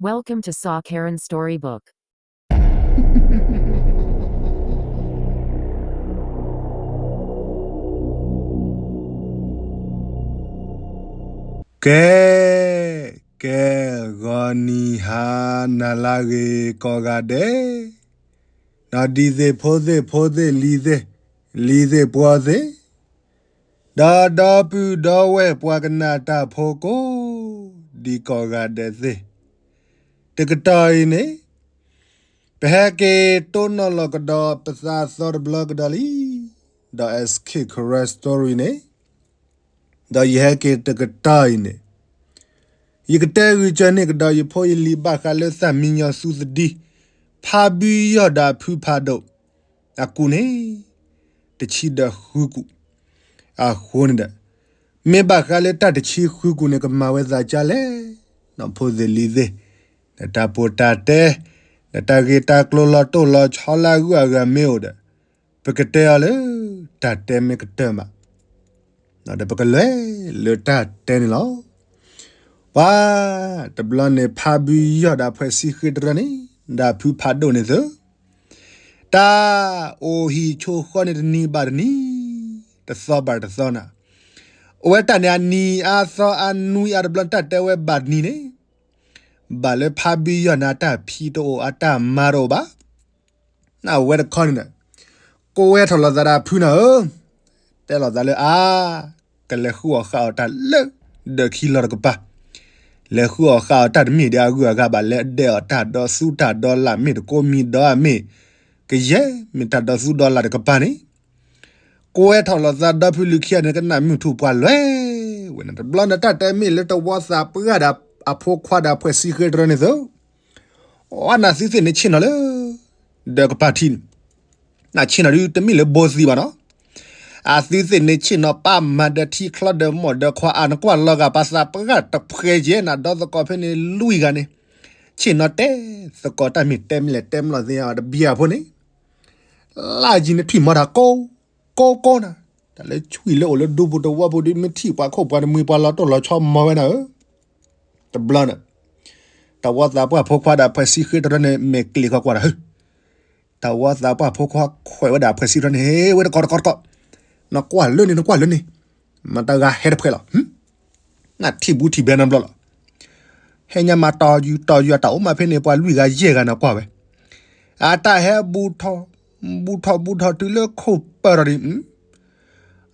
Welcome to Saw Karen Storybook. ကဲ, ကဲ, ဂီၤနံၤဟါနၤလၢအဂ့ၤကိးဂၤဒဲး, ဒီးဒံသ့ၣ်ဖိသ့ၣ်ဖိသ့ၣ်လံၤသ့ၣ်, လံၤသ့ၣ်ပှီၤသ့ၣ်, ဒီးဒီပုၢ်ဒီဝဲၢ်ပှၤကနၣ်တၢ်ဖိကိးဒံကိးဂၤဒဲးသ့ၣ်, တကတီၢ်အံၤန့ၣ် ပဟဲက့ၤတိၢ်နီၣ်လီၤကဒီးပသးသီတဘျီကဒီးလံ, ဒီး S K Karen Story န့ၣ်, ဒီးယဟဲက့ၤတကတီၢ်အံၤန့ၣ်, ယကတဲဂုာ်ကၢန့ၢ်ကဒီးယဖိယလံၤဘၣ်ဃးလၢသၣ်မံညီၤသူသဒံ, ဖါဘုယီၢ်ဒီးဖုဖးဒိၣ်, အကူၣ်န့ၣ် တဆံဒီးဃုကူၣ်, အဃိန့ၣ်ဒီး, မ့ၢ်ဘၣ်ဃးလၢတၢ်တဆံဃုကူၣ်န့ၣ် ကမၤဝဲသးကၢ်လဲၣ်, ဒီးဖိသ့ၣ်လံၤသ့ၣ်, ဒီးတၢ်ပီးတၢ်တဲ, ဒီးတၢ်ဂ့ၢ်တၢ်ကျိၤလီၤတိၢ်လီၤဆီလၢအဂုၤအဂၤမ့ၢ်အိၣ်ဒီး, ပကတဲအီၤလၢ တၢ်တဲမ့ၢ်ကတၢၢ်မး, ဒီးပကလဲၤလၢတၢ်တဲန့ၣ်လီၤ. ပှၤ, တဘျီန့ၣ်ဖါဘုယီၢ်ဒီးဖှဲးဆံဃ့တရၢန့ၣ်, ဒီးဖုဖးဒိၣ်န့ၣ်သၢ, တၢ်အိၣ်ဟံၣ်ဆိဃီန့ၣ်တနံၤဘၣ်တနံၤ, တသီဘၣ်တသီနၤ, အိၣ်ဝဲတၢ်န့ၣ်အနံၤအါသီအါနွံအါတဘျီ တၢ်တဲဝဲဘၣ်တနံၤန့ၣ်, ဘၣ်လၢဖါဘုယီၢ်န့ၣ် အတၢ်ဖံးတအိၣ်အတၢ်မၤတအိၣ်ဘၣ်, နဝဲတခီန့ၣ်ဒီး, ကိးဝဲထီၣ်လိာ်သးဒီးဖုနၤဧၢ, တဲလိာ်သးလၢအါ, ကလဲၤဃုအီၣ်ဃုအီတၢ်လၢ ဒီးခံလီၤတကပၤ, လဲၤဃုအီၣ်ဃုအီတၢ်တမ့ၢ်ဒီးအဂုၤအဂၤဘၣ် လဲၤဒဲးအီၣ်တၢ်ဒီးသူတၢ်ဒီးလၣ်မ့ၢ်တကိးမံၤဒီးအမ့ၢ်, ကယဲၢ်မ့ၢ်တၢ်ဒီးသူဒီးလၣ်တကပၤန့ၣ်, ကိးဝဲထီၣ်လိာ်သးဒီဖုလုၢ်ခံဂၤန့ၣ် ကနၣ်မုၢ်ထူၣ်ပှၤလွဲၢ်ဝဲန့ၣ် တဘျီန့ၣ် တၢ်တဲမ့ၢ်လၢတဝီသးပှၢ်ဒီးအဖိခွါဒီးဖှဲးဆံဃ့တရၢန့ၣ်သၢ, အနသုသ့ၣ်န့ၣ်ဆ့ၣ်နီၤလၢ ဒီးကပၤထံးန့ၣ်, နဆ့ၣ်နီၤဒုတမ့ၢ်လၢဘိသံဘၣ်နီၤ, အသုသ့ၣ်န့ၣ်ဆ့ၣ်နီၤပၢ်မၤဒီးထံချီဒီးမိၢ်ဒီးခွါအါ နကွၢ်လီၤဂာ်ပှၤသးပှၢ်တဖှဲးယဲၢ် နဒီသကိးဖဲန့ၣ်လွံၢ်ဂၤန့ၣ်, ဆ့ၣ်နီၤတဲသကိးတၢ်မ့ၢ်တဲမ့ၢ်လဲၣ်တဲမ့ၢ်လီၤသ့ၣ်ညါအီၤတဘံၣ်အဖိန့ၣ်, လၢယံၤန့ၣ်ထွံၣ်မီတၢ်ကိး ကိးကိးနၤ, တၢ်လၢဆွံၣ်လၢအိၣ်လၢဒူပူၤတဝီပူၤဒ်မ့ၢ်ထံၣ်ပှၤခိၣ်ပှၤတမှံၤပှၤလီၤတိၢ်လီၤဆီမီဝဲနၤဧၢ, တဘျီန့ၣ်, တဝီသးပှၢ်ဖိခွါဒီးဖှဲးဆံဃ့တရၢန့ၣ် မဲာ်ကျ့ၤဃီကွၢ်ဒီး တဝီသးပှၢ်ဖိခွါခွဲးဝဲဒၣ်ဖှဲးဆံတရၢန့ၣ် ဟ့ၣ်ဝဲတကိးတကိးတကိး, နကွၢ်လၢန့ၣ် နကွၢ်လၢန့ၣ်, မတၤဂၤဟဲတဖှဲးလီၤ, နထံၣ်ဘူးထံၣ်ဘဲနီတဘျီလီၤ, ဟဲညါမၤတီၤယူၤတီၤယူၤအတၢ်အိၣ်မးဖဲန့ၣ် ပှၤလွံၢ်ဂၤယဲၢ်ဂၤနကွၢ်ဝဲ, အတၢ်ဟဲဘူးထီၣ်, ဘူးထီၣ်ဘူးထီၣ်တုၤလၢခိၣ်ပၢၢ်ထီၣ်ဒံး,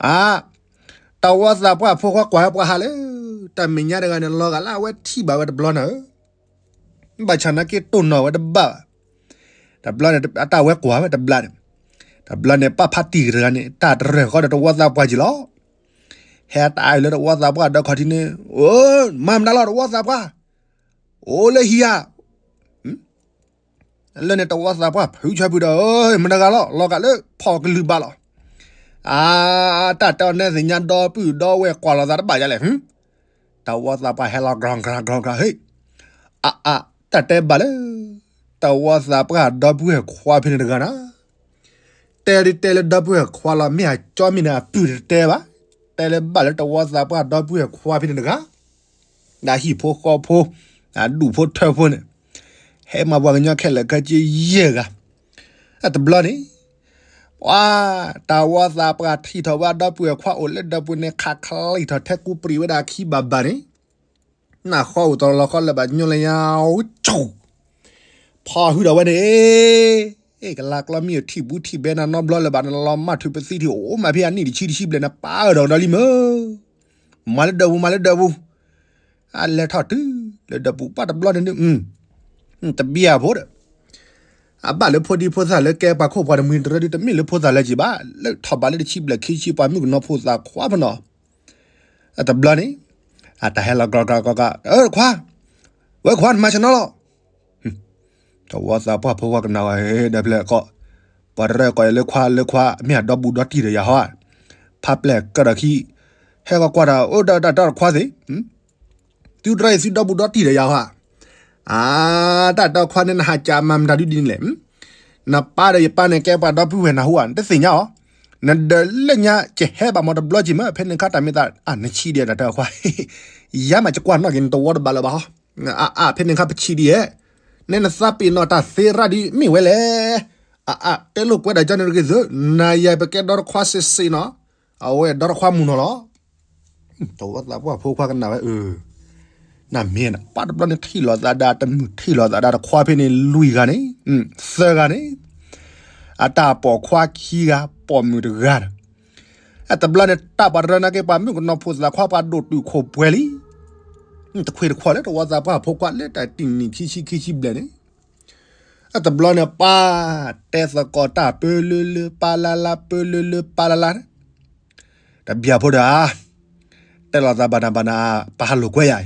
အါ တဝီသးပှၢ်ဖိခွါကွၢ်ဝဲပှၤဟးလၢ တၢ်မဲာ်ညါတဂၤန့ၣ် လီၤဂာ်လၢအဝဲထံၣ်ဘၣ်ဝဲတဘျီနၤဧၢ, ဘၣ်ဆၣ်နာ်က့တိၢ်နီၣ်ဝဲတဘၣ်ဘၣ်, တဘျီန့ၣ် အတၢ်ဝဲကွၢ်ဝဲတဘျီန့ၣ်, တဘျီန့ၣ် ပၢ်ဖါတံၢ်တဂၤန့ၣ် တၢ်တရၢၢ်ဃီဒီးတဝီသးပှၢ်က့ၤလီၤ, ဟဲတၢ်အံၤလၢတဝီသးပှၢ်ဒီးခီၣ်ထံးန့ၣ်, မၤမတၤလီၤတဝီသးပှၢ်, အိၣ်လၢဟံၣ်ဧါ လၢန့ၣ်တဝီသးပှၢ်ဖုဆၢဖုဒီး မတၤဂၤလီၤ လီၤဂာ်လၢဖီၣ်ကလုၢ်ဘၣ်လီၤ, အါ တၢ်တဲအီၤနဲသ့ၣ်ညါဒီပုၢ်ဒီဝဲၢ်ကွၢ်လိာ်သးတဘၣ်ယါလဲၣ်, တဝီသးပှၢ်ဟဲလီၤ ကြၢကြၢကြၢကြၢ ဟ့ၣ်, အါအါ တၢ်တဲဘၣ်လၢ တဝီသးပှၢ်ဒီပုၢ်ဝဲၢ်ခွါဖဲန့ၣ်တဂၤနၤ, တဲဒ်တဲလၢဒီပုၢ်ဝဲၢ်ခွါလီၤ မ့ၢ်အကၠီမ့ၢ်န့ၣ် အပုၢ်တတဲဘၣ်, တဲလၢဘၣ်လၢတဝီသးပှၢ်ဒီပုၢ်ဝဲၢ်ခွါဖဲန့ၣ်တဂၤ ဒီးဟံၣ်ဖိဃီဖိ, အဒူၣ်ဖိထၢဖိန့ၣ်, ဟဲမၤပှၤကညီခဲလၢာ်ခဲဆ့ယဲၢ်ဂၤ, အတဘျီန့ၣ်, ပှၤ, တၢ်ဝီသးပှၢ်ထံၣ်ထီၣ်ဝဲဒီပုၢ်ဝဲၢ်ခွါအိၣ်လၢဒီပုၢ်န့ၣ် ခးချံထီၣ်ထဲကူပျံၤဝဲဒၣ်ခံဘၣ်ဘၣ်န့ၣ်, နၢ်ဃီအိၣ်တလီၤဃီလၢၤဘၣ်ညိလၢညါ, ဖီၣ်ဟုဒီးဝဲန့ၣ်, အ့ၣ် ကလါကျီမ့ၢ်ထံၣ်ဘူးထံၣ်ဘဲနၤနီတဘျီလၢၤဘၣ် နလီၤမၢ်ထုးပသံထံၣ်အိၣ်မးဖဲအနံၣ်တဆံတဆံဘျဲၣ် နပာ်အၢၣ်ဒီးကဒီးလံမ့ၢ်, မၤလၢဒၢးပူၤ မၤလၢဒၢးပူၤ, အလဲၤထီၣ်တုၤလၢဒၢးပူၤပှၢ်တဘျီန့ၣ်ဒုး, တဘံၣ်အဖိဒီး, အဘၣ်လၢဖိဒံဖိသၣ်လၢကဲပှၤခိၣ်ပှၤတမှံၤတရၢဒုး တမ့ၢ်လၢဖိသၣ်လၢက့ၤဘၣ်, လၢထီၣ်ဘးလၢတဆံဘျဲၣ်ခံဆံပှၤမုၣ်ကနီၤဖိသၣ်ခွါဖဲနီၤ, အတဘျီန့ၣ်, အတၢ်ဟဲလီၤကြၢကြၢကြၢကြၢ, ခွါ, ဝဲခွါ နမၤဆၢနီၤလီၤ တဝီသးပှၢ်ဖိခွါကနၣ်ဝဲဒီးဖျဲၣ်ကီး, ပှၤတရၢၢ်ကီးလၢခွါလၢခွါ မ့ၢ်အဒီဘူးဒီတံၢ်ဒီးယၤဟီဧါ, ဖးပျဲၢ်ကၢၢ်ဒီးခံ, ဟဲကီးကွၢ်ဒီး အိၣ်ဒီးတၢ်တီတခွါသ့ၣ်, သုတရၢၢ်အံၤသုဒီဘူးဒီတံၢ်ဒီးယၤဟီဧါ, အါ, တၢ်တီခွါန့ၣ်နဟးကးမၤမတၤဒုဒ်န့ၣ်လဲၣ်, နပၢ်ဒီးယပၢ်န့ၣ်ကဲပှၤဒီပုၢ်ဝဲၢ်နၢ်ဟူဧါ နတသ့ၣ်ညါအီၤ, နဒၢးလၢညါကဟဲဘၣ်မၤတဘျီက့ၤမ့ၢ် ဖဲန့ၣ်ခါတၢ်မ့ၢ်သး အနဆံးဒံးတၢ်တီခွါ, ယၤမးကကွၢ်နီၣ်က့ၤနတဝီတဘးလၢၤဘၣ်ဟီ အါအါ ဖဲန့ၣ်ခါပဆံးဒ်ယဲၢ်, နဲနသးပ့ၤနီၣ်တၢ်သ့ရၣ်ဒ်မ့ၢ်ဝဲလဲၣ်. အါအါ တဲလိာ်ကွဲဒၣ်ကၠီန့ၣ်တဂ့ၤသု, နၤယၤပကဲဒီတခွါစ့ၢ်စ့ၢ်နီၤ, အဝဲဒီတခွါမုၢ်နီၤလီၤ. တဝီသးပှၢ်ဖိခွါကနၣ်ဝဲအၢ, နမ့ၢ်နပၢ်တဘျီန့ၣ်ထံၣ်လိာ်သးဒၣ်တမုၢ် ထံၣ်လိာ်သးဒၣ်တခွါဖဲန့ၣ်လွံၢ်ဂၤန့ၣ်, သၢဂၤန့ၣ်, အတၢ်ပိာ်ခွါခံဂၤ ပိာ်မုၣ်တဂၤဒီး အတဘျီန့ၣ် တၢ်ပှၤတရၢနာ်က့ ပှၤမုၣ်ကနီၤဖိသၣ်ခွါ ပှၤဒိၣ်တုာ်ခိၣ်ပှဲၤလံ. တခွ့တခွီလၢတဝီသးပှၢ်ဖိခွါလၢတၢ်တနံၣ်ခံဆံခံဆံဘျဲၣ်န့ၣ်, အတဘျီန့ၣ် ပၢ်တဲသကိးတၢ်ပၢလၢလၢပၢလၢလၢ ပၢလၢလၢပၢလၢလၢပၢလၢလၢန့ၣ်, တဘျီဖိဒီး တဲလိာ်သးဘၣ်နၤဘၣ်နၤ, ပဟးလိာ်ကွဲယၤအံ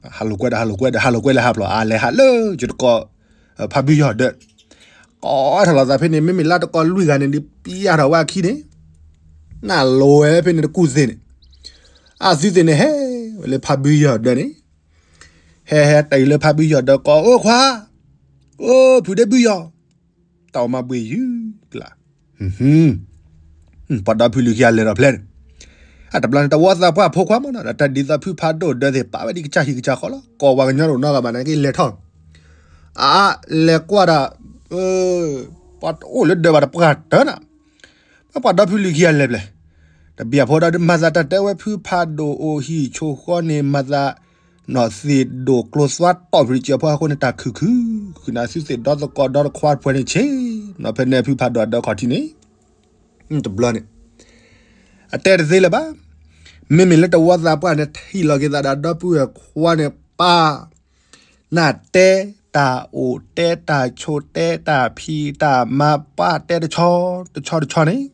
ၤ, ဟးလိာ်ကွဲဒီး ဟးလိာ်ကွဲဒီး ဟးလိာ်ကွဲလၢဟးဖျိး အါလဲၤဟးလၢယတကိး ဖးဘုယီၢ်ဒၢး, ကိးထီၣ်လိာ်သးဖဲန့ၣ် မ့မ့ၢ်လၢတကိးလွံၢ်ဂၤန့ၣ် ဒ်ပျၢ်ထီၣ်ဝဲအခံန့ၣ်, နလိၤဝဲဖဲန့ၣ်တကူၣ်သ့ၣ်န့ၣ်, အသုသ့ၣ်န့ၣ် ဟဲဝဲလၢဖးဘုယီၢ်ဒၢးန့ၣ်, ဟဲဟဲတၢ်အံၤလၢဖးဘုယီၢ်ဒၢး ကိးအိၣ်ခွါ, အိၣ်ဖုဒ့ဘုယီၢ်, တၢ်အိၣ်မးဘှံးယုၢ်ကျါ ပှၤဒီဖုလံၤခံဂၤလဲၤဒီးဖျဲၣ်န့ၣ်, အတဘျီန့ၣ် တဝီသးပှၢ်ဖိခွါမးနီၤ တၢ်ဒ်သိးဖုဖးဒိၣ်ဒၢးသ့ၣ် ပာ်ဝဲဒ်ကစၢ်ဟံၣ်ကစၢ်ဃီလီၤ ကိးပှၤကညီတအိၣ်နီတဂၤဘၣ်န့ၣ်က့လဲၤထီၣ်, အါ လဲၤကွၢ်ဒီး, ပှၤတအိၣ်လၢဒၢးဘၣ်တပှၢ်တၢၢ်နီၤ, ပှၤဒီဖုလံၤခံဂၤလဲၤဖျဲၣ်, တဘျီဖိဒီးမၤသးတၢ်တဲဝဲဖုဖးဒိၣ်အိၣ်ဟံၣ်ဆိဃီန့ၣ် မၤသးနီၢ်သ့ၣ်ဒိၣ်ကျိသွါတီၢ်ဖုးတစဲးဖိအဃိန့ၣ် တၢ်ခုၣ်ခုၣ်, ဃုာ်နၤသုသ့ၣ်ဒီသကိးဒီတခွါတဖှဲးန့ၣ်ဆ့ၣ်နီၤ ဖဲန့ၣ်ဖုဖးဒိၣ်အဒၢးခီၣ်ထံးန့ၣ်, တဘျီန့ၣ် အတဲတသ့လၢၤဘၣ်, မ့မ့ၢ်လၢတဝီသးပှၢ်န့ၣ် ထံၣ်လီၤက့ၤသးဒီးဒီပုၢ်ဝဲၢ်ခွါန့ၣ် ပၢ် နတဲတၢ်အိၣ်တဲတၢ်ဆိး တဲတၢ်ဖံးတၢ်မၤ ပၢ်တဲတဆီတဆီတဆီန့ၣ်,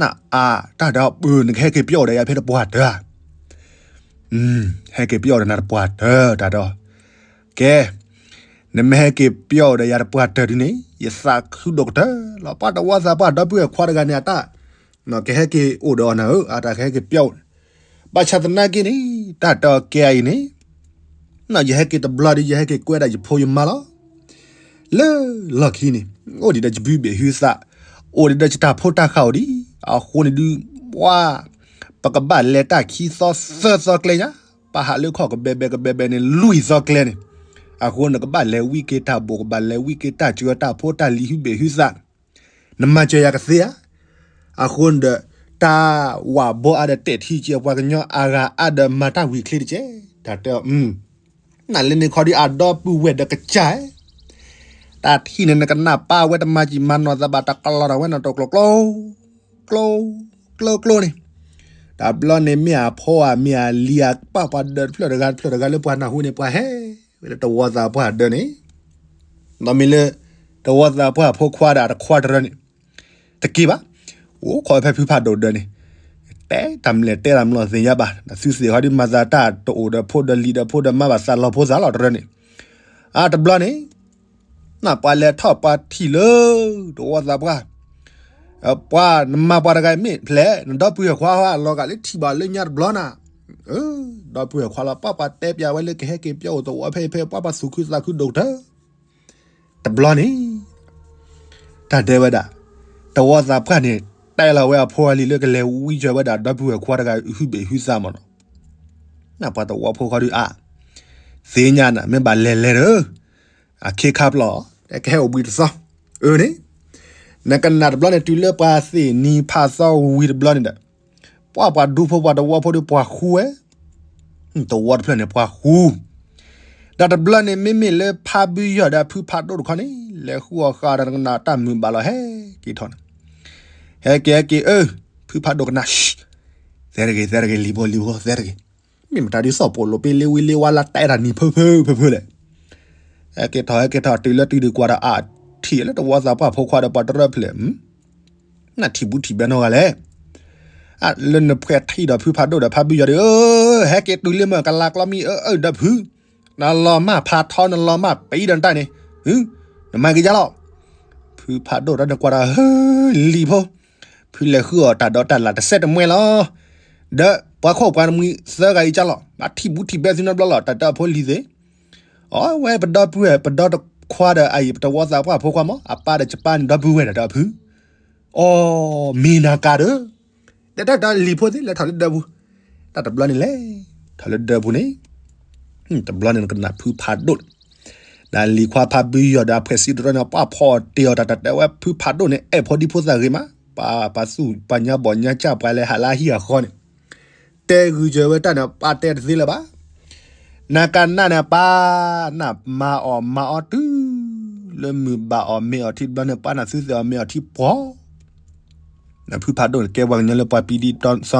နအါတၢ်ဒီးပုၢ် နကဟဲက့ၤပျီၣ်ဒီးယၤဖဲတပှၢ်တၢၢ်, ဟဲက့ၤပျီၣ်ဒီးနၤတပှၢ်တၢၢ်တၢ်ဒီး, ကဲ, နမ့ၢ်ဟဲက့ၤပျီၣ်ဒီးယၤတပှၢ်တၢၢ်ဒ်န့ၣ် ယသးခုဒိၣ်ကတၢၢ်လီၤ. ပှၤတဝီသးပှၢ်ဒီပုၢ်ဝဲၢ်ခွါတဂၤန့ၣ်အတၢ် ကဟဲက့ၤအိၣ်ဒီးအီၤနၤဧၢ, အတၢ်ကဟဲက့ၤပျီၣ်, ဘၣ်ဆၣ်သနာ်က့န့ၣ် တၢ်တဲအီၤကဲအံၤန့ၣ်, ယဟဲက့ၤတဘျီဒီး ယဟဲက့ၤကွဲဒၣ်ယဖိယမါလီၤ. လၢလီၢ်ခံန့ၣ် အိၣ်ဒံးဒီးယဘုဘ့ၣ်ဟုသး, အိၣ်ဒံးဒီးယတၢ်ဖိတၢ်ဃၢ်အိၣ်ဒံး, အဃိန့ၣ်ဒုး, ပှၤ, ပကဘၣ်လဲၤတၢ်ခံသီသၢသီကျဲညါ, ပဟးလၢခီၣ်ကဘဲဘဲကဘဲဘဲန့ၣ် လွံၢ်သီကျဲန့ၣ်, အဃိန့ၣ်ကဘၣ်လဲၤဝံက့ၤတၢ်ဘိၣ် ကဘၣ်လဲၤဝံက့ၤတၢ်စှၢၤတၢ်ဖိတၢ်လံၤဟုဘ့ၣ်ဟုသး နမၤစၢၤယၤကသ့ဧါ. အဃိန့ၣ်ဒီး တၢ်ဝးဘီအါဒီးတဲာ်ထံကဲပှၤကညီအဂၤအါဒီးမၤတၢ်ဝံၤချ့တကဲ, တၢ်တဲအီၤ, နလဲၤန့ၣ်ခီဒ်အဒီပုၢ်ဝဲၢ်ဒီးကစၢ်, တၢ်ထံၣ်န့ၣ် နကနၣ်ပၢ်ဝဲတမၤကံၢ်မၤနီၢ်သးဘၣ် တကလီၤထီၣ်ဝဲနီၢ်တိာ်ကျိၤကျိၤ ကျိၤကျိၤကျိၤန့ၣ်, တဘျီန့ၣ်မ့ၢ်အဖိဧါ မ့ၢ်အလံၤဧါ ပာ်ပှၤဒၢးတဖျၢၣ်တဂၤတဖျၢၣ်တဂၤလၢပှၤနၢ်ဟူန့ၣ် ပှၤဟဲဝဲလၢတဝီသးပှၢ်ဒၢးန့ၣ်, ဒီးမ့ၢ်လၢ တဝီသးပှၢ်ဖိခွါဒီးအတခွါတရၢန့ၣ် တက့ၢ်ဘၣ်, အိၣ်ခိးဖဲဖုဖးဒိၣ်ဒၢးန့ၣ်, တဲတၢ်မလဲၣ်တဲတၢ်မလီၤသ့ၣ်ညါဘၣ်, ဒီးသုသ့ၣ်ဟီဒ်မၤသးတၢ်တအိၣ်ဒီးဖိဒီးလံၤဒီးဖိဒီးမါဘၣ်သးလီၤဖိသးလီၤတရၢန့ၣ်, အါတဘျီန့ၣ် နပှၤလဲၤထီၣ်ပှၤထံၣ်လၢ တဝီသးပှၢ်, ပှၤနမၤပှၤတဂၤမ့ၢ်ဖျဲး နဒီပုၢ်ဝဲၢ်ခွါဟီအလီၤဂာ်လၢထံၣ်ဘၣ်လၢညါတဘျီနၤ, ဒီပုၢ်ဝဲၢ်ခွါလီၤ ပှၤပှၤတဲပျးဝဲလၢကဟဲက့ၤပျီၣ်အိၣ်သဝီဖဲအံၤဖဲ ပှၤပှၤသူၣ်ခုသးခုဒိၣ်ကတၢၢ် တဘျီန့ၣ် တၢ်တဲဝဲဒၣ်, တဝီသးပှၢ်န့ၣ် တဲလီၤဝဲအဖိအလံၤလၢကလဲၤဝံကၢၤဝဲဒၣ်ဒီပုၢ်ဝဲၢ်ခွါတဂၤဟုဘ့ၣ်ဟုသးမးနီၤ, နပှၤတဝီဖိခီဒုးအါ, သ့ၣ်ညါနၤ မ့ၢ်ဘၣ်လဲၤလဲၤဒီး, အခ့ခါပျီၢ်, ကဟဲအိၣ်ဘှံးတသီ, အၢန့ၣ်, နကနၣ်တဘျီန့ၣ် တုၤလၢပှၤသ့ၣ်နံၤဖးသီဝံၤတဘျီန့ၣ်ဒီး, ပှၤပှၤဒူဖိပှၤတဝီဖိဒီးပှၤဃူဝဲ တဝီတဖျၢၣ်န့ၣ်ပှၤဃူ, ဒီးတဘျီန့ၣ် မ့မ့ၢ်လၢဖးဘုယီၢ်ဒီးဖုဖးဒိၣ်တခီန့ၣ် လဲၤဃုအီၣ်ဃာ်ဒီးနကနၣ်တၢ်မုာ်ဘၣ်လီၤ ဟဲက့ၤထီၣ်န့ၣ်, ဟဲက့ၤဟဲက့ၤအၢ, ဖုဖးဒိၣ်ကနၣ်, သဲတဂ့ၤ သဲတဂ့ၤ လံၤဖိလံၤဖိ သဲတဂ့ၤ, မ့ၢ်မတၤဒ်သိးပိာ်လိာ်ပ့ၤလ့ဝံလ့ဝါလၢတဲတၢ်နံၤဖၢဖၢဖၢဖၢလဲၣ် ဟဲက့ၤထီၣ်ဟဲက့ၤထီၣ်တုၤလၢတုၤဒုးကွၢ်ဒီးအါ, ထံၣ်လၢတဝီသးပှၢ်ဖိခွါဒီးပှၤတရၢဖျဲး, နထံၣ်ဘူးထံၣ်ဘဲနီတဂၤလဲၣ်, လၢနဖှဲးထံၣ်ဒီးဖုဖးဒိၣ်ဒီးဖးဘုယီၢ်ဒီး, ဟဲက့ၤတုၤလၢမ့ၢ်ကလးကျီမံၤအၢအၢဒီးဖု, နလီၤမၢ်ဖးထီနလီၤမၢ်ပံၤဒီးနတၢ်န့ၣ်, နမၤက့ၤယါလီၤ, ဖုဖးဒိၣ်ဒီးနကွၢ်ဒီး, လံၤဖိ, ဖုလဲၤဃုအီၣ်တၢ်ဒီးတၢ်လၢ်တစဲးတမှဲလီၤ, ဒီးပှၤခိၣ်ပှၤနမှံသၢဂၤအံၤကၢ်လီၤ နထံၣ်ဘူးထံၣ်ဘဲသုနီတဘျီလီၤ တၢ်တၢ်အဖိလံၤသ့ၣ် အဝဲပဒီပုၢ်ဝဲၢ် ပဒီတခွါဒီးအအံၤ ပတဝီသးပှၢ်ဖိခွါမး အပၢ်ဒီးယပၢ်န့ၣ်ဒီပုၢ်ဝဲၢ်ဒီးတၢ်ဖု, အိ, မ့ၢ်နၤကါဒီး, ဒီးတၢ်တၢ်လံၤဖိသ့ၣ်လဲၤထီၣ်လၢဒၢးပူၤ, တၢ်တဘျီန့ၣ်လဲၤထီၣ်လၢဒၢးပူၤန့ၣ်, တဘျီန့ၣ်နကနၣ်ဖုဖးဒိၣ်န့ၣ်, ဒီးလံၤခွါဖးဘုယီၤဒီးအဖှဲးစံတရၢန့ၣ် ပှၤဖီၣ်တ့ၢ်အီၤတၢ်တၢ်တဲဝဲဖုဖးဒိၣ်န့ၣ် အဲၣ်ဖိဒံဖိသၣ်ဂ့ၤမး, ပှၤ ပှၤသူၣ်ပှၤညါဘီၣ်ညါစၢ်ပှၤလဲၤဟးလၢဟံၣ်အဃီန့ၣ်, တဲဂုာ်စၢၤဝဲတၢ်န့ၣ် ပၢ်တဲတသ့လၢၤဘၣ်. နကနၣ်န့ၣ်ပၢ်, နမၤအီၣ်မၤအီတုၤ လၢမုၢ်ဘၣ်အီၣ်မ့ၤအီထံတဘျီန့ၣ် ပၢ်နသုသ့ၣ်အီၣ်မ့ၤအီထံပှီၤ, နဖုဖးဒိၣ်န့ၣ် ကဲပှၤကညီလၢပှၤပံဒံသီ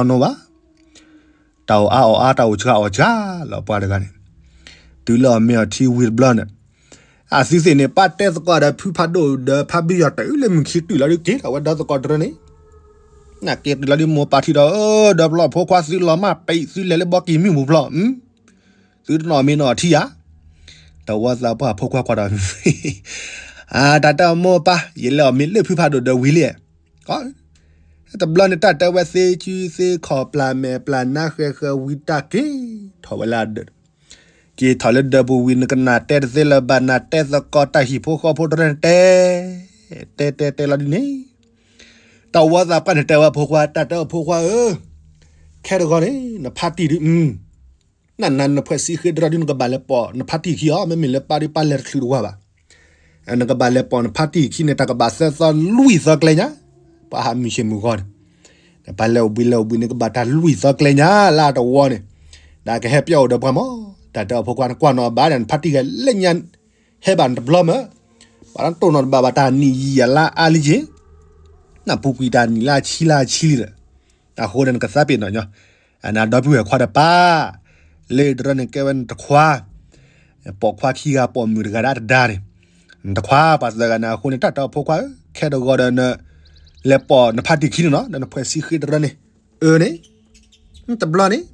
နိဘၣ် တၢ်အိၣ်အါအီၣ်အါ တၢ်အိၣ်စှၤအီၣ်စှၤလီၤပှၤတဂၤန့ၣ်, တုၤလၢအီၣ်မ့ၤအီထံဝံၤတဘျီန့ၣ်, အသုသ့ၣ်န့ၣ် ပၢ်တဲသကိးဒီးဖုဖးဒိၣ်ဒီးဖးဘုယီၤတၢ်အုလၢမုၢ်ခံတုၤလီၤဒုးက့ၤထီၣ်ဝဲဒီသကိးတရၢန့ၣ်, နက့ၤတုၤလီၤဒုးမိၢ်ပၢ်ထံဒီး ဒီးပျီၢ်ဖိခွါသုလီၤမၢ်ပံး သုလဲၤလၢဘီကံၤမုၢ်ပူၤပျီၢ် သုတနီၣ်မ့ၤနီၣ်ထံဧါ, တဝီသးပှၢ်ဖိခွါကွၢ်ဒီး တၢ်တဲအီၤမိၢ်ပၢ် ယလဲၤအီၣ်မ့ၤလၢဖုဖးဒိၣ်ဒီးဝံၤလံ, တဘျီန့ၣ် တၢ်တဲဝဲသ့ကုသ့ခီၣ်ပျၢ်မဲာ်ပျၢ်နါဃဲၤဃဲၤဝံၤတၢ်က့ၤထီၣ်ဝဲလၢအဒၢး, က့ၤထီၣ်လၢဒၢးပူၤဝံၤ နကနၣ်တဲတသ့လၢၤဘၣ် နၤတဲသကိးတၢ်ဟံၣ်ဖိဃီဖိတရၢန့ၣ်တဲ, တဲတဲတဲလီၤဒ်န့ၣ်, တဝီသးပှၢ်န့ၣ်တဲဝဲဖိခွါ တၢ်တဲအီၤဖိခွါဧၢ, ခဲတဂီၤန့ၣ် နဖါတံၢ်ဒုး နနၤနဖှဲးစံဃ့တရၢဒုး နကဘၣ်လဲၤပိာ်နဖါတံၢ်ခံအီၤ မ့မ့ၢ်လၢပၢ်ဒုးပၢ်လဲၤတချုးတဝါဘၣ်, နကဘၣ်လဲၤပိာ်နဖါတံၢ်ခံန့ၣ် တၢ်ကဘၣ်သၢသီလွံၢ်သီကျဲညါ, ပှၤဟးမုၢ်ဆ့ၣ်မုၢ်ဂီၤန့ၣ်, နပၢ်လဲၤအိၣ်ဘှံးလဲၤအိၣ်ဘှံးန့ၣ် ကဘၣ်တၢ်လွံၢ်သီကျဲညါလၢအတဝီန့ၣ်, ဒီးကဟဲပျီအိၣ်ဒီးပှၤမး, တၢ်တဲအီၤဖိခွါ နကွၢ်နီၣ်ဘၣ်ဒီး နဖါတံၢ်ဂဲၤလၢညါ ဟဲဘၣ်နတဘျီမး, ပှၤတတိၢ်နီၣ်တဘၣ်ဘၣ် တၢ်နံၣ်ယံာ်ယၤလၢအါလံက့ၤ နပူၤကွံာ်တၢ်နံၣ်လၢအဆံလၢအဆံလံဒီး, အဃိန့ၣ်နကသးပ့ၤနီၣ်ညီ, အနဒီပုၢ်ဝဲၢ်ခွါဒီးပၢ်, လၢတရၢန့ၣ်ကဲဝဲနတခွါ, ပိာ်ခွါခံဂၤပိာ်မုၣ်တဂၤဒီးတဒါန့ၣ်, နတခွါပှၤသၢဂၤန့ၣ်အဃိန့ၣ် တၢ်တဲအီၤဖိခွါဧၢ, ခဲတဂီၤဒီးန လဲၤပိာ်နဖါတံၢ်ခံန့ၣ်နီၤ ဒီးနဖှဲးစံဃ့တရၢန့ၣ်, အၢန့ၣ် တဘျီန့ၣ်,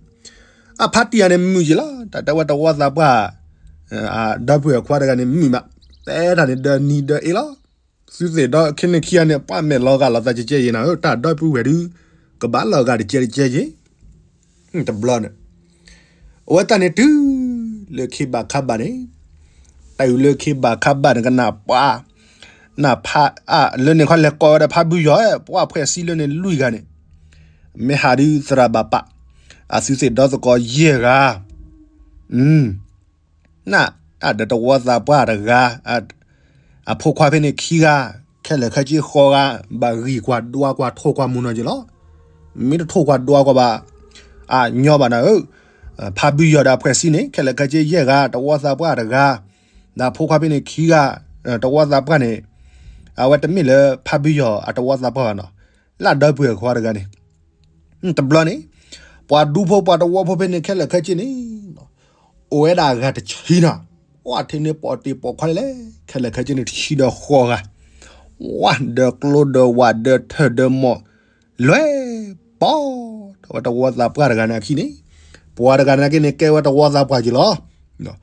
အဖါတံၢ်ဂၤန့ၣ်မုာ်ယံာ်လီၤ တၢ်တဲဝဲတဝီသးပှၢ်, ဒီပုၢ်ဝဲၢ်ခွါတဂၤန့ၣ်မုာ်မး, တဲတၢ်န့ၣ်ဒီးနံၤဒီးအ့လီၤ, သုသ့ၣ်ဒီးခဲန့ၣ်ခံဂၤန့ၣ် ပှၤမဲာ်လီၤဂာ်လိာ်သးကဲကဲယဲၢ်နၤဧၢ, တၢ်ဒီပုၢ်ဝဲၢ်ဒုး ကဘၣ်လီၤဂာ်တကဲတကဲယဲၢ် တဘျီန့ၣ်, အဝဲတၢ်န့ၣ်တုၤလၢခ့ဘၣ်ခါဘၣ်န့ၣ်, တၢ်အုၣ်လၢခ့ဘၣ်ခါဘၣ်န့ၣ် ကနၣ်ပှၤ, နဖး, လၢန့ၣ်ခီလဲၤကိးဝဲဒီးဖးဘုယီၤ ပှၤဖှဲးစံလၢန့ၣ်လွံၢ်ဂၤန့ၣ်, မ့ၢ်ဟးဒုးသရၣ်ဘၣ်ပာ်, အသုသ့ၣ်ဒီသကိးယဲၢ်ဂၤ, န, ဒီးတဝီသးပှၢ်တဂၤ, အဖိခွါဖဲန့ၣ်ခံဂၤ, ခဲလၢာ်ခဲဆ့ဃိးဂၤ, ဘၣ်ဂံၢ်ကွၢ်ဒွးကွၢ်ထိၣ်ကွၢ်မုၢ်နီၢ်က့ၤလီၤ, မ့ၢ်တထိၣ်ကွၢ်ဒွးကွၢ်ဘၣ်, အညီဘၣ်နၤဧၢ, ဖးဘုယီၤဒီးအဖှဲးစံန့ၣ် ခဲလၢာ်ခဲဆ့ယဲၢ်ဂၤ တဝီသးပှၢ်တဂၤ, ဒီးအဖိခွါဖဲန့ၣ်ခံဂၤ, တဝီသးပှၢ်န့ၣ်, အဝဲတမ့ၢ်လၢဖးဘုယီၤအတဝီသးပှၢ်ဘၣ်နီၤ, လၢအဒီပုၢ်ဝဲၢ်ခွါတဂၤန့ၣ် တဘျီန့ၣ်, ပှၤဒူဖိပှၤတဝီဖိဖဲန့ၣ်ခဲလၢာ်ခဲဆ့န့ၣ်, အိၣ်ဝဲဒၣ်အဂၤတဆံနီၤ, ဝဲထံန့ၣ်ပိာ်တ့ၢ်ပိာ်ခွါလဲၣ်လဲၣ် ခဲလၢာ်ခဲဆ့န့ၣ်တဆံဒီးဃိးဂၤ, ဝဲဒီးကျိဒီးဝးဒီးထၢၣ်ဒီးမိၢ်, လွဲၢ်ပီၤ, ဒီးဝဲတဝီသးပှၢ်တဂၤန့ၣ်အခံန့ၣ်, ပှၤတဂၤန့ၣ်က့န့ၣ်ကဲဝဲတဝီသးပှၢ်က့ၤလီၤ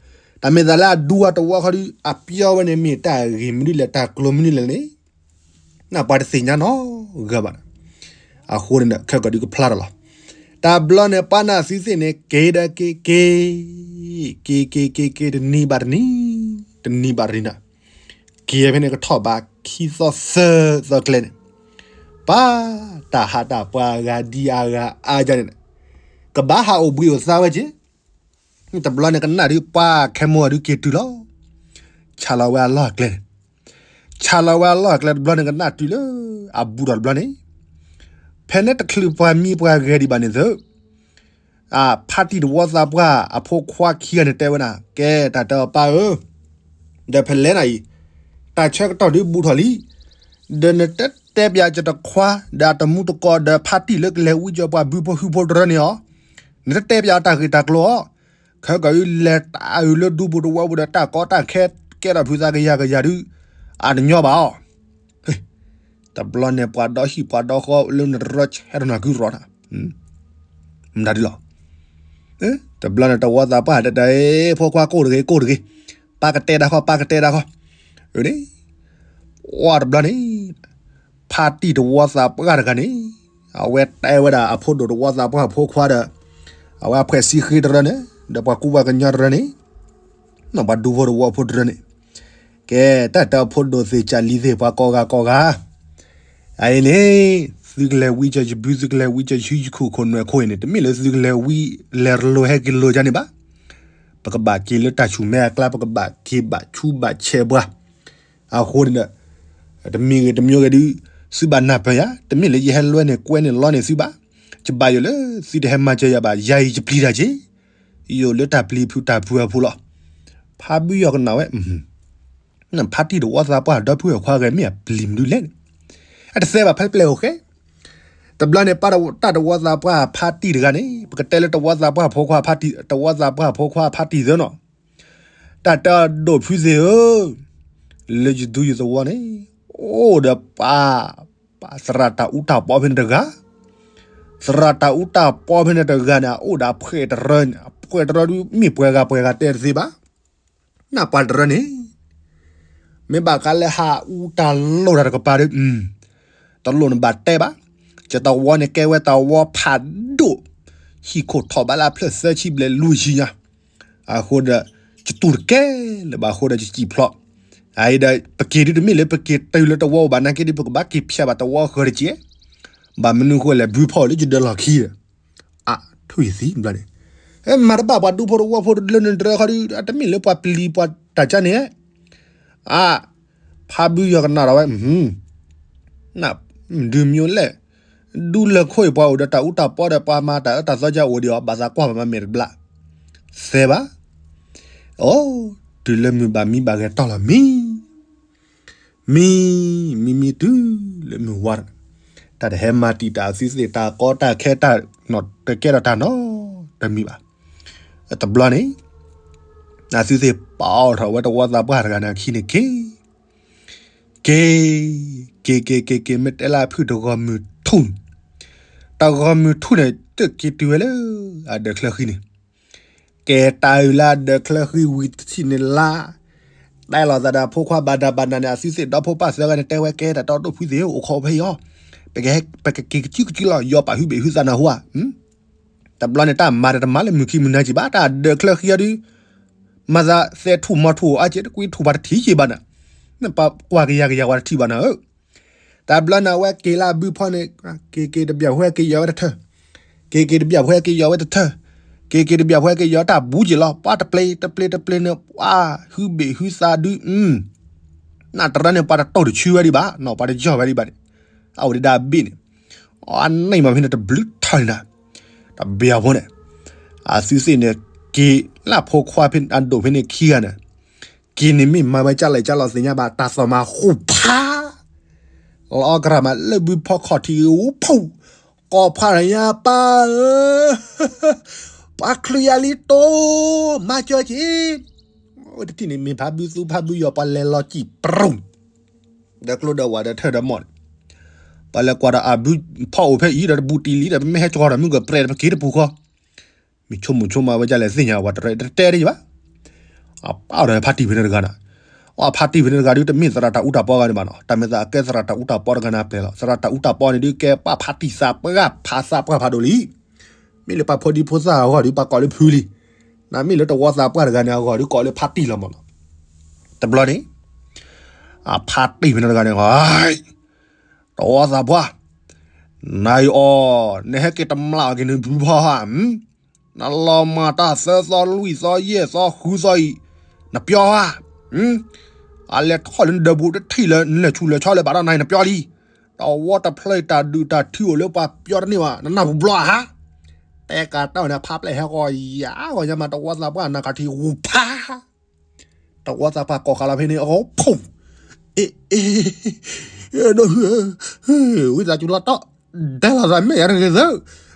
တၢ်မ့ၢ်သးလၢအဒူအတဝီခီဒီး အပျီဝဲန့ၣ်မ့ၢ်တၢ်ဂ့ၢ်မနုၤလဲၣ် တၢ်ကျိၤမနုၤလဲၣ်န့ၣ်, နပှၤတသ့ၣ်ညါနီတဂၤဘၣ်, အဃိန့ၣ်ခဲကီၢ်ဒုးကဖျါထီၣ်လီၤ, တဘျီန့ၣ်ပှၤနသုသ့ၣ်န့ၣ် က့ၤဒီးက့ၤက့ၤ, က့ၤက့ၤက့ၤက့ၤတနံၤဘၣ်တနံၤ, တနံၤဘၣ်တနံၤန့ၣ်, က့ၤဖဲန့ၣ်ကထီၣ်ဘးခံသီသၢသီကျဲန့ၣ်, ပၢ်, တၢ်ဟးတၢ်ပှၢ်အဂၤဒံအဂၤအါဒ်န့ၣ်, ကဘၣ်ဟးအိၣ်ဘှံးအိၣ်သါဝဲက့ၤ တဘျီန့ၣ်ကနၣ်ဒုးပှၤခဲမိၢ်ဒုးက့ၤတုၤလီၤ, ဆါလီၤဝဲအလီၢ်အကျဲန့ၣ်, ဆါလီၤဝဲအလီၢ်အကျဲတဘျီန့ၣ်ကနၣ်တုၤလၢအဘူးထီၣ်တဘျီန့ၣ်, ဖဲန့ၣ်တချုးပှၤမံပှၤဂဲၤဒံးဘၣ်န့ၣ်သု, အဖါတံၢ်တဝီသးပှၢ်အဖိခွါခံဂၤန့ၣ်တဲဝဲဒၣ် ကဲတၢ်တဲအီၤပၢ်ဧၢ, ဒီးဖဲလဲၣ်နၤအံၤ, တၢ်ဆၢကတီၢ်ဒုးဘူးထီၣ်လံ, ဒီးနတတဲပျးကတခွါ ဒီးအတမူတကိးဒီးဖါတံၢ်လၢကလဲၤဝံကၠီပှၤဘုဖိဟုဖိတရၢန့ၣ်အီၤ, နတတဲပျးတၢ်ဂ့ၢ်တၢ်ကျိၤအီၤ, ခဲကီၢ်အံၤလဲၤတၢ်အုၣ်လၢဒူပူၤတဝီပူၤဒီးတၢ်ကီတၢ်ခဲကဲထီၣ်ဖုးသးကယၤကယၤဒုး, အတညီဘၣ်အီၤ, တဘျီန့ၣ်ပှၤဒီဟံၣ်ပှၤဒီဃီလၢနတရၢဆဲးထီၣ်နၤကုရီနၤ, မတၤဒ်လီၤ, တဘျီန့ၣ်တဝီသးပှၢ်တဲတၢ် ဖိခွါကိၢ်တဂ့ၤကိၢ်တဂ့ၤ, ပၢ်ကတဲဒၣ်ဃီ ပၢ်ကတဲဒၣ်ဃီ, န့ၣ်, ဝါတဘျီန့ၣ် ဖါတံၢ်တဝီသးပှၢ်တဂၤန့ၣ်, အဝဲတဲဝဲဒၣ်အဖိဒိၣ်တဝီသးပှၢ်အဖိခွါဒီး, အဝဲအဖှဲးစံဃ့တရၢန့ၣ်, ဒီးပှၤကူပှၤကညီတရၢန့ၣ်, ပှၤဒူဖိတဝီဖိတရၢန့ၣ်, ကဲတၢ်တဲအဖိဒိၣ်သ့ၣ်ကၢ်လံသ့ၣ်ပှၤကိးဂၤကိးဂၤ, အအံၤန့ၣ်, သုကလဲၤဝံကၠီယဘု သုကလဲၤဝံကၠီယဟံၣ်ယခိၣ်ခိၣ်နွဲၣ်ခိၣ်အံၤန့ၣ် တမ့ၢ်လၢသုကလဲၤဝံလဲၤတလိၤဟဲက့ၤလိၤကန့ၣ်ဘၣ်, ပကဘၣ်က့ၤလၢတၢ်ဆူၣ်မဲအကျါ ပကဘၣ်က့ၤဘၣ်ဆူးဘၣ်ဆဲးပှၤ. အဃိန့ၣ်ဒီး တမံၤဂ့ၤတမံၤဂ့ၤဒုး သုဘၣ်နၢ်ပၢၢ်ယၤ, တမ့ၢ်လၢယဟဲလွဲန့ၢ်ကွဲန့ၢ်လီန့ၢ်သုဘၣ်. ယဘၣ်ယိၣ်လၢသုတဟဲမၤစၢၤယၤဘၣ်, ယၤအံၤယပျံၤတၢ်က့ၤ ယိၣ်လၢတၢ်ပျံၤဖုတၢ်ပှဲၤအပူၤလီၤ. ဖါဘုယီၤကနၣ်ဝဲ, ဖါတံၢ်တဝီသးပှၢ်ဒီဖုဝဲခွါဂဲၤမ့ၢ်အပျံၤမနုၤလဲၣ်န့ၣ်, အတသဲဘၣ်ဖဲပျဲၢ်အိၣ်ဃဲ. တဘျီန့ၣ် ပၢ်တၢ်တဝီသးပှၢ်ဖါတံၢ်တဂၤန့ၣ် ပကတဲလၢတဝီသးပှၢ်ဖိခွါဖါတံၢ်, တဝီသးပှၢ်ဖိခွါဖါတံၢ်သၢနီၤ, တၢ်တဲအီၤဒိၣ်ဖုသ့ၣ်ဧၢ, လၢယဒူယသဝီန့ၣ် အိၣ်ဒီးပှၤ, ပှၤသရၣ်တၢ်အူတၢ်ပီဖဲန့ၣ်တဂၤ, သရၣ်တၢ်အူတၢ်ပီဖဲန့ၣ်တဂၤန့ၣ် အအိၣ်ဒီးအဖှဲးတရၢန့ၣ်, အဖှဲးတရၢဒုး မ့ၢ်ပှဲၤဂၤပှဲၤဂၤတဲတသ့ဘၣ်. နၢ်ပှၤတရၢန့ၣ် မ့ၢ်ဘၣ်ဃးလၢဟးအူတၢ်လိၣ်တၢ်တကပၤဒီး တလိၣ်နဘၣ်တဲဘၣ်. ယတဝီန့ၣ်ကဲဝဲတဝီဖးဒိၣ်, ဟံၣ်ခိၣ်ထီၣ်ဘးလၢအဖျၢၣ်သၢဆံဘျဲၣ်လွံၢ်ဆံညါ, အဃိဒီး ယတူၢ်တကဲလၢၤဘၣ်အဃိဒီးယစံၣ်ဖျိး. အအံၤဒီး ပက့ၤဒုးတမ့ၢ်လၢပက့ၤတုၤလၢတဝီအိၣ်ဘၣ်နာ်က့ဒုး ပကဘၣ်က့ၤဖျဲးဘၣ်တဝီဃၢၤတက့ၢ်. ဘၣ်မနုၤဃိလဲၣ် ဘုဖီၣ်အိၣ်လၢယဒၢးလီၢ်ခံဒီး အထွံၣ်သံဘျီန့ၣ်, မၤတဘၣ်ပှၤဒူဖိတဝီဖိတလၢန့ၣ်တရၢခီဒုး တမ့ၢ်လၢပှၤပျံၤပှၤတၢ်ကါန့ၣ်, အါ, ဖါဘုယီၤကနၣ်ဒီးဝဲ, ဒုးမ့ၢ်လဲၣ်, ဒူလၢခိၣ်အံၤပှၤအိၣ်ဒီးတၢ်အူတၢ်ပီဒီးပှၤမၤတၢ်အၢတၢ်သီကၢအိၣ်ဒံးအီၤ ဘၣ်သးကွၢ်ပမၤမဲာ်တဘျီ, သဲဘၣ်, အိ, တုၤလၢမုၢ်ဘၣ်မံဘၣ်ဂဲၤတီၢ်လီၤမံ မံ, မံမံတုၤလၢမုၢ်ဝါ, တၢ်တဟဲမၤတံာ်တာ်အသုသ့ၣ်တၢ်ကီတၢ်ခဲတၢ်နီၢ်တကဲထီၣ်တၢ်နီတမံၤဘၣ်. တဘျီန့ၣ် အသုသ့ၣ်ပာ်အီၤထီၣ်ဝဲတဝီသးပှၢ်တဂၤန့ၣ်အခံန့ၣ်က့ၤ, က့ၤ, က့ၤက့ၤက့ၤက့ၤ မ့ၢ်တဲလၢအဖုၣ်တဂီၤမုၢ်ထူၣ်န့ၣ်, တဂီၤမုၢ်ထူၣ်န့ၣ် တက့ၤတုၤဝဲလၢ အဒၢးချၢဃံန့ၣ် ကဲတၢ်အုၣ်လၢအဒၢးချၢဃံဝံၤတထံၣ်န့ၣ်လၢ တဲလီၤသးဒီးဖိခွါဘၣ်နၤဘၣ်နၤန့ၣ် အသုသ့ၣ်ဒီဖိပၢ်သၢဂၤန့ၣ် တဲဝဲကဲတၢ်တီဒိၣ်ဖုသ့ၣ်ဧၢ အိၣ်ခိးဖဲအံၤအီၤ, ပကက့ၤကစုကစုလီၤ ယီၤပာ်ဟုဘ့ၣ်ဟုသးနၢ်ဟူဧါ. တဘျီန့ၣ် တၢ်မၤဒီးတမၤလၢမုၢ်ခံမုၢ်နၤက့ၤဘၣ် တၢ်အဒၢးချၢဃံအီၤဒုး မၤသးသဲထူၣ်မီၤထူၣ်အါက့ၤ တကွံထူၣ်ပှၤတထံၣ်က့ၤဘၣ်နၤ, နပှၤကွၢ်ကယၤကယၤပှၤတထံၣ်ဘၣ်နၤဧၢ. တဘျီန့ၣ် အဝဲက့ၤလၢအဘုဖီန့ၣ် က့ၤက့ၤတဘျီဖဲက့ၤယီၤဝဲတထၢၣ်, က့ၤက့ၤတဘျီဖဲက့ၤယီၤဝဲတထၢၣ်, က့ၤက့ၤတဘျီဖဲက့ၤယီၤတၢ်ဘူးက့ၤလီၤ ပှၤတပျ့ၤတပျ့ၤတပျ့ၤန့ၣ် ပှၤဟုဘ့ၣ်ဟုသးဒုး နၢ်တရၢန့ၣ် ပှၤတတိၢ်တဆူဝဲဒံးဘၣ်နီၤ ပှၤတယီၢ်ဝဲဒံးဘၣ်န့ၣ်, အအိၣ်ဒံးဒၣ်အဘ့ၣ်န့ၣ်, အန့ၢ်မးဖဲန့ၣ်တဘျုးထီၣ်န့ၣ်ဒီး, တဘျီဖိန့ၣ်, အသုသ့ၣ်န့ၣ် က့ၤလၢဖိခွါဖဲအဒိၣ်ဖဲန့ၣ်ခံဂၤန့ၣ်, က့ၤန့ၣ်မ့ၢ်မၤဝဲကၢ်လဲၣ်ကၢ်လီၤသ့ၣ်ညါဘၣ် တၢ်သီၣ်မၤဟူၣ်ဖး လီၤအီကရၢမးလၢဘုဖီခီၣ်ထံး ဖူး, ကိးဖးတၢ်ညါပၢ်ဧၢ, ပှၤချုးယၤလံတိ, မၤစၢၤက့ၤ, တထံၣ်န့ၣ်မ့ၢ်ဖးဘုသူဖးဘုယီၤ ပှၤလဲၤလီၤစံၣ်ပြူၣ်, ဒီးကျိဒီးဝးဒီးထၢၣ်ဒီးမီၢ်န့ၣ်, ပှၤလဲၤကွၢ်ဒီးအဘုဖီအိၣ်ဖဲအံၤဒီး တဘူးတံၢ်လံဒီး ပမ့ၢ်ဟဲကၠီၤဒီးမုၢ်ကပြဲးဒီး ပက့ၤတပူၤဃီ မ့ၢ်ဆိကမိၣ်ဆိကမးဝဲဒ်လဲၣ်သ့ၣ်ညါ ပှၤတရဲတတဲဒ်ယဘၣ်. အပၢ်ဒီးဖါတံၢ်ဖဲန့ၣ်တဂၤန့ၣ်, အဖါတံၢ်ဖဲန့ၣ်တဂၤဒုး တမ့ၢ်သရၣ်တၢ်အူတၢ်ပီဂၤန့ၣ်ဘၣ်နီၤ, တၢ်မ့ၢ်သးအကဲသရၣ်တၢ်အူတၢ်ပီတဂၤန့ၣ်အပျဲၢ်လီၤ. သရၣ်တၢ်အူတၢ်ပီန့ၣ်ဒုး ကဲပှၤဖါတံၢ်သးပှၢ်ဖးသးပှၢ်ဖးဒိၣ်လံ. မ့ၢ်လၢပှၤဖိဒံဖိသၣ်အဂီၢ်ဒုး ပှၤကိးလၢဖုလံ. နမ့ၢ်လၢတဝီသးပှၢ်တဂၤန့ၣ်အဂီၢ်ဒုး ကိးလၢဖါတံၢ်လီၤမးနီၤ. တဘျီန့ၣ် အဖါတံၢ်ဖဲန့ၣ်တဂၤန့ၣ် တဝီသးပှၢ်, နၤအံၤအီၤ နဟဲက့ၤတမျၢ်အီၤက့ၤနဘုဖီဧါ, နလီၤမၢ်တၢ်သၢသီလွံၢ်သီယဲၢ်သီဃုသီအံၤ, နပျီဧါ, အလဲၤထီၣ်လၢနဒၢးပူၤတထံၣ်လၢနလဲၤဆူၣ်လဲၤဆီလၢၤဘၣ်ဒီးနၤအံၤနပျီလံ. တဝီတဖျၢၣ်တၢ်ဒုးတၢ်ထုးအိၣ်လၢပှၤပျီတန့ၢ်ဘၣ် နနၢ်ပူၤဘျီဧါ. တဲကးတၢ်န့ၣ် ဖါပျဲၢ်ဟဲဂီၤယၤဂီၤညါမး တဝီသးပှၢ်နၤကထံၣ်ဂူၤဖး တဝီသးပှၢ်ကိးဃာ်လီၤဖဲန့ၣ် အီၤဖူး, အ့ အ့ ဝံသးစူၤလီၤတီ, ဒဲလီၤသးမဲာ်ယၤတဂ့ၤသၢ,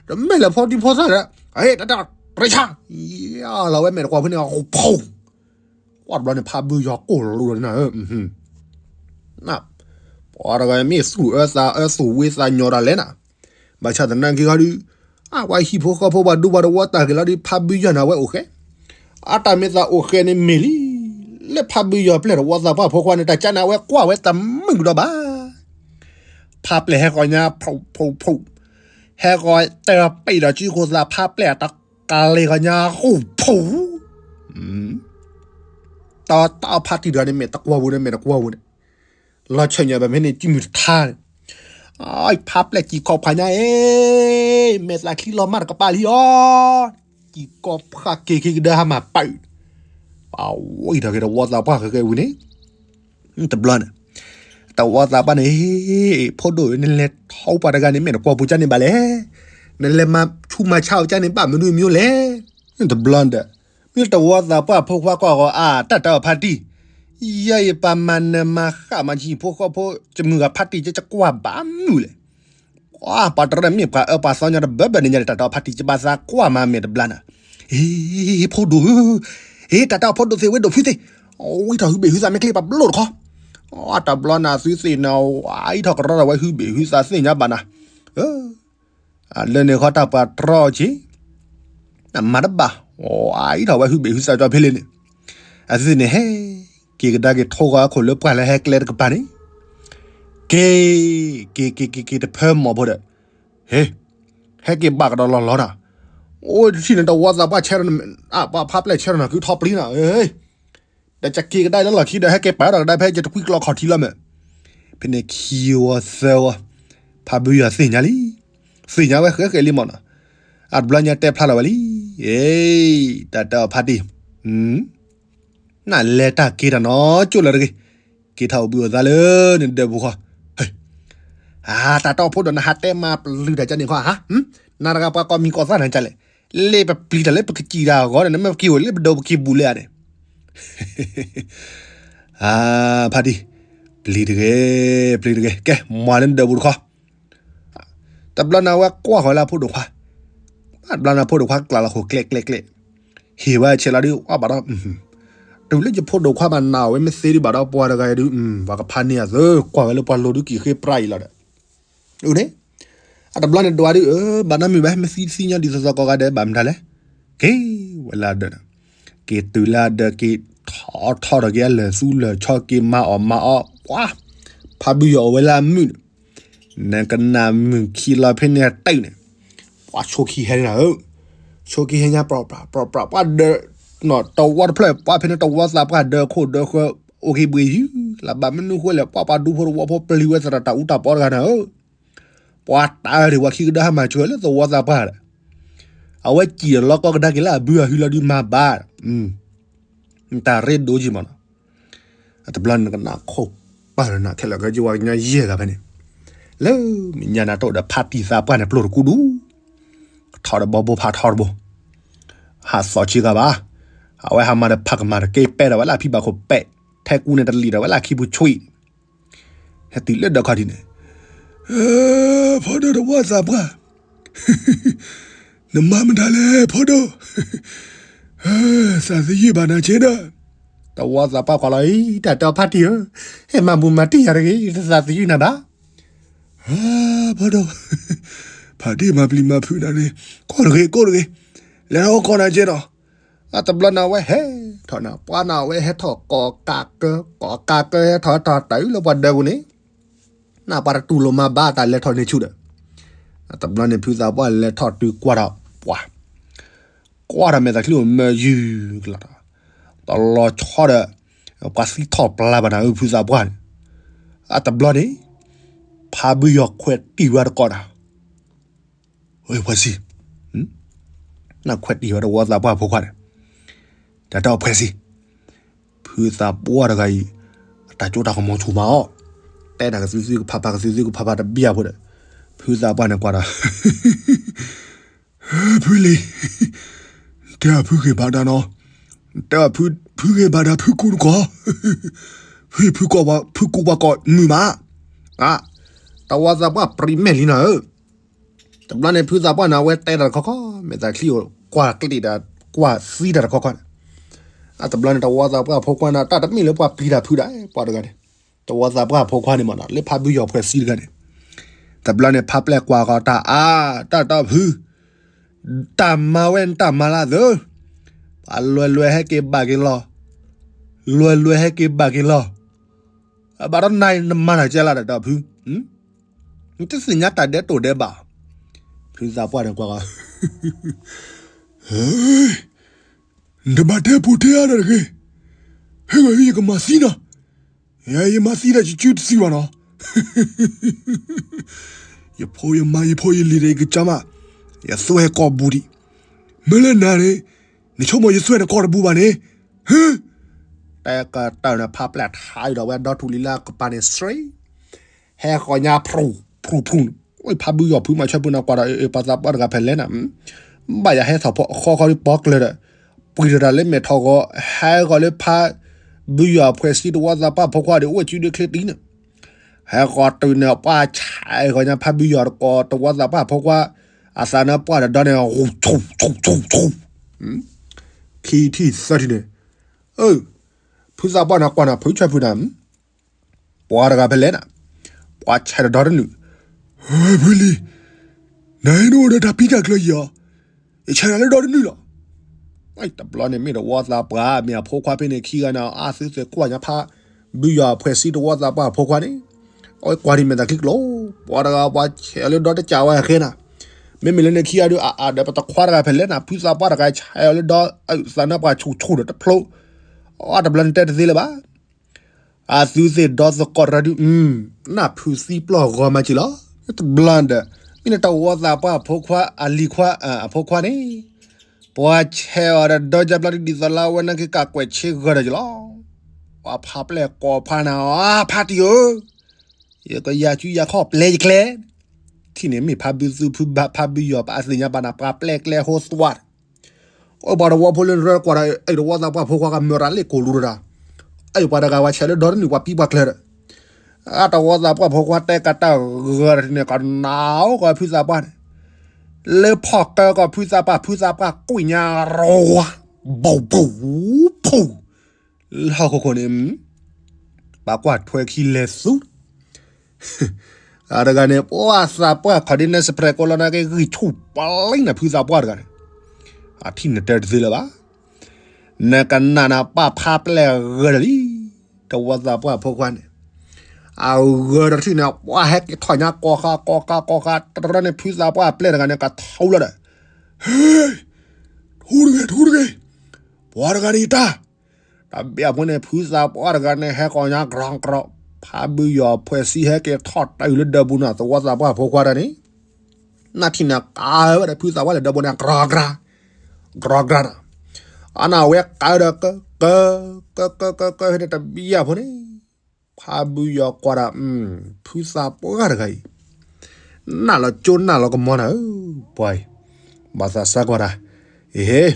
တမ့ၢ်လၢဖိဒံဖိသၣ်ဒီး, အ့ တၢ်တၢ်ရ့ဆါ, ယလီၤဝဲမဲာ်တကွၢ်ဖဲန့ၣ် အီၤဖူး, ကွၢ်တဘျီန့ၣ် ဖါဘုယီၤကိၢ်လိၤဒီးနၤဧၢ, ပှၤတဂၤမ့ၢ်သူၣ်အၢသးအၢသူၣ်ဝံသးညီတၢ်လဲၣ်နၤ, ဘၣ်ဆၣ်သနာ်က့ခီဒုး အဝဲဟံၣ်ဖိဃီဖိပှၤဒူပှၤတဝီတၢ်ဂ့ၤလီၤဒုး ဖါဘုယီၤန့ၣ် အဝဲအိၣ်ဃဲ, အတၢ်မ့ၢ်သးအိၣ်ဃဲန့ၣ်မ့ၢ်လံ, လၢဖါဘုယီၤပျဲၢ်တဝီသးပှၢ်ဖိခွါန့ၣ် တၢ်ကၢန့ၣ် အဝဲကွၢ်ဝဲတမုာ်ကဒီးဘၣ်. ဖါပျဲၢ်ဟဲဂီၤညါ ဖူးဖူးဖူး, ဟဲဂီၤတပ့ၤဒီးစုဃိသး ဖါပျဲၢ်အတကးလံၤဂီၤညါ ဂူၤဖူး, တၢ်တၢ်ဖါတံၢ်တဂၤန့ၣ် မဲာ်တကွၢ်ဝူၤန့ၣ် မဲာ်တကွၢ်ဝူၤန့ၣ် လီၤဆၢၣ်ညါဘၣ်ဖဲန့ၣ် ကံၢ်မုၢ်တထါန့ၣ်, အဖါပျဲၢ်စံၣ်ခီၣ်ဖးညါအ့, မဲာ်သးချံလီၤမၢ်တကပၤလံအီၤ, စံၣ်ကီၢ်ဖးက့ၤခံကဒါဟါမၢ်ပာ် အဝံထီၣ်က့ၤတဝီသးပှၢ်ဃဲၤဃဲၤဝံၤန့ၣ် တဘျီန့ၣ် တဝီသးပှၢ်န့ၣ် ဖိဒိၣ်ဧၢ နလဲၤထီၣ်ပှၤတဂၤန့ၣ် မ့ၢ်နကွီၢ်ပူၤကၢ်န့ၣ်ဘၣ်လဲၣ်. နလဲၤမၤဆူးမၤဆါအီၤကၢ်န့ၣ် ဘၣ်မနုၤမနုၤလဲၣ်. တဘျီဒီး မ့ၢ်တဝီသးပှၢ်ဖိခွါကွၢ်ဂီၤအါ တၢ်တၢ်အီၣ်ဖါတံၢ် ယဲယပှၤမၤနၢၤမၤဃၣ်မၤဆံးဖိဃီဖိ ကမုာ်ဂၤဖါတံၢ် ကကွၢ်ဘၣ်မုာ်လဲၣ်. ကွၢ်ပှၤတရၢၣ်မ့ၢ်ပှၤအၢပှၤသီညါတဘၢဘၢန့ၣ်ညါန့ၣ် တၢ်တၢ်အီၣ်ဖါတံၢ် ကဘၣ်သးကွၢ်မၤမဲာ်တဘျီနၤ. ဟ့ ဖိဒိၣ်ဧၢ, ဟ့ တၢ်တၢ်အီၣ်ဖိဒိၣ်သ့ၣ်ဝဲဒိၣ်ဖုသ့ၣ်, ဝံထီၣ်ဟုဘ့ၣ်ဟုသးမ့ၢ်ချ့ပှၤဘျိၣ်တခီ, တဘျီနၤသုသ့ၣ်နၤ ဝံထီၣ်ကရီဒီးဝဲဟုဘ့ၣ်ဟုသးသ့ၣ်ညါဘၣ်နၤ. လၢန့ၣ်ဃီတၢ်ပှၤတြီအီၤက့ၤ နမၤတဘၣ်, အံၤထီၣ်ဝဲဟုဘ့ၣ်ဟုသးကၠီဖဲလဲၣ်န့ၣ်, အသုသ့ၣ်န့ၣ်ဟဲက့ၤကဒါက့ၤထိဂီၤအခိၣ်လၢပှၢ်လၢဟဲကျဲတကပၤန့ၣ်, က့ၤ, က့ၤက့ၤက့ၤက့ၤတဖၢမီၢ်ဖိဒီး, ဟ့, ဟဲက့ၤဘၣ်ကဒီးလီၤလီၤနၤ, အိၣ်တထံၣ်န့ၣ်တဝီသးပှၢ်ဆဲး, ပှၤဖးပျဲၢ်ဆဲးဒီးနၤ ကုထီပျံၤနၤ ဒီးကက့ၤကဒါလၢလီၢ်ခံဒီး ဟဲက့ၤပာ်ထီၣ်ကဒါဖဲယတကွံကျီခီၣ်ထံးလီၤမး, ဖဲန့ၣ်ခံဝီသၢဝီ, ဖးဘုယီၤသ့ၣ်ညါလံ, သ့ၣ်ညါဝဲဃဲဃဲလံမးနီၤ, အတဘျီညါတဲဖျါလီၤဝဲလံ, အ့, တၢ်တၢ်အီၣ်ဖါတံၢ်, နလဲၤတၢ်က့ၤတၢ်နီၤကၠိလၢတဂ့ၤ, က့ၤထီၣ်အိၣ်ဘှံးအိၣ်သါလၢနဒၢးပူၤဃီ, အတၢ်တၢ်အီၣ်ဖိဒီးနဟးတဲမၤပျုၤတၢ်ကန့ၣ်ခီဧါ, နၤတဂၤပှၤကိးမံၤကိးသၣ်နၤကလဲၣ်, လ့ပပျံၤတၢ်လၢပကစံၣ်တၢ်အဂီၢ်ဒီး နမ့ၢ်က့ၤအိၣ်လၢပဒိးပက့ၤဘူးလၢဧါန့ၣ်, အဖါတံၢ်, ပျံၤတဂ့ၤ, ပျံၤတဂ့ၤ, ကဲ မၤလၢနဒၢးပူၤတခီ, တဘျီနၤဝဲကွၢ်ဃီၤလၢအဖိဒိၣ်ခွါ, တဘျီနၤဖိဒိၣ်ခွါကျးလီၤခိၣ်ကျဲကျဲကျဲ, ဟ့ၣ်ဝဲဆဲးလီၤဒုး အဘၣ်ဒီး, တုၤလၢယဖိဒိၣ်ခွါမးနၤဝဲမ့ၢ်သ့ဒုးဘၣ်ဒီးပှၤတဂၤအံၤဒုး, ပှၤကဖးန့ၢ်အသိး ကွၢ်ဝဲလၢပှၤလိၤဒုးက့ၤဃ့ပြးအံၤလီၤဒီး, အန့ၣ်, အတဘျီန့ၣ်ဒွးဒုး ဘၣ်နီတမုာ်ဘၣ် မ့ၢ်သံသံညီဒ်သိးသိးကိးဂၤဒဲး ဘၣ်မတၤလဲၣ်, က့ၤဝဲလၢအဒၢးဒီး, က့ၤတုၤလၢအဒၢးက့ၤထီၣ်ထီၣ်ထီၣ်က့ၤအလၢာ်သူလၢာ်ဆီက့ၤမၤအီၣ်မၤအီ, ပှၤ, ဖးဘုယီၤအိၣ်ဝဲလၢအမုၢ်န့ၣ် နကနၣ်မုၢ်ခံလီၤဖဲန့ၣ်အတၢၢ်န့ၣ်, ပှၤဆိခံဟဲန့ၣ်ဧၢ, ဆိခံဟဲညါပြးပြးပြးပြး ပှၤဒၢး, တဝီတဖျၢၣ် ပှၤဖဲန့ၣ်တဝီသးပှၢ်ဒၢးခိၣ်ဒၢးဃၢၤ, အိၣ်က့ၤဘှံးယုၢ်, လၢဘၣ်မနုၤဃိလဲၣ် ပှၤပှၤဒူဖိတဝီဖိပျံၤဝဲသရၣ်တၢ်အူတၢ်ပီတဂၤန့ၣ်ဧၢ, ပှၤတၢ်အၢဒံးပှၤခံကဒါဟဲမၤစၢၤလၢတဝီသးပှၢ်ဒီး, အဝဲစံၣ်ဒီးလီၤကီကဒါက့ၤလၢအဘုအဟုလီၤဒုးမၤဘၣ်, တၢ်ရ့ဒိကံမးနီၤ အတဘျီန့ၣ်နကနၣ်ခိၣ်ပာ်လၢနၤခဲလၢာ်ခဲဆ့ဝဲကညီယဲၢ်ဂၤဖဲန့ၣ်, လၢမဲာ်ညါနၤတအိၣ်ဒီးဖါတံၢ်သးပှၢ်န့ၣ် ပျိၢ်တကူဒူ, ထီၣ်ဒီးဘီဘိဖးထီတဘိ, ဟးသီၣ်ဆံဂၤဘၣ်, အဝဲဟးမၤဒီးဖးကမၤတက့ၢ်ပဲာ်ဒီးဝဲလၢအဖံဘၣ်ခိၣ်ပဲာ်, ထဲကူန့ၣ်တလံာ်ဒီးဝဲလၢအခံပူၤဆွံ, ဟဲတုၤလၢဒၢးခီၣ်ထံးန့ၣ်, ဖိဒိၣ်တဝီသးပှၢ် နမၤမတၤလဲၣ် ဖိဒိၣ်, သးသယုၢ်ဘၣ်နၤက့ဒီး, တဝီသးပှၢ်ကွၢ်လီၤအံၤ တၢ်တၢ်ဖါတံၢ်ဧၢ, ဟဲမၤဘူၣ်မၤတံၢ်ယၤတဂ့ၤ တသးသယုၢ်နၤဘၣ်, ဖိဒိၣ်, ဖါတံၢ်မၤပျံၤမၤဖုးနၤန့ၣ် ကိၢ်တဂ့ၤ ကိၢ်တဂ့ၤ, လဲၤထီၣ်အိၣ်ကီၢ်နၤက့ဒီး, အတဘျီနၤဝဲဟဲထီၣ်နၤ ပှၤနၤဝဲဟဲထီၣ်ကိးကးကၢ ကိးကးကၢဟဲထီၣ်တၢ်တၢ်အုၣ်လၢပှၤဒၢးပူၤန့ၣ် နပှၤတတူၢ်လိာ်မၤဘၣ်တၢ်လဲၤထီၣ်န့ၢ်ဆူၣ်ဒီး, တဘျီန့ၣ်ဖုသးပှၢ်လဲၤထီၣ်တုၤကွၢ်ဒီးပှၤ, ကွၢ်ဒီးမဲာ်သးချံအိၣ်မၢယုၢ်ကလာ်ဒီး, တလီၤဆီဒီး, ပှၤသံထီၣ်ပျၢ်ဘၣ်နၤဧၢ ဖုသးပှၢ်န့ၣ်, အတဘျီန့ၣ်, ဖါဘုယီၤခွဲးတံၢ်ဝဲတကိးနၤ ဝဲ ဖှဲးစံ, နခွဲးတံၢ်ဝဲတဝီသးပှၢ်ဖိခွါန့ၣ်, တၢ်တၢ်ဖှဲးစံ, ဖုသးပှၢ်တဂၤအံၤ, အတၢ်ကၠိတၢ်ကမီၤဆူၣ်မးအီၤ, တဲနၤကသုသုကဖးဖးကသုသုကဖးဖးတဘျီဖိဒီး, ဖုသးပှၢ်န့ၣ်ကွၢ်ဒီး ဖုလံၤ, တဲအဖုဂ့ၤဘၣ်ဒၣ်နီၤ, တဲအဖုဂ့ၤဘၣ်ဒၣ်ဖုကူတကီၢ်, ဖုကူပှၤကိးမုာ်မး, တဝီသးပှၢ်ပြံးမဲာ်လံနၤဧၢ, တဘျီန့ၣ်ဖုသးပှၢ်န့ၣ် အဝဲတဲတၢ်တခီခီ မဲာ်သးချံအိၣ်ကွၢ်ကျ့ၣ်ဒီး ကွၢ်သံတၢ်တခီခီန့ၣ်, အတဘျီန့ၣ် တဝီသးပှၢ်ဖိခွါန့ၣ် တၢ်တမ့ၢ်လၢပှၤပျံၤတၢ်ဖုဒၣ် ပှၤတဂၤန့ၣ်, တဝီသးပှၢ်ဖိခွါန့ၣ်မးနီၤ လၢဖါဘုယီၤဖှဲးစံတဂၤန့ၣ်, တဘျီန့ၣ် ဖါပျဲၢ်ကွၢ်ဃီတၢ်အါ တၢ်တီဖု တၢ်မၤဝဲန့ၣ်တၢ်မၤလၢအသၢ, ပှၤလွဲလွဲဟဲက့ၤဘၣ်က့ၤလီၤ, လွဲလွဲဟဲက့ၤဘၣ်က့ၤလီၤ, အဘၣ်ဒီးနၤနမၤတၢ်ကဲလၢတၢ်တီဖု, နတသ့ၣ်ညါတၢ်ဒဲးတိၢ်ဒဲးဘၣ်, ဖုသးပှၢ်န့ၣ်ကွၢ်ဃီ နတဘၣ်တဲပူၤတဲအါတၢ်တဂ့ၤ, ဟဲဂီၤဟံးယကမၤသံနၤ, ယမၤသံတၢ်ယစုတသံဘၣ်နီၤ, ယဖိယမါယဖိယလံၤဒီးယကစၢ်မး, ယသွဲၣ်ကိာ်ဘူးဒံး, မ့ၢ်လၢနၤန့ၣ်, နဆိကမိၣ်ယသွဲၣ်နကိာ်တဘူးဘၣ်န့ၣ်, တဲကတၢၢ်န့ၣ် ဖါပျဲၢ်ထါအံၤဒီးဝဲဒီထူၣ်လံလၢအကပၤန့ၣ်စ့ ဟဲဃီၤညါ ဖြူၣ်ဖြူၣ်ဖြူၣ်န့ၣ် ဖါဘုယီၤဖုမၤဆၢဖုနၤကွၢ်ဒီး အပှၤသးပှၢ်တဂၤဖဲလဲၣ်နၤ, ဘၣ်ယၤဟဲထီၣ်ဖီဃီဃီဒီးပီကျၢၤဒီး ပှံၤတၢ်လၢမဲာ်ထီၣ်ဂီၤ ဟဲဃီၤလၢဖါဘုယီၤအဖှဲးစံတဝီသးပှၢ်ဖိခွါဒီး အိၣ်စုဒုချ့တံန့ၣ် ဟဲဃီၤတုၤန့ၣ် ပှၢ်ဆဲးဃီၤညါဖါဘုယီၤတကိးတဝီသးပှၢ်ဖိခွါ အသးနၢပှၢ်တဒီန့ၣ် ဆူၣ်ဆူၣ်ဆူၣ်ဆူၣ် ခံထံၣ်သၢထံၣ်န့ၣ်, အၢ ဖုသးပှၢ်နၤကွၢ်နၤ ဖုဆၢဖုနၤ, ပှၤတဂၤဖဲလဲၣ်နၤ, ပှၤဆဲးတဒီတနုာ်, ဖုလံၤ, နၤဟဲနအိၣ်ဒီးတၢ်ပံတၢ်ကျၢၤယံၤဧါ, ယဆဲးနၤလၢဒီတနုာ်လီၤ. တဘျီန့ၣ်မ့ၢ်တဝီသးပှၢ် မ့ၢ်အဖိခွါဖဲန့ၣ်ခံဂၤန့ၣ် အါသုသဲးကွၢ်ညါဖါဘုယီၤအဖှဲးစံတဝီသးပှၢ်ဖိခွါန့ၣ်, အဝဲကွၢ်ဒံးမဲာ်သးခံကလိၤ, ပှၤတဂၤပှၤဆဲးအီၤလၢဒီတကးဝဲအဃဲနၤ, မ့မ့ၢ်လၢန့ၣ်ခံဂၤဒုး အအါဒီးပတခွါတဂၤဖဲလဲၣ်နၤ ဖုသးပှၢ်တဂၤဆဲးအီၤလၢဒီ အသးနၢပှၢ်ဆူၣ်ဆူၣ်ဒီးတဖျိ, အတဘျီန့ၣ်တဲတသ့လၢၤဘၣ်. အသုသ့ၣ်ဒီသကိးတရၢဒုး, နၢ်ဖုသံပျီၢ်ဂီၤမးက့ၤလီၤ. တဘျီဒီး မ့ၢ်လၢတဝီသးပှၢ်အဖိခွါ အလံၤခွါ အဖိခွါန့ၣ်, ပှၤဆဲးအီၤဒီးဒီကၠၢပျီဒ်သိးလၢအဝဲန့ၣ်က့ၤကးကွဲးဆ့ဂၢၢ်ဒီးက့ၤလီၤ. ပှၤဖါပျဲၢ်ကိးဖါနၤအီၤ ဖါတံၢ်ဧၢ, ယကယၤစုယၤခီၣ်ပျဲယကျဲ, ထံၣ်န့ၣ်မ့ၢ်ဖါဘုသူဖုဘၣ်ဖါဘုယီၤပှၤအသ့ၣ်ညါဘၣ်နၤ ပှၤပျဲၢ်ကျဲဟိသွါ အိၣ်ပှၤတဝီဖိလၢနရၢကွၢ်ဒီး အဲၣ်တဝီသးပှၢ်ဖိခွါကမၢရၤလ့ၣ်ကိၢ်လူတဒၣ်, အဲၣ်ပှၤတဂၤဝဲဆဲးလၢဒီတနုာ်ပှၤပံပှၤကျၢၤဒီး, အတဝီသးပှၢ်ဖိခွါတဲကတၢၢ်ဂၢၢ်တထံၣ်န့ၣ် ကနၣ်အိၣ်ကီးဖုသးပှၢ်န့ၣ်, လၢဖီၣ်ကၢကီးဖုသးပှၢ် ဖုသးပှၢ်ကွံာ်ညါရဝါ, ဘိၣ်ဘိၣ်ဖူ လၢဟီၣ်ခိၣ်ခိၣ်န့ၣ် ပှၤကွၢ်ထွဲခံလဲၤသူ အတဂၤန့ၣ် ပှၤသးပှၢ်ခီၣ်ဒ်နဲစဖရဲးကိးလီၤနၤက့ၤဂံၢ်ဆူၣ်ပလံနၤ ဖုသးပှၢ်တဂၤန့ၣ်, အထံၣ်နတဲတသ့လၢၤဘၣ်, နကနၣ်နၤပၢ်ဖါပျဲၢ်ဂၢၢ်ဒီးလံ, တဝီသးပှၢ်ဖိခွါန့ၣ်, အဂၢၢ်တထံၣ်န့ၣ် ပှၤဟဲက့ၤထီၣ်ညါကိးဃာ်ကိးဃာ်ကိးဃာ် တရၢန့ၣ် ဖုသးပှၢ်ပျဲၢ်တဂၤန့ၣ် ကထီလီၤဒီး, ဟ့, ထူတဂ့ၤ ထူတဂ့ၤ, ပှၤတဂၤန့ၣ်ယတၢ် တဘျီဖိန့ၣ် ဖုသးပှၢ်တဂၤန့ၣ် ဟဲကိးညါကြီကြီ, ဖါဘုယီၤဖှဲးစံဟဲက့ၤထီၣ်တၢ်အုၣ်လၢဒၢးပူၤနီၤ သဝီသးပှၢ်ဖိခွါတၢ်န့ၣ်, နၢ်ထံၣ်န့ၣ်ကးဝဲဒီးဖုသးပှၢ်လၢဒၢးပူၤန့ၣ် ကြီကြီ, ကြီကြီနီၤ, အန့ၣ်ဝဲကးဒီးက, က, က, က, က, က, ဖဲန့ၣ်တဘျီဖိန့ၣ်, ဖါဘုယီၤကွၢ်ဒီး, ဖုသးပှၢ်တဂၤအံၤ နၢ်လီၤကၠိနၢ်လီၤကမီၤနၤဧၢ, ပှၤအံၤ, ဘၣ်သးစၢ်ကွၢ်တၢ်, အ့ဟ့,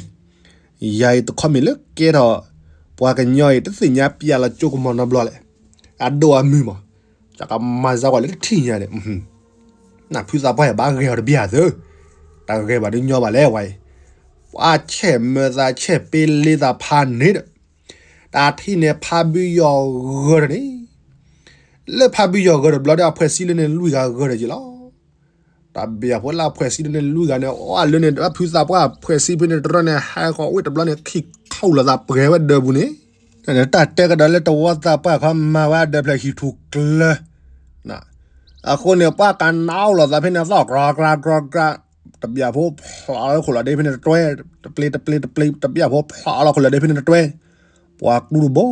ယၤအံၤတခီမ့ၢ်လၢကဲထီၣ်, ပှၤကညီအံၤတသ့ၣ်ညါပျၢ်လီၤကၠိကမီၤနီတဘျီလဲၣ်, အဒိၣ်အမုၢ်မး, တၢ်ကမၤစၢ်ကွၢ်လၢတထံၣ်ညါန့ၣ်, နၢ်ဖုသးပှၢ်ယဘၣ်ဂဲၤအီၤတဘျီသၢ, တၢ်ဂဲၤဘၣ်ဒုးညီဘၣ်လဲၣ်ဝဲအံၤ, ပှၤဆဲးမၢသးဆဲးပ့လ့သးဖးန့ၣ်ဒီး တၢ်ထံၣ်န့ၣ်ဖါဘုယီၤဂၢၢ်ဒီးန့ၣ်, လၢဖါဘုယီၤဂၢၢ်ဒီးဘျီဒီးအဖှဲးစံလၢန့ၣ်လွံၢ်ဂၤဂၢၢ်ဒီးက့ၤလီၤ. တၢ်ဘၣ်ဖိလၢအဖှဲးစံလၢန့ၣ်လွံၢ်ဂၤန့ၣ် အီၣ်လၢန့ၣ် ဖုသးပှၢ်ဖှဲးစံဖဲန့ၣ်တရၢန့ၣ် ဟဲဃီၤဝ့ၢ်တဘျီန့ၣ် ခံခီၣ်လိာ်သးပှဲၤဝဲဒၢးပူၤန့ၣ်, တၢ်တဲကဒီးလၢတဝီသးပှၢ်ခီမၤဝဲအဒၢးဖျၢၣ်ဟံၣ်ထူၣ်ကျၢၤ အဃိန့ၣ် ပှၤကနၣ်အိၣ်လိာ်သးဖဲန့ၣ်သီၣ်ကြီကြီကြီ, တဘျီဖိဖျိးလီၤခိၣ်လီၤဒ့ဖဲန့ၣ်တတွဲ, တပျ့တပျ့တပျ့ တဘျီဖိဖျိးလီၤခိၣ်လီၤဒ့ဖဲန့ၣ်တတွဲ, ပှၤကျူတဘိ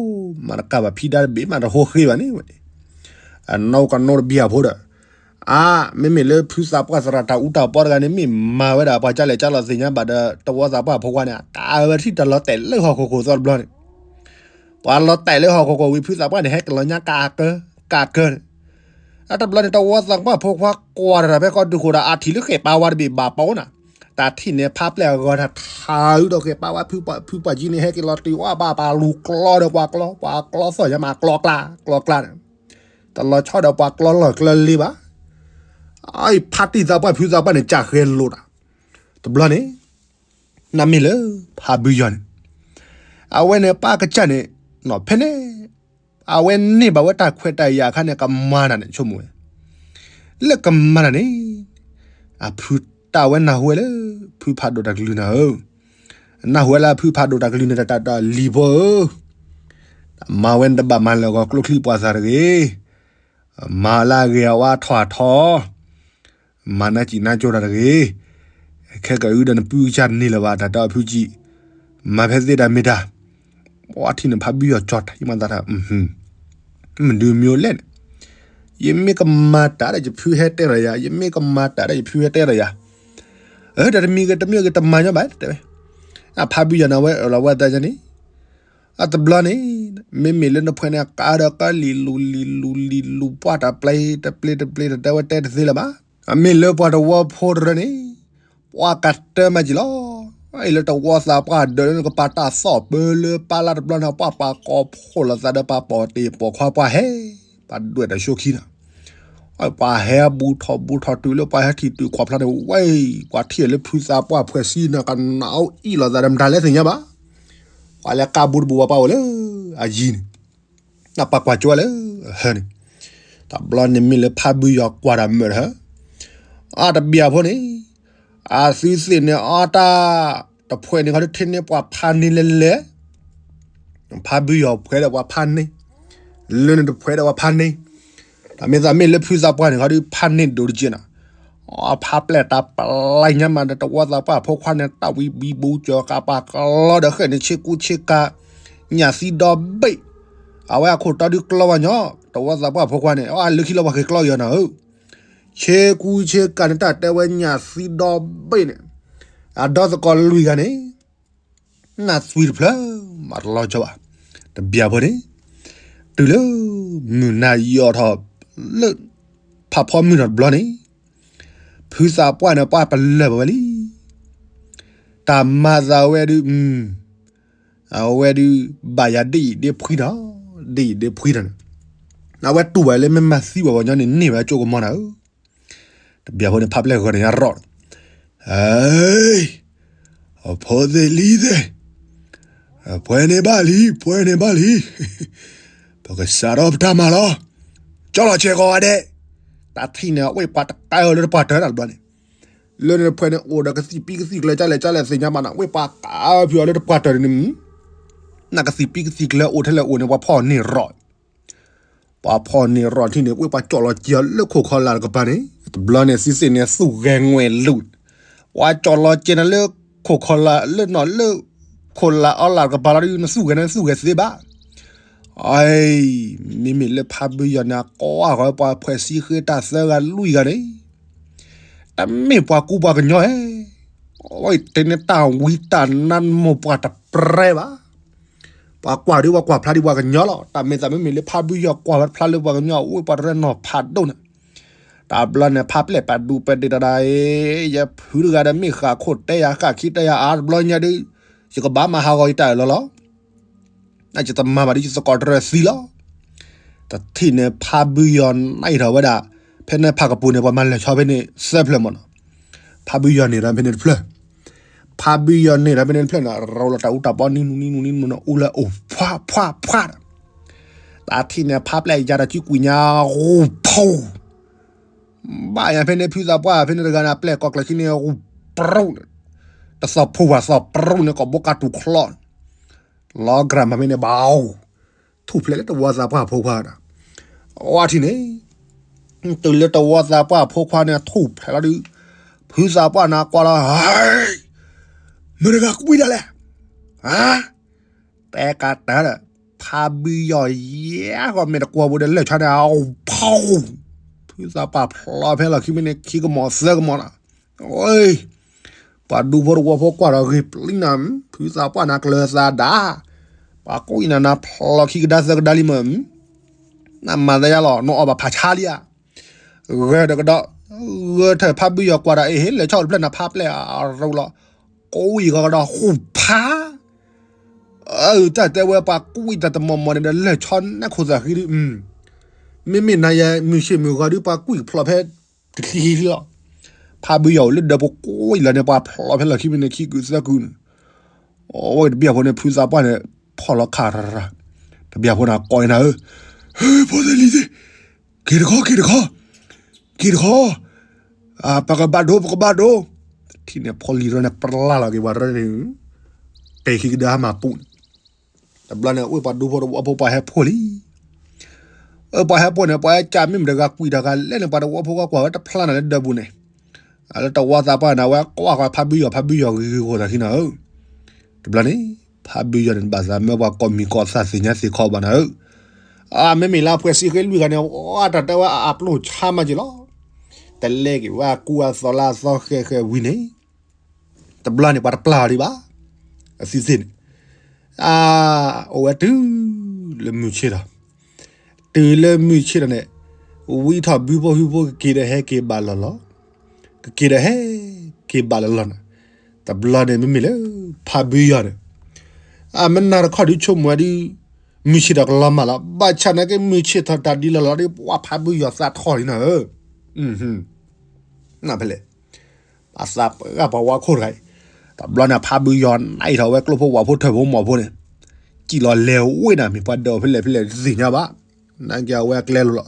မၤတကးဘၣ်ဖံဒါတဘ့ၣ်မးတဟိဃ့ဘၣ်န့ၣ်ဝဲ, အနီၢ်ကနိတဘျီဖိဒီး, အါ, မ့မ့ၢ်လၢဖုသးပှၢ်သရၣ်တၢ်အူတၢ်ပီတဂၤန့ၣ် မ့ၢ်မၤဝဲဒၣ်ပှၤကလဲၤကလီၤသ့ၣ်ညါဘၣ်ဒီး တဝီသးပှၢ်ဖိခွါန့ၣ် ကးဝဲထံၣ်တၢ်လီၤတဲာ်လၢဟီၣ်ခိၣ်ခိၣ်သီတဘျီန့ၣ် ပှၤလီၤတဲာ်လၢဟီၣ်ခိၣ်ခိၣ်ဝံၤ ဖုသးပှၢ်န့ၣ် ဟဲက့ၤလီၤညါကးကၢ, ကးကၢန့ၣ်, အတဘျီန့ၣ် တဝီသးပှၢ်ဖိခွါကွၢ်တၢ်ဖဲကီၢ်ဒုးဃိဒီး အထံၣ်လၢဃဲၣ်ပာ်ဝါတဘ့ၣ်ဘၣ်ပီနၤ, တၢ်ထံၣ်န့ၣ် ဖါပျဲၢ်အဂီၤတၢ်ထးအုးဒီးဃဲၣ်ပာ်ဝါဖုပှၢ်ကံန့ၣ် ဟဲက့ၤလီၤတုၤအီၣ်ဘၣ်ပှၤလူၤကျီဒီးပှၤကျီ, ပှၤကျီသီၣ်ညါမးကျီကျါ, ကျီကျါန့ၣ်, တလီၤဆီဒီးပှၤကျီလီၢ်ကျၢလ့ဘၣ် အဖါတံၢ်သးပှၢ်ဖုသးပှၢ်န့ၣ် ကၢ်ဃဲလိာ်တၢ်, တဘျီန့ၣ်, နမ့ၢ်လၢ, ဖါဘုယီၤန့ၣ်, အဝဲန့ၣ်ပၢ်ကစၢ်န့ၣ်, နီၢ်ဖဲန့ၣ်, အဝဲန့ၢ်ဘၣ်ဝဲတၢ်ခွဲးတၢ်ယာ်အခါန့ၣ် ကမၤတၢ်န့ၣ်ဆိကမိၣ်ဝဲ, လၢကမၤတၢ်န့ၣ်, အဖုတၢ်ဝဲနၢ်ဟူဝဲလၢ, ဖုဖးဒိၣ်တၢ်ကလုၢ်နၤဧၢ, နၢ်ဟူဝဲလၢအဖုဖးဒိၣ်တၢ်ကလုၢ်န့ၣ် တၢ်တၢ်လံၤဖိဧၢ မၤဝဲန့ၣ်တဘၣ်မၤလၢာ်ဂီၤကျိချံပှၤသးတဂ့ၤ, မၤလၢအဂ့ၤအဝါထီၣ်အထီ, မၤနၢ်စံၣ်နၢ်ကၠိတၢ်တဂ့ၤ, ခဲကအုဒီးနပုၢ်ကစၢ်တန့ၢ်လၢၤဘၣ် တၢ်တၢ်အဖုကံ, မၤဖဲသ့တၢ်မ့ၢ်တၢ်, ပှၤထံၣ်န့ၣ်ဖးဘုယီၤကၠီတၢ် ယမၤသးတၢ်, မဒုးမ့ၢ်လဲၣ်န့ၣ်, ယမ့ၢ်ကမၤတၢ်ဒီးယဖုဟဲတဲဒီးယၤ ယမ့ၢ်ကမၤတၢ်ဒီးယဖုဟဲတဲဒီးယၤ, အတၢ်တမံၤဂ့ၤတမံၤဂ့ၤတမၤညီဘၣ်တဲဝဲ, အဖးဘုယီၤန့ၣ်ဝဲအၢၣ်လီၤဝဲသးန့ၣ်, အတဘျီန့ၣ် မ့မ့ၢ်လၢနဖှဲးန့ၣ် ကးဒီးကးလံၤလူၤလံၤလူၤလံၤလူၤ ပှၢ်တပျ့ၤတပျ့ၤတပျ့ၤ တတဲဝဲတဲတသ့လၢၤဘၣ်. အမ့ၢ်လၢပှၤတဝီဖိတရၢန့ၣ် ပှၢ်ကတၢၢ်မးက့ၤလီၤ. အံၤလၢတဝီသးပှၢ်ဒၢးလၢနကပၤတၢ်သီၣ်ပၢလၢပၢ်လၢ်တဘျီန့ၣ် ပှၢ်ပာ်ကိးဖှိၣ်လိာ်သးဒီးပှၤပိာ်တ့ၢ်ပိာ်ခွါပှၢ်ဟဲ ပှၤဒွဲၣ်တၢ်ဆှိခံနီၤ. ပှၤဟဲဘူးထီၣ်ဘူးထီၣ်တုၤလၢပှၤဟဲထံၣ်တုၤခွးဖျါန့ၣ် ဝဲ ပှၤထံၣ်လၢဖုသးပှၢ်ဖှဲးဆံန့ၣ် ကနၣ်အီၣ်အံၣ်လိာ်သးဒီးမတၤလဲၣ်သ့ၣ်ညါဘၣ်. ပှၤလဲၤကးဘူးတဘူး ပှၤအိၣ်လၢအယံၤန့ၣ် တၢ်ပာ်ကွၢ်ကၠိဝဲလၢဟၢန့ၣ်, တဘျီန့ၣ်မ့ၢ်လၢဖးဘုယီၤကွၢ်တၢ်မၢၢ်တဟၢ, အတဘျီဖိန့ၣ် အသုသ့ၣ်န့ၣ်အီတၢ်တဖှဲးန့ၣ်ခီဒုး ထံၣ်န့ၢ်ပှၤဖးန့ၢ်လဲၤလဲၤ, ဖးဘုယီၤဖှဲးဒီးပှၤဖးန့ၢ်, လၢန့ၣ်တဖှဲးဒီးပှၤဖးန့ၢ်, တၢ်မ့ၢ်သးမ့ၢ်လၢဖုသးပှၢ်န့ၣ်ခီဒုး ဖးန့ၢ်ဒိၣ်တက့ၢ်နီၤ. အဖးပျဲၢ်တၢ်ပျဲၢ်ညါမးဒီး တဝီသးပှၢ်ဖိခွါန့ၣ် တၢ်ဝံၤဘံဘူကၠီၤကးပာ်ကလီဒီး ဃဲၣ်န့ၣ်ဆ့ကူဆ့ကၤ ညၣ်သံဒီဘ့ၣ်, အဝဲအခိၣ်တီဒုးကျီဝဲညီ, တဝီသးပှၢ်ဖိခွါန့ၣ် အလၢခံလီၤပှၤက့ၤကျီက့ၤအီၤနီၤဧၢ, ဆ့ကူဆ့ကၤန့ၣ် တၢ်တဲဝဲညၣ်သံဒီဘ့ၣ်န့ၣ်, အဒီသကိးလွံၢ်ဂၤန့ၣ် နၢ်သွံတဖျၢၣ် မၤတလီၤကၠီဘၣ်, တဘျီဖိန့ၣ် တုၤလၢ မုၢ်နၤယီၣ်ထီၣ်လၢ ဖးဖီမုၢ်ထီၣ်တဘျီန့ၣ်, ဖုသးပှၢ်န့ၣ် ပှၢ်ပလၢၢ်ဘၣ်ဝဲလံ. တၢ်မၤသးဝဲဒုး အဝဲဒုး ဘၣ်ယၤဒ့ၣ်အံၤဒ့ၣ်ဖှံထီၣ်, ဒ့ၣ်အံၤဒ့ၣ်ဖှံထီၣ်န့ၣ်, အဝဲတူၢ်ဘၣ်လၢမ့ၢ်မၤသံဘၣ်ပှၤညီန့ၣ် န့ၢ်ဘၣ်ကၠိကမီၤနၤဧၢ, တဘျီဖိန့ၣ် ဖးပျဲၢ်ဂီၤန့ၣ်ယါရီၣ်, အ့, အဖိသ့ၣ်လံၤသ့ၣ်, ဖှဲးန့ၢ်ဘၣ်လံ, ဖှဲးန့ၢ်ဘၣ်လံ, ပကစးထီၣ်ပတၢ်မၤလီၤ, ကၠီလီၤဆဲးကီးဝဲဒဲး, တၢ်ထံၣ်န့ၣ် အဝဲပှၤတကးအီၤလၢတပှၢ်တၢၢ်တဘျီန့ၣ်, လၢန့ၣ်ဖှဲးန့ၣ်အိၣ်ဒီးကသံၣ်ပံကသံၣ်ကျၢၤ ကၢ်လဲၣ်ကၢ်လဲၣ်သ့ၣ်ညါမးနီၤ, အဝဲပှၤကးအီၤဖုအီၤလၢတပှၢ်တၢၢ်န့ၣ်, နကသံၣ်ပံကသံၣ်ကျၢၤအိၣ်ထဲလဲၣ်အိၣ်န့ၣ် ပှၤဖီၣ်န့ၢ်ရီၣ် ပှၤဖီၣ်န့ၢ်ရီၣ်ထံၣ်န့ၣ် ဝဲပှၤကၠီၣ်လီၤက့ၤအီၤလၢခိၣ်ခီလာ်တကပၤန့ၣ်, တဘျီန့ၣ် သုသ့ၣ်န့ၣ် သူၣ်ဂဲၤငွဲၢ်လူၤ, ပှၤကၠီၣ်လီၤက့ၤနၤလၢခိၣ်ခီလာ်လၢနီၢ်လၢ ခိၣ်လာ်အီလာ်တကပၤလီၤဒုး နသူၣ်ဂဲၤန့ၣ် နသူၣ်ဂဲၤသ့ဘၣ်. အ့, မ့မ့ၢ်လၢဖးဘုယီၤန့ၣ် အကိးအဂီၤပှၤဖှဲးဆံဃ့တၢ်သၢဂၤလွံၢ်ဂၤန့ၣ် တမ့ၢ်ပှၤကူပှၤကညီဧါ, အဝဲတဲန့ၣ်တၢ်ဝံတၢ်နါမိၢ်ပှၢ်တပြဲဘၣ်. ပှၤကွၢ်ဒုးပှၤကွၢ်ဖျါဒံးပှၤကညီလီၤ. တၢ်မ့ၢ်သးမ့မ့ၢ်လၢဖးဘုယီၤကွၢ်ဝဲတဖျါလၢပှၤကညီ အဝဲပှၤတရၢနီၢ်ဖးဒိၣ်န့ၣ်, တဘျီန့ၣ် ဖးပျဲၢ်ပာ်ဒူပာ်ဒ့ၣ်တၢ်ဒၣ်အံၤ, ယဖုတဂၤဒီးမ့ၢ်ဃၣ်ခိၣ်တဲယၤဃၣ်ခံတဲယၤအါတဘျီညါဒုး, ယကဘၣ်မၤဟးဂီၤယတၢ်အၢၣ်လီၤလီၤ. ယတမၤဘၣ်ဒုးယသကိးတရၢသံလီၤ. တထံၣ်န့ၣ်ဖးဘုယီၤန့ၢ်ထီၣ်ဝဲဒၣ်, ဖဲန့ၣ်ဖးကပူၤန့ၣ် ပှၤမၤလဲၤဆီဖဲန့ၣ်သၢဖျၢၣ်မးနီၤ. ဖးဘုယီၤန့ၢ်ထီၣ်ဖဲန့ၣ်တဖျၢၣ်, ဖးဘုယီၤန့ၢ်ထီၣ်ဖဲန့ၣ်တဖျၢၣ်န့ၣ် ရၤလီၤတၢ်အူတၢ်ပီနံၤနံၤနံၤနံၤနံၤ အူလၢအိၣ်ဖှါဖှါဖှါဒီး, တထံၣ်န့ၣ်ဖးပျဲၢ်ယၤဒီးကံကွံာ်ညါ ဂူၤဖူ ဘၣ်ယၤဖဲန့ၣ်ဖုသးပှၢ်ဖဲန့ၣ်တဂၤန့ၣ် အပျဲၢ်ကိးကျၢၤခံန့ၣ် ဂူၤပရူၣ်န့ၣ်, တသီၣ်ဖူဝဲသီၣ်ပရူၣ်န့ၣ် ကိးဘိကးတူၤချီန့ၣ်, လီၤကြၢ်မးဖဲန့ၣ်ဘၣ်, ထူၣ်ဖျဲးလၢတဝီသးပှၢ်ဖိခွါဒီး, အဝဲထံၣ်န့ၣ်, တုၤလၢတဝီသးပှၢ်ဖိခွါန့ၣ် ထူၣ်ဖျဲးလီၤဒုး, ဖုသးပှၢ်န့ၣ်ကွၢ်လီၤ, မတၤတဂၤကွံာ်ဒၣ်လဲၣ်, တဲကးတၢ်ဒီး, ဖးဘုယီၤယဲၢ်ဂီၤမ့ၢ်တကွီၢ်ပူၤဒီးလၢာ်ဆီန့ၣ် အဖီ, ဖုသးပှၢ်ဖျီဖဲလီၢ်ခံမ့ၢ်န့ၣ် ခံကမီၤသၢကမီၤနီၤ, အ့, ပှၤဒူဖိတဝီဖိကွၢ်ဒီးဂ့ၤပျံၤနၤ, ဖုသးပှၢ်နၤကျၢၤသးဒၣ်, ပှၤကွံာ်နၤနၤဖျီခံကဒါသၢကဒါလံမး, နမၤသးယါလီၤ နအီၣ်ဘၣ်ဖးဆါလံဧါ, ဂဲၤဒီးကဒီး, ဂဲၤထၢၣ်ဖးဘုယီၤကွၢ်ဒီး အ့ဟ့ လဲၤဆီတဖျၢၣ်နၤဖးပျဲၢ်အရူၢ်လီၤ, ကွံာ်ဂီၤကဒီး ဟူးဖး အၢတၢ်တဲဝဲပှၤကွံာ်တၢ်တမီၤမီၤန့ၣ်ဒီး လၢာ်ဆီနဲၣ်ခိၣ်သးဃံဒုး, မ့မ့ၢ်နၤယဲမုၢ်ဆ့ၣ်မုၢ်ဂီၤဒုး ပှၤကွံာ်ဖျိးဖဲတချံလီၤ, ဖးဘုယီၤအိၣ်လၢဒၢးပူၤကွံာ်လီၤန့ၣ် ပှၤဖျိးဖဲလီၢ်ခံမ့ၢ်န့ၣ် ခံကုာ်သၢကုာ်န့ၣ်, အဝဲတဘျီဖိန့ၣ် ဖုသးပှၢ်န့ၣ် ဖီၣ်လီၤခးရၤ, တဘျီဖိန့ၣ် ကိးအံၤနၤဧၢ, ဖိသ့ၣ်လံၤသ့ၣ်, က့ၤတခီ က့ၤတခီ က့ၤတခီ ပကဘၣ်ဒိ ပကဘၣ်ဒိ, တထံၣ်န့ၣ် ဖိလံၤရၢန့ၣ် ပျၢ်လီၤက့ၤပှၤရၢန့ၣ်, တဲခံကဒါမၤပူၤန့ၣ်, တဘျီန့ၣ် အိၣ်ပှၤဒူဖိတဝီဖိပှၤဟဲဖှိၣ်လံ, အၢပှၤဟဲဖှိၣ်န့ၣ် ပှၤဟဲကးမ့ၢ်မတၤတဂၤကွံာ်တၢ်ဂၤလဲၣ်န့ၣ် ပှၤတဝီဖိကကွၢ်ဝဲတဖျါနၤလၢဒၢးပူၤန့ၣ်, လၢတဝီသးပှၢ်န့ၣ် အဝဲကွၢ်ကွၢ်ဖးဘုယီၤ ဖးဘုယီၤဂ့ၤဂ့ၤဂီၤသးခံနၤဧၢ, တဘျီန့ၣ် ဖးဘုယီၤန့ၣ် ဘၣ်သးမၢပှၤကိးမံၤကိးသးသ့ၣ်ညါသ့ၣ်ခီဘၣ်နၤဧၢ, အမ့မ့ၢ်လၢအဖှဲးဆံဃ့လွံၢ်ဂၤန့ၣ် အတၢ်တဲဝဲအပျိၢ်ဆါမးက့ၤလီၤ, တလဲက့ၤဝဲအကူအသိးလၢအသီဃဲဃဲဝံၤန့ၣ်, တဘျီန့ၣ် ပှၤတပျၢ်အီၤဒံးဘၣ်, အသုသ့ၣ်န့ၣ်, အ အိၣ်ဝဲတုၤလၢမုၢ်ဆ့ၣ်ထီၣ်, တုၤလၢမုၢ်ဆ့ၣ်ထီၣ်န့ၣ် ဝံထီၣ်ဘုဖိဟုဖိ ကက့ၤဒီးဟဲက့ၤဘၣ်လီၤလီၤ, ကက့ၤဒီးဟဲက့ၤဘၣ်လီၤလီၤန့ၣ်, တဘျီန့ၣ်မ့မ့ၢ်လၢ ဖးဘုယီၤန့ၣ် အမ့ၢ်နၤတခီဒုးဆိကမိၣ်ဝဲဒုး မုၢ်ဆ့ၣ်ထီၣ်ကလီၤမၢ်လီၤ. ဘၣ်ဆၣ်နာ်က့မုၢ်ဆ့ၣ်ထီၣ်တၢ်ဒ်လီၤလီၤဒီး ပှၤဖးဘုယီၤသးထီၣ်လံနၤဧၢ, နၢ်ဖဲလဲၣ်, အသးပှၢ်ပှၤဝါခိၣ်တဂၤအံၤ, တဘျီန့ၣ် ဖးဘုယီၤနးအံၤထီၣ်ဝဲကျိၣ်ဖိဝၣ်ဖိ ထၢၣ်ဖိမီၢ်ဖိန့ၣ်, စံၣ်လီၤလဲၤဝ့ၢ်နၤ မ့ၢ်ပှၤဒၢးဖဲလဲၣ်ဖဲလဲၣ်တသ့ၣ်ညါဘၣ်. နာ်က့အဝဲအကျဲလိၤလီၤ.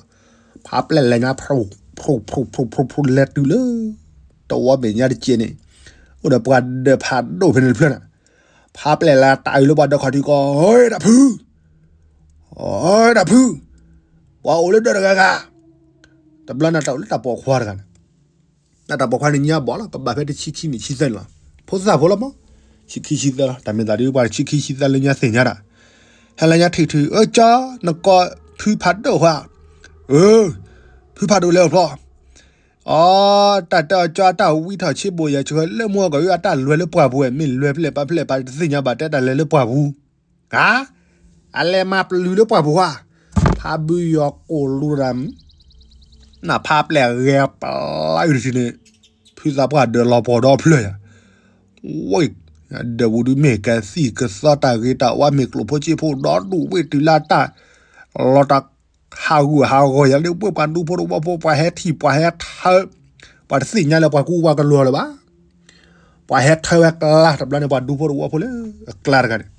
ဖးပျဲၢ်လဲၤညါ ဖျိဖျိဖျိဖျိဖျိလဲၤတုၤလၢ တဝီမဲာ်ညါတစဲးန့ၣ်, အိၣ်ဒီးပှၤဒၢးဖးဒိၣ်ဖဲန့ၣ်တဖျၢၣ်န့ၣ်, ဖးပျဲၢ်လၢတၢ်အုးလၢပှၤဒၢးခီၣ်ထံးကီး, ဟဲတၢ်ဖု ဟဲတၢ်ဖု, ပှၤအိၣ်လၢဒၢးတဂၤဂၤ, တဘျီန့ၣ်တၢ်အိၣ်လၢတၢ်ပိာ်ခွါတဂၤန့ၣ်, တၢ်ပိာ်ခွါန့ၣ်ညါဘီၣ်လီၤ ကဘၣ်ဖဲတဆံခံနံၣ်ဆံသၢန့ၣ်လီၤ. ဖိသၣ်ဖိလီၤမး, ဆံခံဆံသၢလီၤ. တၢ်မ့ၢ်သးဒ်ပှၤတဆံခံဆံသၢလၢညါသ့ၣ်ညါတၢ်, ဟဲလၢညါထံၣ်ထံၣ် အၢကၠီ နကိးဖုဖးဒိၣ်ဧါ, အၢ ဖုဖးဒိၣ်လဲၤအိၣ်ဖျီ အီ တၢ်တဲအီၤကၠီအတၢ်ဝံထီၣ်ဆ့ဘိၣ်ယၤ ဆှၢလၢမူကီၢ်အု အတၢ်လဲၤလၢပှၢ်ပူၤဝဲ မ့ၢ်လဲၤဖဲလဲၣ်ပာ်ဖဲလဲၣ်ပာ်တသ့ၣ်ညါဘၣ် တဲတၢ်လဲၤလၢပှၢ်ပူၤ, အါ အလဲၤမၤပျုၤလၢပှၢ်ပူၤဧါ, ဖးဘုယီၤကိၢ်လူတဂၤ နဖးပျဲၢ်ဂဲၤပျါအုတထံန့ၣ်, ဖုသးပှၢ်ဒၢးလီၤပှီၢ်ဒီဖျၢၣ်ယၤ, ဝဲ ဒၢးပူၤဒုးမ့ၢ်ကသံၣ်ကသီတၢ်ဂ့ၤတၢ်ဝါ မ့ၢ်ကျိၣ်ဖိစ့ဖိဒီဒူၣ်ဝ့ၢ်တုၤလၢတၢ် လီၤတၢ်ဟးဂူာ်ဟးဂီၤယၤလၢပှၢ်ပှၤဒူဖိတဝီဖိ ပှၤဟဲထံၣ်ပှၤဟဲထၢ ပှၤတသ့ၣ်ညါလၢပှၤကူပှၤကလီၤလၢၤဘၣ်. ပှၤဟဲထၢဝဲကျါ တဘျီန့ၣ် ပှၤဒူဖိတဝီဖိလၢအကျါတဂၤန့ၣ်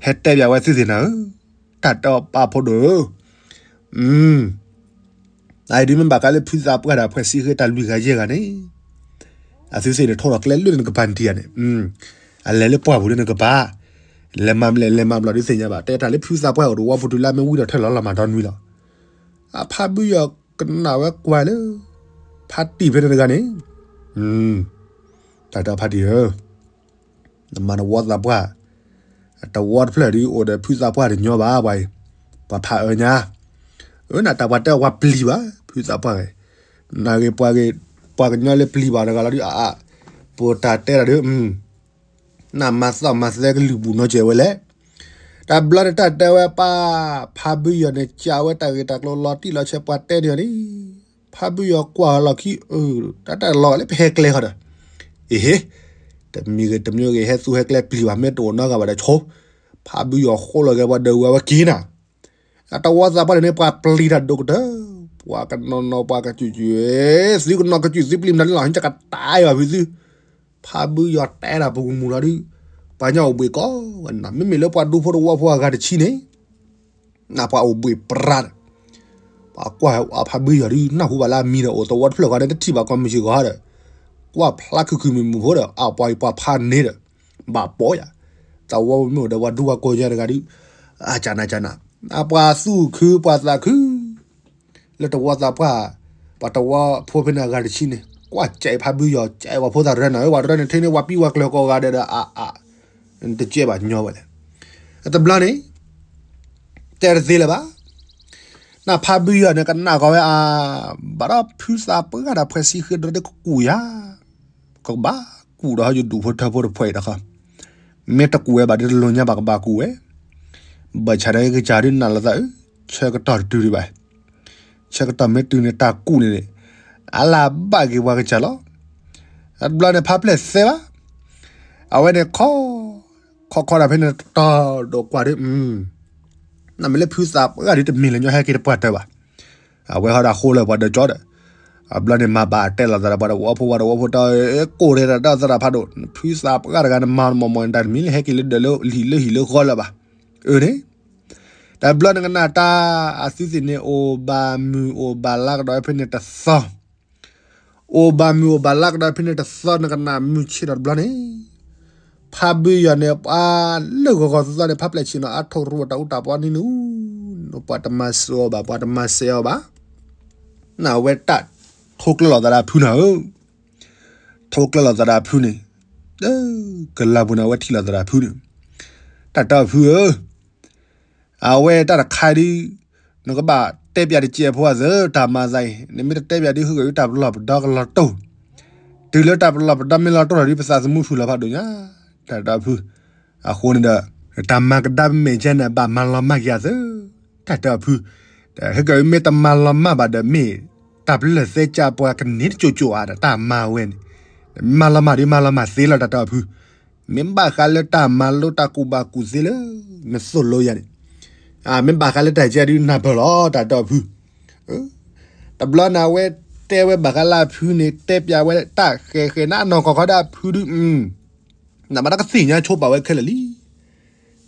ဟဲတဲဘၣ်ဝဲသုသ့ၣ်နၤဧၢ, တၢ်တဲအီၤပာ်ဖိဒိၣ်ဧၢ, အံၤဒုးမ့ၢ်ဘၣ်ဃးလၢဖုသးပှၢ်ဒီးဖှဲးစံဃ့တၢ်လွံၢ်ဂၤယဲၢ်ဂၤန့ၣ်, အသုသ့ၣ်န့ၣ် ထိၣ်လီၤကျဲလၢနကပၤနတံၢ်ဧါန့ၣ်, အလဲၤလၢပှၢ်ပူၤလၢနကပၤ, လဲၤမၤမလဲၣ်လဲၤမၤဘျီဒုးသ့ၣ်ညါဘၣ် တဲတၢ်လၢဖုသးပှၢ်အိၣ်တဝီဖိတုၤလၢမ့ၢ်ဝံထီၣ်ထၢၣ်လီၤလီၤမၤဒီနွံလီၤ. အဖးဘုယီၤကနၣ်ဝဲကွၢ်လၢ ဖးတံၢ်ဖဲန့ၣ်တဂၤန့ၣ်, တၢ်တဲဖးတံၢ်ဧၢ နမၤနဝီသးပှၢ်, တဝီတဖျၢၣ်ဒုးအိၣ်ဒီးဖုသးပှၢ်တညီဘၣ်ပှၤအံၤ, ပှၤဖးအၢညါ, အၢနတၢ်ပှၤတဲအီၤပှၤပျံၤဘၣ် ဖုသးပှၢ်ဂ့ၤ, နဂ့ၤပှၤဂ့ၤ, ပှၤကညီလၢပျံၤဘၣ်တဂၤလီၤဒုးအါအါ, ပတၢ်တဲတၢ်ဒုး, နမၤသီၣ်မၤသဲကလုာ်ပူၤနီတစဲးဝဲလဲၣ်. တဘျီန့ၣ်တၢ်တဲဝဲပၢ်, ဖးဘုယီၤန့ၣ် ကးဝဲတၢ်ဂ့ၢ်တၢ်ကျိၤလီၤတံၢ်လီၤဆဲးပှၤတဲန့ၣ်အီၤန့ၣ်, ဖးဘုယီၤကွၢ်လီၢ်ခံ, တၢ်တၢ်လီၤဂာ်လၢပဟဲကျဲဃီဒီး, အ့ဟ့, တမံၤဂ့ၤတမံၤဂ့ၤ ဟဲသူဟဲကျဲပျံၤဘၣ် မ့ၢ်တအိၣ်နီတဂၤဘၣ်ဒီးဆိ, ဖးဘုယီၤဃိလီၤက့ၤပှၤဒၢးဝဲဝဲက့ၤနၤ အတဝီသးပှၢ်န့ၣ်န့ၣ် ပှၤပျံၤတၢ်ဒိၣ်ကတၢၢ်, ပှၤကနီၤနီၤပှၤကစူၢ်စူၢ်, သုကနီၤကစူၢ်သုပျံၤမတၤန့ၣ်လီၤ ဟံးကတၢၢ်ယွၤဖုသု, ဖးဘုယီၤတဲတၢ်ပူၤကမူၤလီၤဒုး, ပှၤညီအိၣ်ဘှံးကီးဝဲနၤ မ့မ့ၢ်လၢပှၤဒူဖိတဝီဖိအဂၤတဆံန့ၣ် နပှၤအိၣ်ဘှံးပြါဒီး, ပှၤကွၢ်ဝဲဖးဘုယီၤဒုး နၢ်ဟူဘၣ်လၢအမံၤဒီးအိၣ်သဝီတဖျၢၣ်ဃီဒီး တထံၣ်ဘၣ်ကီၢ်မုၢ်ဆ့ၣ်ဂီၤဒီး, ကွၢ်ဖျါခုၣ်ခုၣ်မုာ်မုာ်ဖိဒီး အပှၤအံၤပှၤဖးန့ၣ်ဒီး, ဘၣ်ပိာ်ယၤ, သဝီမ့ၢ်အိၣ်ဒီးပှၤဒူပှၤကိးညါတဂၤဒုး, အကနၤကနၤ, အပှၤသူၣ်ခုပှၤသးခု လၢတဝီသးပှၢ်, ပှၤတဝီဖိဖဲန့ၣ်အဂၤတဆံန့ၣ် ကွၢ်ကဲဖးဘုယီၤ ကဲပှၤဖိသၣ်တရၢနၤဧၢ ပှၤတရၢန့ၣ် ထဲန့ၣ်ပှၤပံၤပှၤကျၢၤကိးဂၤဒဲးဒီးအါအါ, တကဲဘၣ်ညီဝဲလဲၣ်. တဘျီန့ၣ် တဲတသ့လၢၤဘၣ်. နဖးဘုယီၤန့ၣ် ကနၣ်ကီးဝဲအါ, ဘၣ်ဒီးဖုသးပှၢ်ဒီးဖှဲးစံဃ့တရၢဒုးကကူၣ်ယၤ, ကဘၣ်ကူၣ်ဒီးယဒူၣ်ဖိထၢဖိတဖှဲးအံၤတခီ, မ့ၢ်တကူၣ်ဝဲဘၣ်ဒုးတလိၣ်ညါဘၣ်ကဘၣ်ကူၣ်ဝဲ, ဘၣ်ဆၣ်ဒီးကစၢ်ဒုးနၢ်လိာ်သးဧၢ, ဆၢကတီၢ်တတုၤဒံးဘၣ် ဆၢကတီၢ်မ့ၢ်တုၤန့ၣ် တၢ်ကူၣ်န့ၣ်န့ၣ်, အလၢဘၣ်က့ၤပှၤကစၢ်လီၤ. တဘျီန့ၣ် ဖးပျဲၢ်သဲဘၣ်. အဝဲန့ၣ်ခီ, ခီခီဒၣ်ဖဲန့ၣ်တတီၤဒီးကွၢ်ဒုး, နမ့ၢ်လၢဖုသးပှၢ်ဒုးတမ့ၢ်လၢညီဟဲက့ၤတပှၢ်တၢၢ်ဘၣ်. အဝဲဟီဒီးအဃိလၢပှၤဒၢးကၠီဒီး, အဘျီန့ၣ်မၤဘၣ်တဲလိာ်သးဒီးပှၤတဝီဖိ ပှၤတဝီဖိတၢ်, ကိၢ်ရဲၣ်တၢ်ဒီးသရၣ်ဖးဒိၣ်, ဖုသးပှၢ်တဂၤန့ၣ်မၤမီၢ်မီၢ်န့ၣ် တၢ်တမံၤလၢဟဲက့ၤလၢဒၢးလၢလံာ်လၢဟံၣ်လၢဃီလၢၤဘၣ်. အၢန့ၣ် တဘျီန့ၣ်ကနၣ်တၢ်အသုသ့ၣ်န့ၣ် အိၣ်ဘၣ်မုၢ်အိၣ်ဘၣ်လါကဒီးဖဲန့ၣ်တသီ, အိၣ်ဘၣ်မုၢ်အိၣ်ဘၣ်လါကဒီးဖဲန့ၣ်တသီ နကနၣ်မုၢ်ဆ့ၣ်ထီၣ်တဘျီန့ၣ်, ဖးဘုယီၤန့ၣ် ပှၤလၢဂီၤဂီၤသီသီန့ၣ် ဖးပျဲၢ်ဆ့ၣ်နီၤ အါထိၣ်ရိၣ်တၢ်အူတၢ်ပီနံၤနူ, ပှၤတမၤစၢၤအီၤဘၣ် ပှၤတမၤစဲအီၤဘၣ်. နဝဲတၢ်ထိကျဲလိာ်သးဒီးဖုနၤဧၢ, ထိကျဲလိာ်သးဒီးဖုန့ၣ်, ကလါပူၤန့ၣ် အဝဲထံၣ်လိာ်သးဒီးဖုန့ၣ်, တၢ်တဲဖုဧၢ အဝဲတၢ်တခါဒုး, နကဘၣ်တဲပၠးတစဲးဖိအသး တၢ်မၤသးအံၤ နမ့ၢ်တတဲပၠးဒုး ဟူးဂဲၤဒုးတၢ်ပလီၢ်ပဒီကလီၤတိၢ်, တုၤလၢတၢ်ပလီၢ်ပဒီမ့ၢ်လီၤတိၢ်ထီၣ်ဒုး ပသးသမူဖုၣ်လီၤဖးဒိၣ်ညါ, တၢ်တဲဖု, အဃိန့ၣ်ဒီး, ပတၢ်မၤကဒါပမဲာ်ကဲန့ၣ် ဘၣ်မၤလီၤမၢ်က့ၤအသး, တၢ်တဲအီၤဖု, ဟဲကမ့ၢ်တမၤလီၤမၢ်ဘၣ်ဒီး မ့ၢ်တၢ်ပလၢၢ်သဲကၢ်ပှၤကန့ၢ်တကၠိကၠိဧါဒီး တၢ်မၤဝဲန့ၣ်, မၤလီၤမၢ်ဒီး မၤလီၤမၢ်သ့လီၤ တၢ်တဲအီၤဖု, မ့ၢ်ဘၣ်ဃးလၢတၢ်မၤလိတၢ်ကူၣ်ဘၣ်ကူၣ်သ့လၢ နသိၣ်လိယၤန့ၣ်, မ့ၢ်ဘၣ်ဃးလၢတၢ်ကဲဒုးနၢ်ပၢၢ်လီၤ တၢ်တဲအီၤဖု တဘျီန့ၣ် အဝဲတဲဝဲဘၣ်ဃးလၢအဖုန့ၣ် တဲပျးဝဲတၢ်ဃဲၤဃဲၤန့ၣ် နီၢ်ကီၢ်ခီဒၣ်အဖုဒုး, နဘၣ်တၢ်ကသ့ၣ်ညါဆိပာ်ဝဲခဲလၢာ်လံ.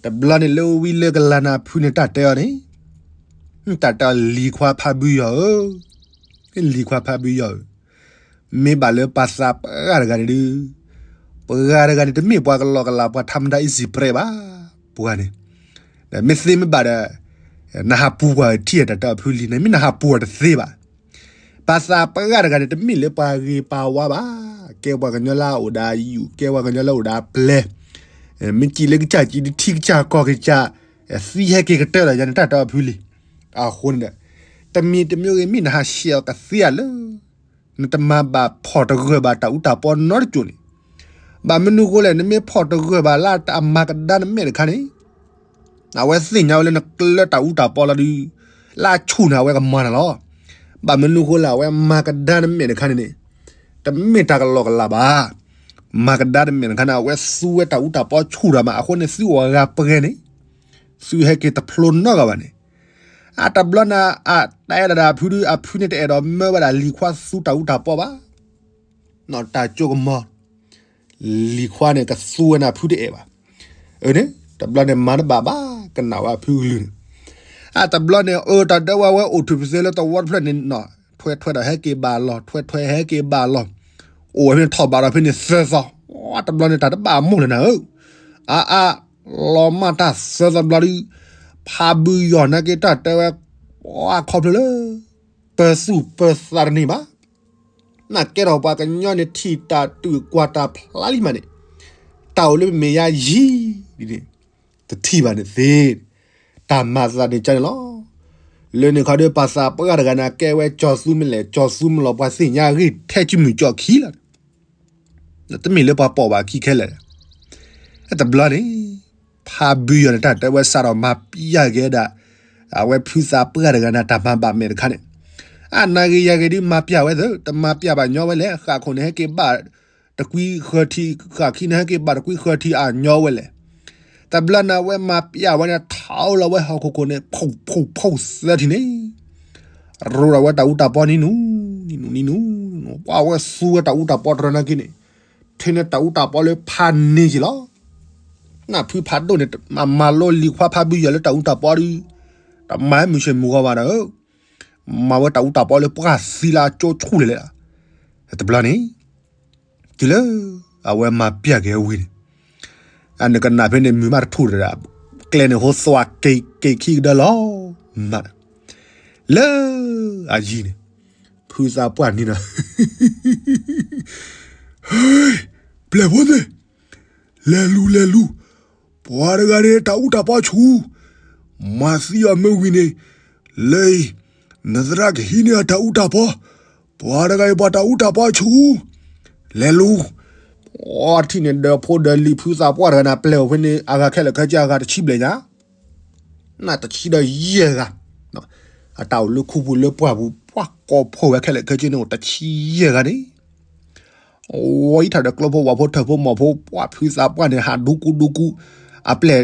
တဘျီန့ၣ်လၢဝံလၢကလၤန့ၣ် အဖုန့ၣ်တၢ်တဲအီၤန့ၣ်, တၢ်တဲအီၤလံၤခွါဖးဘုယီၤဧၢ, လံၤခွါဖးဘုယီၤဧၢ, မ့ၢ်ဘၣ်လၢပှၤသးပှၢ်တဂၤန့ၣ်ဒုး, ပှၤတဂၤန့ၣ် တမ့ၢ်ပှၤကလီကလး ပှၤထးမတၤအံၤစံးပြဲးဘၣ်, ပှၤန့ၣ် မ့ၢ်သ့မ့ၢ်ဘၣ်ဒီး နဟးပူၤကွံာ်ထံၣ် တၢ်တဲအီၤဖုလံၤန့ၣ် မ့ၢ်နဟးပူၤအီၤတသ့ဘၣ်. ပှၤသးပှၢ်တဂၤန့ၣ် တမ့ၢ်လၢပှၤဂ့ၤပှၤဝါဘၣ်, ကဲပှၤကညီလၢအအိၣ်ဒီးအယူၢ်, ကဲပှၤကညီလၢအအိၣ်ဒီးအပျဲၢ်, မ့ၢ်စံးလၢကစၢ်စံးဒုးထံကစၢ်ကီၢ်ကစၢ်, သံဟဲက့ၤကတၢၢ်ဒီးယၤန့ၣ် တၢ်တဲအီၤဖုလံၤ, အဃိန့ၣ်ဒီး တမံၤတမံၤဂ့ၤ မ့ၢ်နဟးဆှဲးအီၤကသ့ဧါလၢ နတမၤဘၣ်ဖီၣ်တဂၢၢ်ဘၣ်တၢ်အူတၢ်ပီနီတကၠိၢ်န့ၣ်, ဘၣ်မနုၤဃိလဲၣ် နမ့ၢ်ဖီၣ်တဂၢၢ်ဘၣ်လၢအမၤကဒါနမဲာ်တခါန့ၣ်, အဝဲသ့ၣ်ညါဝဲလၢနကျၢၤတၢ်အူတၢ်ပီလီၤဒုး, လၢအဆူၣ်န့ၣ် အဝဲကမၤနၤလီၤ. ဘၣ်မနုၤဃိလဲၣ် အဝဲမၤကဒါနမဲာ်တခါန့ၣ်န့ၣ်, တမ့ၢ်တၢ်ကလီကလးဘၣ်. မၤကဒါနမဲာ်တခါန့ၣ် အဝဲသူဝဲတၢ်အူတၢ်ပီဆူၣ်တၢ်မး အဃိန့ၣ် သုအိၣ်အဂၤပှဲၤန့ၣ်, သုဟဲက့ၤတဖျိနီတဂၤဘၣ်န့ၣ်, အတဘျီန့ၣ် အတဲဒၣ်ဒၣ်အဖုဒုး အဖုန့ၣ်တအဲၣ်ဒိးမၢဝဲဒၣ်လံၤခွါသူတၢ်အူတၢ်ပီဘၣ်. တၢ်ကၠိကမီၤ, လံၤခွါန့ၣ် ကသူဝဲန့ၣ် အဖုတအဲၣ်ဘၣ်. အန့ၣ် တဘျီန့ၣ် မၤတဘၣ်ဘၣ် ကနၣ်ဝဲအဖုကလုၢ်န့ၣ်, အတဘျီန့ၣ် အတၢ်ဒၢဝဲ ဝဲအိၣ်ထူၣ်ပသဲလၢသဝီတဖျၢၣ်န့ၣ်နီၤ, ထွဲထွဲဒီးဟဲက့ၤဘၣ်လီၤ, ထွဲထွဲဟဲက့ၤဘၣ်လီၤ, အိၣ်ဝဲဖဲန့ၣ်ထီၣ်ဘးဒီးဖဲန့ၣ်သၢသီ, တဘျီန့ၣ် တၢ်တဘၣ်အမိၢ်လၢၤနၤဧၢ, အါအါ လီၤမၢ်တၢ်သၢသီဘျီဒုး, ဖးဘုယီၤနာ်က့ တၢ်တဲဝဲ, အခီဖျိလၢ ပၢၤသူၣ်ပၢၤသးတန့ၢ်ဘၣ်. နာ်ကဲထီၣ်ပှၤကညီန့ၣ် ထံၣ်တၢ်တုာ်ကွၢ်တၢ်ဖျါလံမးန့ၣ်, တၢ်အိၣ်လၢမဲာ်ညါယံၤဒ်န့ၣ်, တထံၣ်ဘၣ်န့ၣ်သ့, တၢ်မၤသးန့ၣ်ကန့ၣ်လီၤ. လၢန့ၣ်ခီဒီး ပှၤသးပှၢ်တဂၤန့ၣ် ကဲဝဲကၠီၤသူမ့ၢ်လဲၣ်, ကၠီၤသူမ့ၢ်လီၤ ပှၤသ့ၣ်ညါအဂ့ၢ်ထဲကမုာ်ကၠီခံလီၤ. တမ့ၢ်လၢပှၤပိာ်ဘၣ်ခံခဲလၢာ်, တဘျီန့ၣ် ဖးဘုယီၤန့ၣ် တၢ်တဲဝဲစးထီၣ်မၤပျၢ်က့ၤဒၣ် အဝဲဖုသးပှၢ်တဂၤန့ၣ် တၢ်မၤဘၣ်မဲာ်တခါန့ၣ်, အနၤဂ့ၤယၤဂ့ၤဒုး မၤပျၢ်ဝဲသ့, တမၤပျၢ်ဘၣ်ညီဝဲလဲၣ်, ဃၣ်ခိၣ်န့ၣ်ဟဲက့ၤဘၣ်တကွံဃၢၤထံ, ဃၣ်ခံန့ၣ်ဟဲက့ၤဘၣ်တကွံဃၢၤထံ အညီဝဲလဲၣ်. တဘျီန့ၣ် အဝဲမၤပျၢ်ဝဲန့ၣ် ထီလီၤဝဲဟီၣ်ခိၣ်ခိၣ်န့ၣ် ဖှိၣ်ဖှိၣ်ဖှိၣ်သၢထံၣ်န့ၣ် ရိဒီးဝဲတၢ်အူတၢ်ပီနံၤနူၤ, နံၤနူၤနံၤနူၤ, ပှၤဝဲသူဝဲတၢ်အူတၢ်ပီတရၢနာ်က့န့ၣ်, ထံန့ၣ်တၢ်အူတၢ်ပီလၢဖးန့ၢ်က့ၤလီၤ. နဖုဖးဒိၣ်န့ၣ် မၤလိလံၤခွါဖးဘုယီၤလၢတၢ်အူတၢ်ပီဒီး, တမၤမုၢ်ဆ့ၣ်မုၢ်ဂီၤဘၣ်ဒီး, မၤဝဲတၢ်အူတၢ်ပီလၢပှၢ်သံလၢအကၠိဆူၣ်လဲၣ်လဲၣ်. တဘျီန့ၣ် တုၤလၢ အဝဲမၤပျၢ်က့ၤအဝံၤန့ၣ်, အနကနၣ်ဖဲန့ၣ် မုာ်မးတထူၣ်တဒၣ်, ကျဲန့ၣ်ဟိသွါက့ၤက့ၤခံကဒါလီၤ, မး, လၢ အယံၤန့ၣ်, ဖုသးပှၢ်နံၤနီၤ, ပျဲၢ်ဖိသ့ၣ်, လဲၤလူၤလဲၤလူၤ, ပှၤတဂၤန့ၣ် တၢ်အူတၢ်ပီဆူၣ်, မၤသံအီၤမ့ၢ်ဝံၤန့ၣ်, လၢအံၤ, နသရၣ်ကဟံးန့ၢ်အတၢ်အူတၢ်ပီ, ပှၤတဂၤအံၤ ပှၤတၢ်အူတၢ်ပီဆူၣ်, လဲၤလူၤ, အထံၣ်န့ၣ် ဒီးဖိဒီးလံၤဖုသးပှၢ်တဂၤန့ၣ် ပျဲၢ်အိၣ်ဖဲန့ၣ် အဂၤခဲလၢာ်ခဲဆ့ အဂၤတဆံဘျဲၣ်ညါ နတဆံဒီးယဲၢ်ဂၤ, အတၢ်အိၣ်လၢခူပူၤလၢပှၢ်ပူၤ ပှၤကိးဖှိၣ်ဝဲခဲလၢာ်ခဲဆ့န့ၣ် အိၣ်တဆံယဲၢ်ဂၤန့ၣ်, ဝံၤထီၣ်ဒီးကျိဖိဝၤဖိထၢၣ်ဖိမီၢ်ဖိ ပှၤဖုသးပှၢ်န့ၣ် ဟးဒူကူဒူကူ, အပျဲၢ်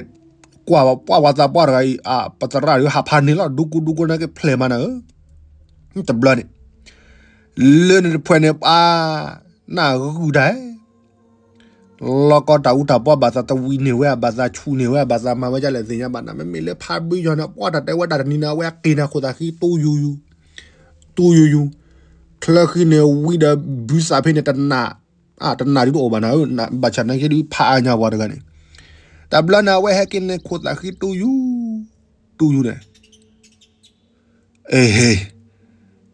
ကွၢ်ပှၢ်ဝၤသးပှၢ်တဂၤအံၤ ပသရၣ်ဒီးဟးဖးန့ၢ်လီၤ ဒူကူဒူကူနာ်က့ဖျဲၣ်မးနၤဧၢ, တဘျီန့ၣ်, လၢန့ၣ်တဖှဲးန့ၣ် ပှၤ နဂုၢ်တၢ် လီၤကီတၢ်အူတၢ်ပီဘၣ်သးတဝံၤန့ၢ်ဝဲ ဘၣ်သးဆူၣ်န့ၢ်ဝဲ ဘၣ်သးမၤဝဲဒ်လဲၣ်သ့ၣ်ညါဘၣ်နၤ မ့မ့ၢ်လၢဖးဘုယီၤန့ၣ် ပှၤတၢ်တဲဝဲတၢ်တနံၤန့ၣ် အဝဲအက့ၤနၤခိၣ်သးဃံတူယူယူ, တူယူယူ, ချၢဃံန့ၣ်ဝံၤဒီးဘုသးဖဲန့ၣ်တနၢ်, တနၢ်ဒုတအိၣ်ဘၣ်နၤဧၢ, ဘၣ်ဆၣ်နာ်က့ဒုဖးအါညါပှၤတဂၤန့ၣ်, တဘျီန့ၣ်အဝဲဟဲက့ၤန့ၣ်ခိၣ်သးဃံတူယူ, တူယူန့ၣ် အဟ့,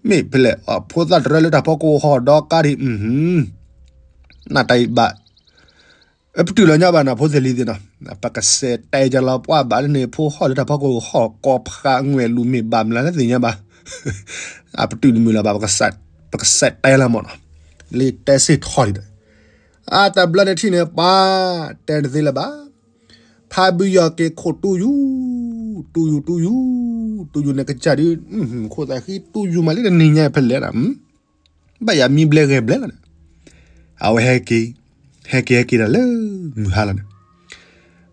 မ့ၢ်ဖဲလဲၣ် ဖိသၣ်တရၢလၢတၢ်ဖီခိၣ်ဟီၣ်ဒီးကါဒံး, နတၢ်အံၤဘၣ်, ပတုာ်လီၤညါဘၣ်နၤဖိသ့ၣ်လံၤသ့ၣ်နီၤ, ပကစဲးတဲကလီၤပှၢ်ဘၣ်လၢန့ၣ် ဖိဟီၣ်လၢတၢ်ဖီခိၣ်ဟီၣ်ကီဖးငွဲၣ်လူၤမ့ၢ်ဘၣ်မနုၤလၢသ့ၣ်ညါဘၣ်, အပတုာ်တမုာ်လၢၤဘၣ်, ပကစဲးတဲလီၤမ့ၢ်နီၤ, လၢတဲစ့ၢ်ထီၣ်လံဒီး, အတဘျီန့ၣ်ထံၣ်န့ၣ်ပၢ်, တဲတသ့လၢၤဘၣ်, ဖါဘုယီၤက့ၤခိၣ်တူၢ်ယူၤ, တူၢ်ယူၤ တူၢ်ယူၤ, တူၢ်ယူၤန့ၣ်ကစၢ်ဒုး, ခိၣ်သးဃံတူၢ်ယူၤမးလံတနံၤညါဖဲလဲၣ်ဒီး, ဘၣ်ယၤမံဘျဲဂဲၤဘျဲလီၤန့ၣ်, အဝဲဟဲက့ၤ, ဟဲက့ၤဟဲက့ၤဒီးလၢမုၢ်ဟါလီၤန့ၣ်,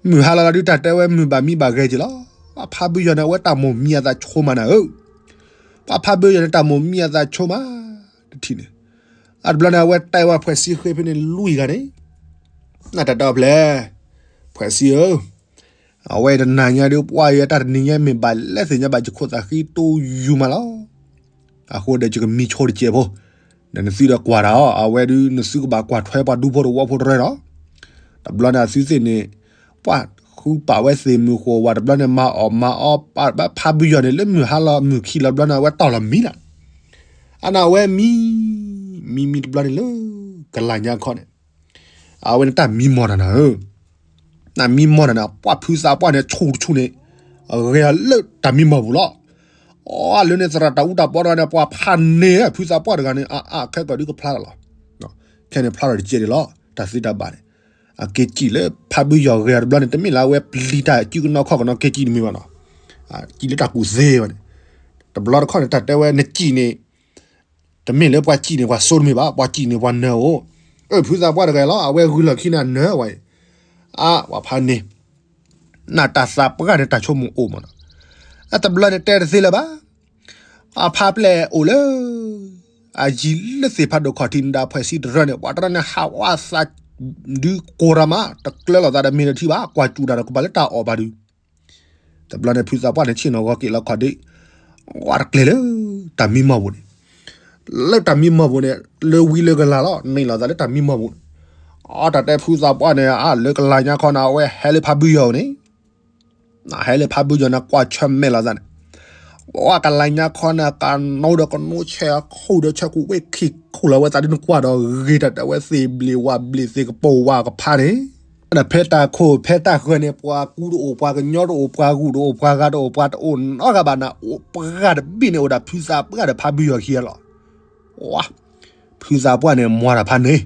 မုၢ်ဟါလီၤလီၤဒုးတၢ်တဲဝဲမုၢ်ဘၣ်မံဘၣ်ဂဲၤက့ၤလီၤ, ဖါဘုယီၤန့ၣ် အဝဲတၢ်မိၣ်မံအသးဆိမးနၤဧၢ, ပှၤဖါဘုယီၤန့ၣ် တၢ်မိၣ်မံအသးဆိမး, တထံၣ်န့ၣ်, အတဘျီန့ၣ် အဝဲတဲဝဲဖှဲးစံဃ့ဖဲန့ၣ်လွံၢ်ဂၤန့ၣ်, နတၢ်တဲအီၤဖျဲၣ်, ဖှဲးစံဧၢ, အဝဲတနၤညါဒုး ပှၤယတၢ်တနံၤညါမ့ၢ်ဘၣ်လဲၣ်သ့ၣ်ညါဘၣ် ယခိၣ်သးဃံတူၢ်ယူၤမးလီၤ, အဃိဒီးယကမံဆိတစဲးဖိ, ဒီးနသုဒီးကွၢ်တၢ်အီၤ အဝဲဒုး နသုကဘၣ်ကွၢ်ထွဲပှၤဒူဖိတဝီဖိတရၢဒီး, တဘျီန့ၣ်အသုသ့ၣ်န့ၣ်, ပှၤဃုပာ်ဝဲသ့ၣ်မုၢ်ဃိဝဲ တဘျီန့ၣ် မၤအီၣ်မၤအီပာ်ဘၣ်ဖါဘုယီၤန့ၣ် လၢမုၢ်ဟါလီၤမုၢ်ခံလီၤတဘျီန့ၣ် အဝဲတီၢ်လီၤမံလီၤ, အန့ၣ်အဝဲမံ, မံမံတဘျီန့ၣ်လၢ, ကလၤညါခီန့ၣ်, အဝဲန့ၣ်တၢ်မံမီၢ်တၢ်နၤဧၢ, တၢ်မံမီၢ်တၢ်နၤ ပှၤဖုသးပှၢ်န့ၣ် ဆူၣ်တဆူၣ်န့ၣ်, အဂဲၤအီၤလၢတၢ်မံမီၢ်ပူၤလီၤ, အီလၢန့ၣ်သရၣ်တၢ်အူတၢ်ပီတဂၤန့ၣ် ပှၤဖးန့ၢ်ဖုသးပှၢ်တဂၤန့ၣ် အခဲကီၢ်ဒုးကဖျါတၢ်လီၤ, ခဲန့ၣ်ဖျါထီၣ်တကဲဒ်လီၤ တၢ်သ့တၢ်ဘၣ်န့ၣ်, အက့ၤစံၣ်လၢဖါဘုယီၤဂဲၤအီၤတဘျီန့ၣ် တမ့ၢ်လၢအဝဲပျံၤတၢ်စုကနီၢ်ခီၣ်ကနီၢ်က့ၤစံၣ်တမ့ၢ်ဘၣ်နီၤ, စံၣ်လၢတၢ်ကူၣ်သ့ဘၣ်န့ၣ်, တဘျီတခီၣ်န့ၣ် တၢ်တဲဝဲနစံၣ်န့ၣ်, တမ့ၢ်လၢပှၤစံၣ်န့ၣ်ပှၤစိတမ့ၢ်ဘၣ် ပှၤစံၣ်န့ၣ်ပှၤနၢၤအိၣ်, အၢ ဖုသးပှၢ်တဂၤလီၤ အဝဲဂုာ်လီၢ်ခံန့ၣ်နၢၤဝဲအံၤ, အါ ပှၤဖးန့ၢ် နတၢ်သးပှၢ်န့ၣ် တၢ်ဆိကမိၣ်အိၣ်မးနီၤ, အတဘျီန့ၣ်တဲတသ့လၢၤဘၣ်, အဖါပျဲၢ်အိၣ်လၢ, အယံၤလၢသ့ၣ်ဖးဒိၣ်ခီၣ်ထံးန့ၣ်ဒီးဖှဲးစံတရၢန့ၣ် ပှၤတရၢန့ၣ်ဟးဝးသး, ဒုးကိၢ်ရၤမး တကျၢၤလိာ်သးဒီးမ့ၢ်တထံၣ်ဘၣ် ကွၢ်စူၣ်တၢ်ဒီးကဘၣ်လၢတၢ်အီၣ်ဘၣ်ဒုး, တဘျီန့ၣ်ဖုသးပှၢ်န့ၣ်ဆ့ၣ်နီၤဂီၤက့ၤလီၤခီၣ်ဒ့, ဝးတကျဲၤလၢ, တၢ်မံမီၢ်ပူၤန့ၣ် လၢတၢ်မံမီၢ်ပူၤန့ၣ် လၢဝံလၢကလၤလီၤ န့ၢ်လိာ်သးလၢတၢ်မံမီၢ်ပူၤန့ၣ်, အတၢ်တဲဖုသးပှၢ်န့ၣ် အလၢကလၤညါခီန့ၣ် အဝဲဟဲလၢဖးဘုယီၤန့ၣ်, ဟဲလၢဖးဘုယီၤန့ၣ် ကွၢ်ဆၢၣ်မဲာ်လိာ်သးန့ၣ်, ပှၤကလၤညါခီန့ၣ် ကနိဒီးကနိဆဲးအခိၣ်ဒီးဆၢခိၣ်ဝ့ၢ်ခံခိၣ်လီၤဝဲသးဒ်နကွၢ်ဒီး ဂ့ၤတၢ်တဲဝဲသ့ၣ်ဘျ့ၣ်ဝါဘျ့ၣ်သ့ၣ်ကပိာ်ဝါကဖးန့ၣ် ဒီးဖဲတၢ်ခိၣ်ဖဲတၢ်ဃၢၤန့ၣ် ပှၤကူတအိၣ် ပှၤကညီတအိၣ် ပှၤဂုၢ်တအိၣ် ပှၤဂၤတအိၣ် ပှၤတအိၣ်နီတဂၤဘၣ်နၤ အိၣ်ပှၤတဘ့ၣ်န့ၣ် အိၣ်ဒၣ်ဖုသးပှၢ်ဒီးဖးဘုယီၤခံဂၤလီၤ. ဝါ, ဖုသးပှၢ်န့ၣ် မွၤတၢ်ဖးန့ၣ်,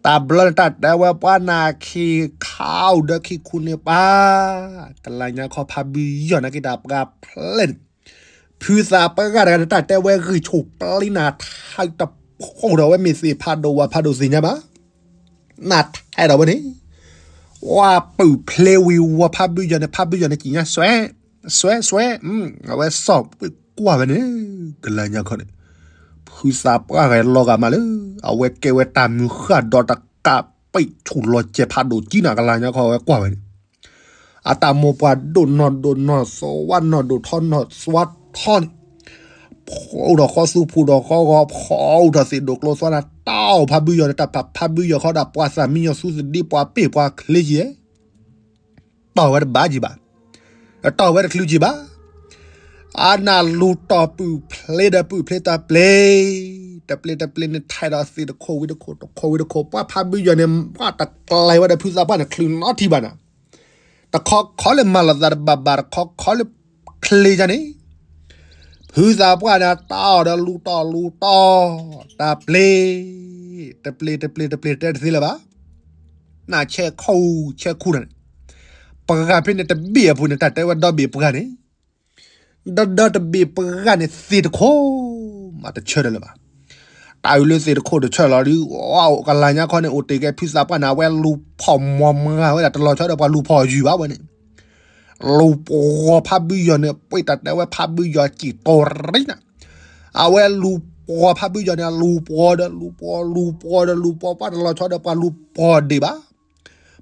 တၢ်ဘျီန့ၣ်တၢ်တဲဝဲပှၤနၢ်ခံခးအိၣ်ဒီးခံခူန့ၣ်ပၢ်, ကလၤညါခီဖးဘုယီၤနာ်က့တၢ်ပှၢ်ဖျဲၣ်န့ၣ် ဖုသးပှၢ်တဂၤန့ၣ် တၢ်တဲဝဲဂံၢ်ဆူၣ်ပျံၤနၤထါတဖိဒီး အဝဲမ့ၢ်သ့ၣ်ဖးဒိၣ်ဝၣ်ဖးဒိၣ်သ့ၣ်ညါဘၣ်, နၢ်ထဲဒီးဝဲန့ၣ်, ဝါပုၢ်ဖျ့ဝံၤဝီၤဖးဘုယီၤန့ၣ် ဖးဘုယီၤန့ၣ် ကံၣ်ညါစွဲ, စွဲစွဲ, အဝဲစီၣ်ပှ့ၤကွၢ်ဝဲန့ၣ်, ကလၤညါခီန့ၣ်, ဖုသးပှၢ်ဂၤလီၤဂာ်မးလၢ, အဝဲကဲဝဲတၢ်မုၢ်ဃၢ်ဒီးတကးပံာ်ဆူၣ်လီၤစဲၤဖးဒိၣ်ကံနၤ ကလၤညါခီအဝဲကွၢ်ဝဲန့ၣ် အတၢ်မိၢ်ပှၢ်ဒိၣ်နီၢ်ဒိၣ်နီၢ် သွါနီၢ်ဒိၣ်ထီနီၢ်သွါထီန့ၣ်, ဖီအူထီၣ်ဃီသူဖူထီၣ်ဃီဂီၤ ဖီအူထီၣ်သ့ၣ်ဒိၣ်ကျိသွါနၤ တီၢ်ဖးဘုယီၤန့ၣ် တၢ်ဖးဘုယီၤခီဒၣ်ပှၤသးမံညီသူသဒ့ပှၤပ့ၢ်ပှၤချ့က့ၤ တီၢ်ဝဲတဘၣ်က့ၤဘၣ်, တီၢ်ဝဲတချုးက့ၤဘၣ်, အနၢ်လူၤတီၢ်ပုၢ်ဖျ့ဒီးပုၢ်ဖျ့တၢ်ပျ့ၤ, တပျ့ၤတပျ့ၤန့ၣ် ထဲးဒီးသ့ၣ်တခိၣ်ဝံၤတခိၣ် တခိၣ်ဝံၤတခိၣ် ပှၤဖးဘုယီၤန့ၣ် ဘၣ်တကျဲၤဝဲဒီးဖုသးပှၢ်န့ၣ် ချုးနီထံဘၣ်နၤ, တခီခီလၢမၤလိာ်သးတဘၣ်ဘၣ် တခီခီလၢချ့ယါန့ၣ် ဖုသးပှၢ်န့ၣ် တီၢ်ဒီးလူၤတီၢ်လူၤတီၢ်, တၢ်ပျ့ၤ, တပျ့ၤတပျ့ၤတပျ့ၤတဲတသ့လၢၤဘၣ်, နၢ်ဆဲးခူၣ်ဆဲးခူၣ်နၤန့ၣ်, ပှၤဖဲန့ၣ်တဘ့ၣ်အပူၤန့ၣ် တၢ်တဲဝဲဒီဘ့ၣ်ပှၤန့ၣ်, ဒီဒီတဘ့ၣ်ပှၤန့ၣ်သ့ၣ်တခိၣ်, မးတဆၢဒီးလၢၤဘၣ်, တၢ်အုးလၢသ့ၣ်တခိၣ်တဆၢလီၤဒုး, ကလၤညါခီန့ၣ် အိၣ်တ့ၢ်ကဲဖုသးပှၢ်န့ၣ် အဝဲလူၤဖီၣ်မီၤမၤဝဲဒၣ် တလီၤဆီဒီးပှၤလူၤဖီၣ်ယုၢ်ဘၣ်ဝဲန့ၣ် လူၤပှီၤဖးဘုယီၤန့ၣ် ပှ့ၤတၢ်တဲဝဲဖးဘုယီၤစံၣ်တီၤရံနၤ, အဝဲလူၤပှီၤဖးဘုယီၤန့ၣ် လူၤပှီၤဒီးလူၤပှီၤ လူၤပှီၤဒီးလူၤပှီၤ ပှၤတလီၤဆီဒီးပှၤလူၤပှီၤဒံးဘၣ်,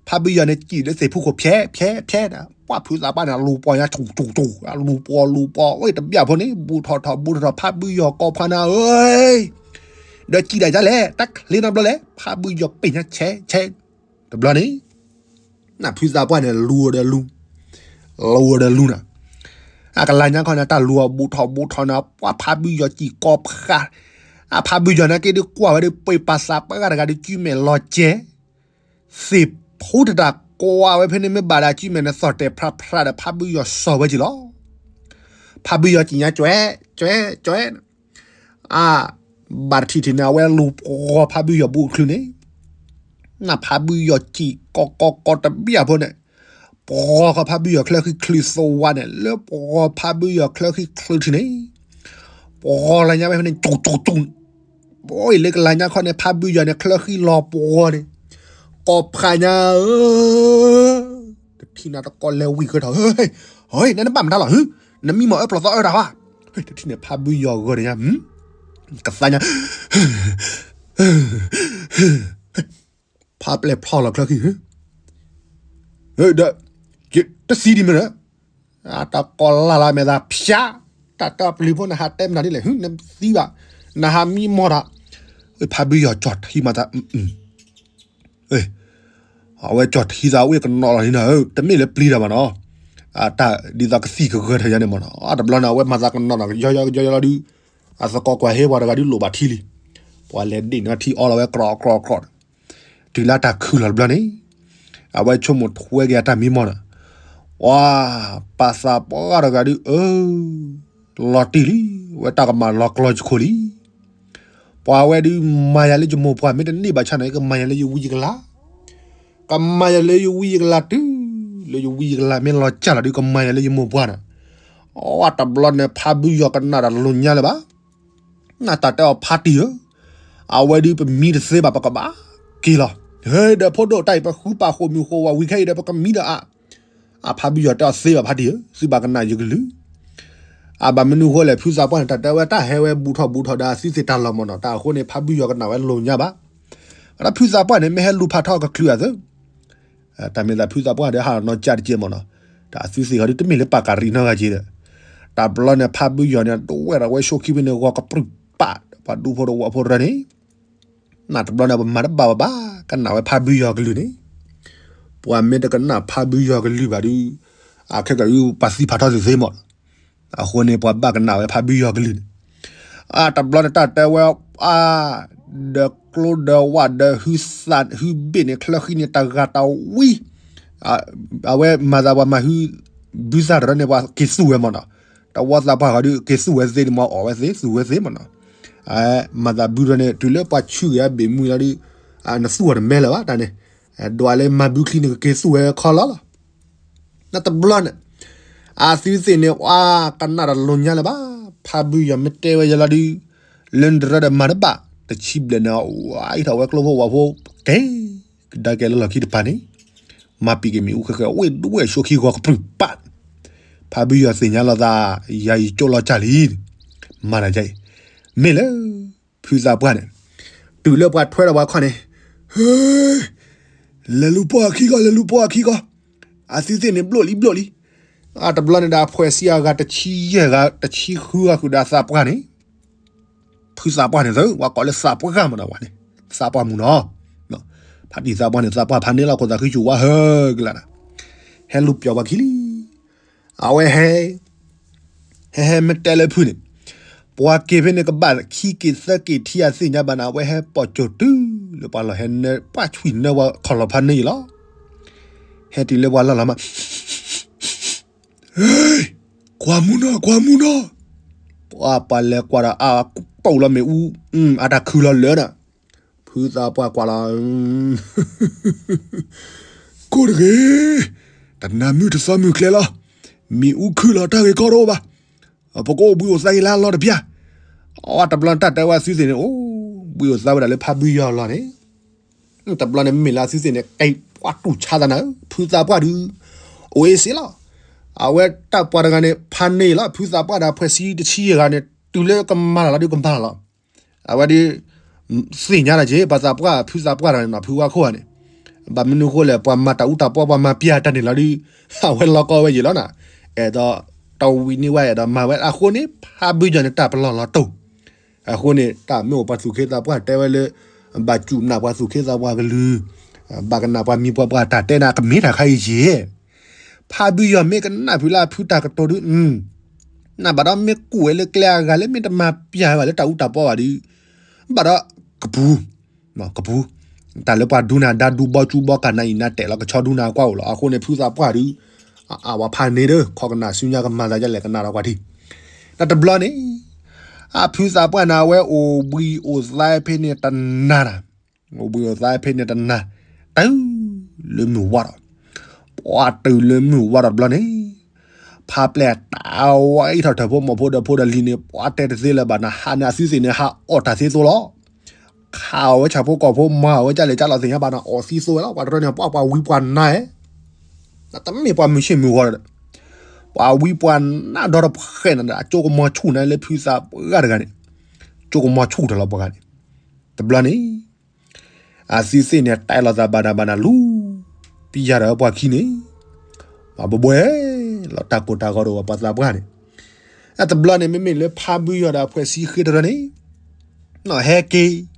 ဖးဘုယီၤန့ၣ်စံၣ်လၢသ့ၣ်ဖူခိၣ်ဖျဲးဖျဲးဖျဲးနၤ, ပှၤဖုသးပှၢ်န့ၣ် လူၤပှီၤညါဆူၣ်ဆူၣ်ဆူၣ် လူၤပှီၤလူၤပှီၤ ဝဲတဘၣ်ဖိန့ၣ် ဘူးထီၣ်ထီၣ်ဘူးထီၣ်ထီၣ် ဖးဘုယီၤကိးဖးနၤဧၢ, ဒီးစံၣ်ဒၣ်ယါလဲၣ် တၢ်ချ့နီတဘျီလဲၣ် ဖးဘုယီၤပ့ၢ်ညါဆဲးဆဲး, တဘျီန့ၣ် နၢ်ဖုသးပှၢ်န့ၣ် လူၤအီၤဒီးလူၤ, လူၤအီၤဒီးလူၤနၤ, အကလၤညါခီန့ၣ် တၢ်လူၤအီၤဘူးထီၣ်ဘူးထီၣ်နၤ ပှၤဖးဘုယီၤစံၣ်ကိးဖး, အဖးဘုယီၤနာ်က့ဒုးကွၢ်ဝဲဒုး ပှ့ၤပာ်သးပှၢ်တဂၤဒုး ကုမဲာ်လီၤစဲး, သ့ၣ်ဖူတတၢ်ကွၢ်ဝဲဖဲန့ၣ် မ့ၢ်ဘၣ်ဒၣ်ကုမဲာ်န့ၣ် သီၣ်တဲာ်ဖြးဖြးဒီး ဖးဘုယီၤစီၤဝဲက့ၤလီၤ. ဖးဘုယီၤစံၣ်ညါကွဲး ကွဲး ကွဲး, အါ, ဘၣ်တထံၣ်ထံၣ်န့ၣ် အဝဲလူၤပှီၤဖးဘုယီၤဘူးချုးန့ၣ်, နၢ်ဖးဘုယီၤစံၣ်ကိးကိးကိးတဘၣ်ဖိန့ၣ်, ပှီၤဃီၤဖါဘုယီၤချၢဃံချုးသဝါန့ၣ် လၢပှီၤဖါဘုယီၤချၢဃံချုးထံးန့ၣ် ပှီၤလၢညါဝဲဖဲန့ၣ် ကၠူကၠူကၠူ ပှီၤအံၤလၢကလါညါခီန့ၣ် ဖါဘုယီၤန့ၣ် ချၢဃံလီၤပှီၤန့ၣ် ကိးဖးညါဧၢ တထံၣ်နၤတကိးလဲၤဝံၤဃၢထီၣ် ဟ့ နနဘၣ်မတၤလီၤ နမံမီၢ်အၢပျီၢ်သီအၢတၢ်ဟါ တထံၣ်န့ၣ်ဖါဘုယီၤဂၢၢ်န့ၣ်ညါ ကသါညါ ဖါပျဲၢ်ဖျီၣ်လီၤချၢဃံ ဒီး တသံဒံးမ့ၢ်ဒီး တၢ်ကိးလၢ်လၢမဲာ်သးဖျါ တၢ်တၢ်ပျံၤဖိနဟးတဲမနုၤဒ်လဲၣ် နသံဘၣ် နဟးမံမီၢ်တၢ် ဖါဘုယီၤကၠီၣ်ထံမၤသး အဝဲကၠီၣ်ထံသးဝ့ၢ်ကနီၤလီၤန့ၣ် တမ့ၢ်လၢပျံၤတၢ်မ့ၢ်နီၤ တၢ်ဒ်သိးကသံၣ်ကဂၢၢ်ထီၣ်ယါန့ၣ်မ့ၢ်နီၤ တဘျီန့ၣ် အဝဲမၤသးကနီၤနီၤ ယီယီယီယီလီၤဒုး အသကိးကွၢ်ဟ့ပှၤတဂၤဒုးလိၣ်ဘၣ်ထံလံ ပှၤလဲၤဒ့ၣ်န့ၢ်ထံအီလီၤဝဲကြီကြီကြီ တုၤလၢတၢ်ခုၣ်လီၤတဘျီန့ၣ် အဝဲဆိကမိၣ်ထွဲက့ၤအတၢ်မံမီၢ်န့ၣ် ပှၤပာ်သးပှၢ်တဂၤဒုး အၢ လီၤတံၢ်လံ ဝဲတၢ်ကမၤလီၤကျီယခိၣ်လံ ပှၤဝဲဒုး မၤယၤလၢယမိၢ်ပှၢ် မ့ၢ်တန့ၢ်ဘၣ်ဆၣ်န့ၣ် ကမၤယၤလၢယဝံယကလၤ ကမၤယၤလၢယဝံယကလၤတုၤ လၢယဝံယကလၤမ့ၢ်လီၤစၢ်လီၤဒုး ကမၤယၤလၢယမိၢ်ပှၢ်န့ၣ် အဝဲတဘျီန့ၣ် ဖါဘုယီၤကနၣ်ဒီးလိာ်ညါလၢၤဘၣ် နတၢ်တဲအီၤဖါတံၢ်ဧၢ, အဝဲဒုးပမံတသ့ဘၣ် ပကဘၣ်က့ၤလီၤ. ဟဲဒီးဖိဒိၣ်တၢ်အံၤ ပဃုပာ်ဃိာ်မုၢ်ဃိာ်ဝးဝံၤခဲအံၤဒီး ပကမံဒီးအါ, အဖါဘုယီၤတဲအီၤသ့ဘၣ်ဖါတံၢ်ဧၢ, သုဘၣ်ကနၣ်ယကလုၢ်. အဘၣ်မနုၤဃိလဲၣ် ဖုသးပှၢ်န့ၣ် တၢ်တဲဝဲတၢ်ဟဲဝဲဘူးထီၣ်ဘူးထီၣ်ဒီးအသုသ့ၣ်တၢ်လီၢ်မ့ၢ်နီၤ, တၢ်အဃိန့ၣ် ဖါဘုယီၤကနၣ်ဝဲလိာ်ညါဘၣ်. ဒီးဖုသးပှၢ်န့ၣ် မ့ၢ်ဟဲလူၤဖးထီၣ်ကချုးအသး တၢ်မ့ၢ်သးဖုသးပှၢ်ဒီးဟးနီၢ်ကၠၢ်တက့ၢ်မ့ၢ်နီၤ, တၢ်အသုသ့ၣ်ဃီဒုးတမ့ၢ်လၢပာ်ကၤရံနီတဂၤက့ၤဒီး, တၢ်ဘျီန့ၣ် ဖါဘုယီၤန့ၣ် ဒဝဲၢ်ဒီးဝဲၢ်ဆိခံဖဲန့ၣ် ဂီၤကပြုၢ်ပာ် ပှၤဒူဖိတဝီဖိရၢန့ၣ်, နၢ်တဘျီန့ၣ် ပမၤတဘၣ်ဘၣ်ဘၣ် ကနၣ်ဝဲဖါဘုယီၤကလုၢ်န့ၣ်, ပှၤမ့ၢ်တကနၣ်ဖါဘုယီၤကလုၢ်ဘၣ်ဒုး, အခဲကဒုးပှၤသံဖးထီၣ်သ့သ့မ့ၢ် အဃိန့ၣ် ပှၤဘၣ်ကနၣ်ဝဲဖါဘုယီၤကလုၢ်န့ၣ်, အတဘျီန့ၣ် တၢ်တဲဝဲ အါ, ဒီးကျိဒီးဝၣ်ဒီးဟုသးဟုဘ့ၣ်န့ၣ် ချၢဃံန့ၣ် တဂၤတဝံ, အဝဲမၤသးပှၤမၤဟု, ဘုသၣ်တရၢန့ၣ် ပှၤက့ၤသူၣ်ဝဲမ့ၢ်နီၤ, တဝီသးပှၢ်ဃီဒုး က့ၤသူၣ်ဝဲသ့န့ၣ်မ့ၢ်အီၣ်ဝဲသ့ သူၣ်ဝဲသ့မ့ၢ်နီၤ, မၤသးဘုတရၢန့ၣ် တုၤလၢပှၤဆူၣ်ဂ့ၤအဘ့ၣ်မုၢ်လီၤဒုး, နသူၣ်အီၤတမဲလၢၤဘၣ်တၢ်န့ၣ်, ဒွးလၢမၤဘုချံန့ၣ် ကက့ၤသူၣ်ဝဲခီလီၤလီၤ. နတဘျီန့ၣ်, အသုသ့ၣ်န့ၣ် အကနၣ်တၢ်လိာ်ညါလၢၤဘၣ်, ဖါဘုယီၤမ့ၢ်တဲဝဲယလီၤဒုး, လၢနတရၢဒီးမၤတဘၣ်, တဆံဘျဲၣ်န့ၣ် ဝဲဟံးထီၣ်ဝဲကျိဖိဝၤဖိ, ကဲ, ကဒါက့ၤလၢလီၢ်ခံတပၤန့ၣ်, မၤပံာ်က့ၤမ့ၣ်အူဃဲဃဲ ဝ့ၢ်ဒဝဲၢ်ဆိခံဂီၤကပြုၢ်ပာ်, ဖါဘုယီၤသ့ၣ်ညါလီၤသး, ယၤယကၠိလီၤကၢ်လံ, မၤတၢ်ကဲအံၤ, မ့ၢ်လၢ ဖုသးပှၢ်န့ၣ်, တုၤလၢပှၤထွဲဒီးပှၤခီၣ်န့ၣ်, ဟ့, လဲၤလူၤပိာ်အခံဂီၢ် လဲၤလူၤပိာ်အခံဂီၢ်, အသုသ့ၣ်န့ၣ်ဘျိၣ်လံဘျိၣ်လံ, အတဘျီန့ၣ်ဒီးအဖှဲးဆံအဂၤတဆံယဲၢ်ဂၤ တဆံဃုဂၤဃုာ်ဒီးသးပှၢ်န့ၣ်, ဖုသးပှၢ်န့ၣ်သၢ ပှၤကိးလၢသးပှၢ်မ့ၢ်နီၤဝဲန့ၣ်, သးပှၢ်မုၢ်နီၤ, ဖါတံၢ်သးပှၢ်န့ၣ် သးပှၢ်ဖးန့ၢ်လီၤခိၣ်သးခုကၠူဝါဟၢကလၢာ်န့ၣ်, ဟဲလူၤပျီၤပှၤခံလံ, အဝဲဟဲ ဟဲဟဲမ့ၢ်တဲလၢဖုန့ၣ်, ပှၤက့ၤဖဲန့ၣ်ကဘၣ်ခံက့ၤသၢက့ၤထံအသ့ၣ်ညါဘၣ်န့ၣ် အဝဲဟဲပိာ်ကၠိၤတုၤလၢပှၤလီၢ်ဟဲနၢ ပှၢ်ဆွံနၢဝဲခီၣ်လီၤဖးန့ၢ်အံၤလီၤ. ဟဲတုၤလၢပှၤလီၢ်လီၤမး, ကွၢ်မူနီၤ ကွၢ်မူနီၤ, ပှၤပှၤလဲၤကွၢ်ဒီးအပူၤလီၤမ့ၣ်အူ, အတၢ်ခုၣ်လီၤလၢာ်န့ၣ်, ဖုသးပှၢ်ကွၢ်လီၤ ကိၢ်တဂ့ၤ, တနၤမုၢ်တသီမုၢ်ကျဲလီၤ, မ့ၣ်အူခုၣ်လီၤတၢ်ဂ့ၢ်ကီတအိၣ်ဘၣ်, ပကအိၣ်ဘှံးအိၣ်သါက့ၤလၢအလီၢ်တပျၢ်, အတဘျီတၢ်တဲဝဲအသုသ့ၣ်န့ၣ် အိၣ်ဘှံးအိၣ်သါဝဲဒၣ်လၢဖါဘုယီၤလီၢ်န့ၣ်, တဘျီန့ၣ်မ့မ့ၢ်လၢအသုသ့ၣ်န့ၣ် ကဲပှၤတူၢ်ဆါသးနၤဧၢ ဖုသးပှၢ်ဒုး, အိၣ်အ့ၣ်စ့လီၤ, အဝဲတၢ်ပှၤတဂၤန့ၣ် ဖးန့ၢ်လီၤ ဖုသးပှၢ်ဒီးဖှဲးဆံတဆံယဲၢ်ဂၤန့ၣ် တုၤလၢကမၤလီၤလီၤဒုးကမၤလီၤလီၤ အဝဲဒုး သ့ၣ်ညါတၢ်က့ၤ ပှၤသးပှၢ် ဖုသးပှၢ်တဂၤန့ၣ်နီၤ ဖုဝါခိၣ်ဧါန့ၣ်, ဘၣ်မနုၤဃိလဲၣ် ပှၤမၤတၢ်အူတၢ်ပီ ပှၤမၤပျၢ်တၢ်န့ၣ်လီၤဒုး, အဝဲလီၤကီဝဲယံာ်လီၤနၤ, အဲၣ်ဒိး တဝံၤန့ၢ်ဝဲအဲၣ်ဒိးမၤဝဲ အဃိန့ၣ် ဖါဘုယီၤန့ၣ် တၢ်ပလီၢ်လီၤတိၢ်, အဃိန့ၣ် တၢ်မ့ၢ်အိၣ်ပှၤသူၣ်က့သးပှၢ်တဲဝဲလၢ ဘၣ်စူၢ်နာ်ပှၤသူၣ်က့သးပှၢ်ကလုၢ်, ဘၣ်ကနၣ်ပှၤမံၤပှၤပှၢ်တၢ်တဲနၤ ကမ့ၢ်တၢ်ခါအံၤယဲၢ် ဖါဘုယီၤမ့ၢ်ကနၣ်ဖုးလၢအဖုတၢ်ကတိၤဒုး, နဘၣ်ဒီးမ့ၢ်ကူၣ်ဝဲလၢကျဲအဂၤလၢမ့ၢ်တမၤပျၢ်ဝဲဘၣ်လၢတၢ်အူတၢ်ပီဘၣ်ဒုး, ဘၣ်ဒီးကပူၤ, ကပူၤ, တၢ်လၢပှၤဒူနၤဒါဒူဘီကူဘီကၤနၤအံၤနၤတဲာ်လီၤကဆီဒူနၤကွၢ်အိၣ်လီၤ. အဃိန့ၣ် ဖုသးပှၢ်ဒုး, အဝဲဖးန့ၢ်ဒီး ခီကနၣ်ဆူညါကမၤသးဒ်လဲၣ်ကနၣ်ဒီးကွၢ်ထံၣ်, ဒီးတဘျီန့ၣ် အဖုသးပှၢ်န့ၣ် အဝဲအိၣ်ဘှံးအိၣ်သါဖဲန့ၣ်တနၤနၤ, အိၣ်ဘှံးအိၣ်သါဖဲန့ၣ်တနၤ, တုၤလၢမုၢ်ဝါဒီး, ပှၤတုၤလၢမုၢ်ဝါထီၣ်တဘျီန့ၣ်, ဖါပျဲၢ်တၢ်ဝဲအံၤထီၣ်ထၢၣ်ဖိမီၤဖိဒီးဖိဒီးလံၤန့ၣ် ပှၤတဲတသ့လၢၤဘၣ်နၤ ဟးန့ၣ်အသုသ့ၣ်န့ၣ် ဟးအီၣ်တၢ်သ့သိလီၤ. ခးအီၣ်ဝဲဆၣ်ဖိကီၢ်ဖိ မၤအီၣ်ဝဲကၢ်လဲၣ်ကၢ်လီၤသ့ၣ်ညါဘၣ်နၤ အီၣ်သ့သိဝဲလီၤ. ပှၤတရၢန့ၣ် ပှၤပှၤဝံပှၤနါဧါ, တမ့ၢ်ပှၤမုၢ်ဆ့ၣ်မုၢ်ဂီၤဒီး ပှၤဝံပှၤနါဒီတဖှဲးနၤဒီး အကၠိကမီၤဆူၣ်နၤလၢဖုသးပှၢ်တဂၤန့ၣ်, ကၠိကမီၤဆူၣ်တၢ်လီၤပှၤဂၤန့ၣ်, တဘျီန့ၣ် အသုသ့ၣ်န့ၣ် တဲလီၤသးဘၣ်နၤဘၣ်နၤလူၤ, ပယၤဒီးပှၤခံန့ၣ်, မၤဘှဲဘှဲလီၤတၢ်ကိၢ်တၢ်ဂီၤဒီးပှၤသးပှၢ်န့ၣ်, အတဘျီန့ၣ် မ့မ့ၢ်လၢဖါဘုယီၤဒီးအဖှဲးဆံဃ့တရၢန့ၣ်, ဟဲက့ၤ,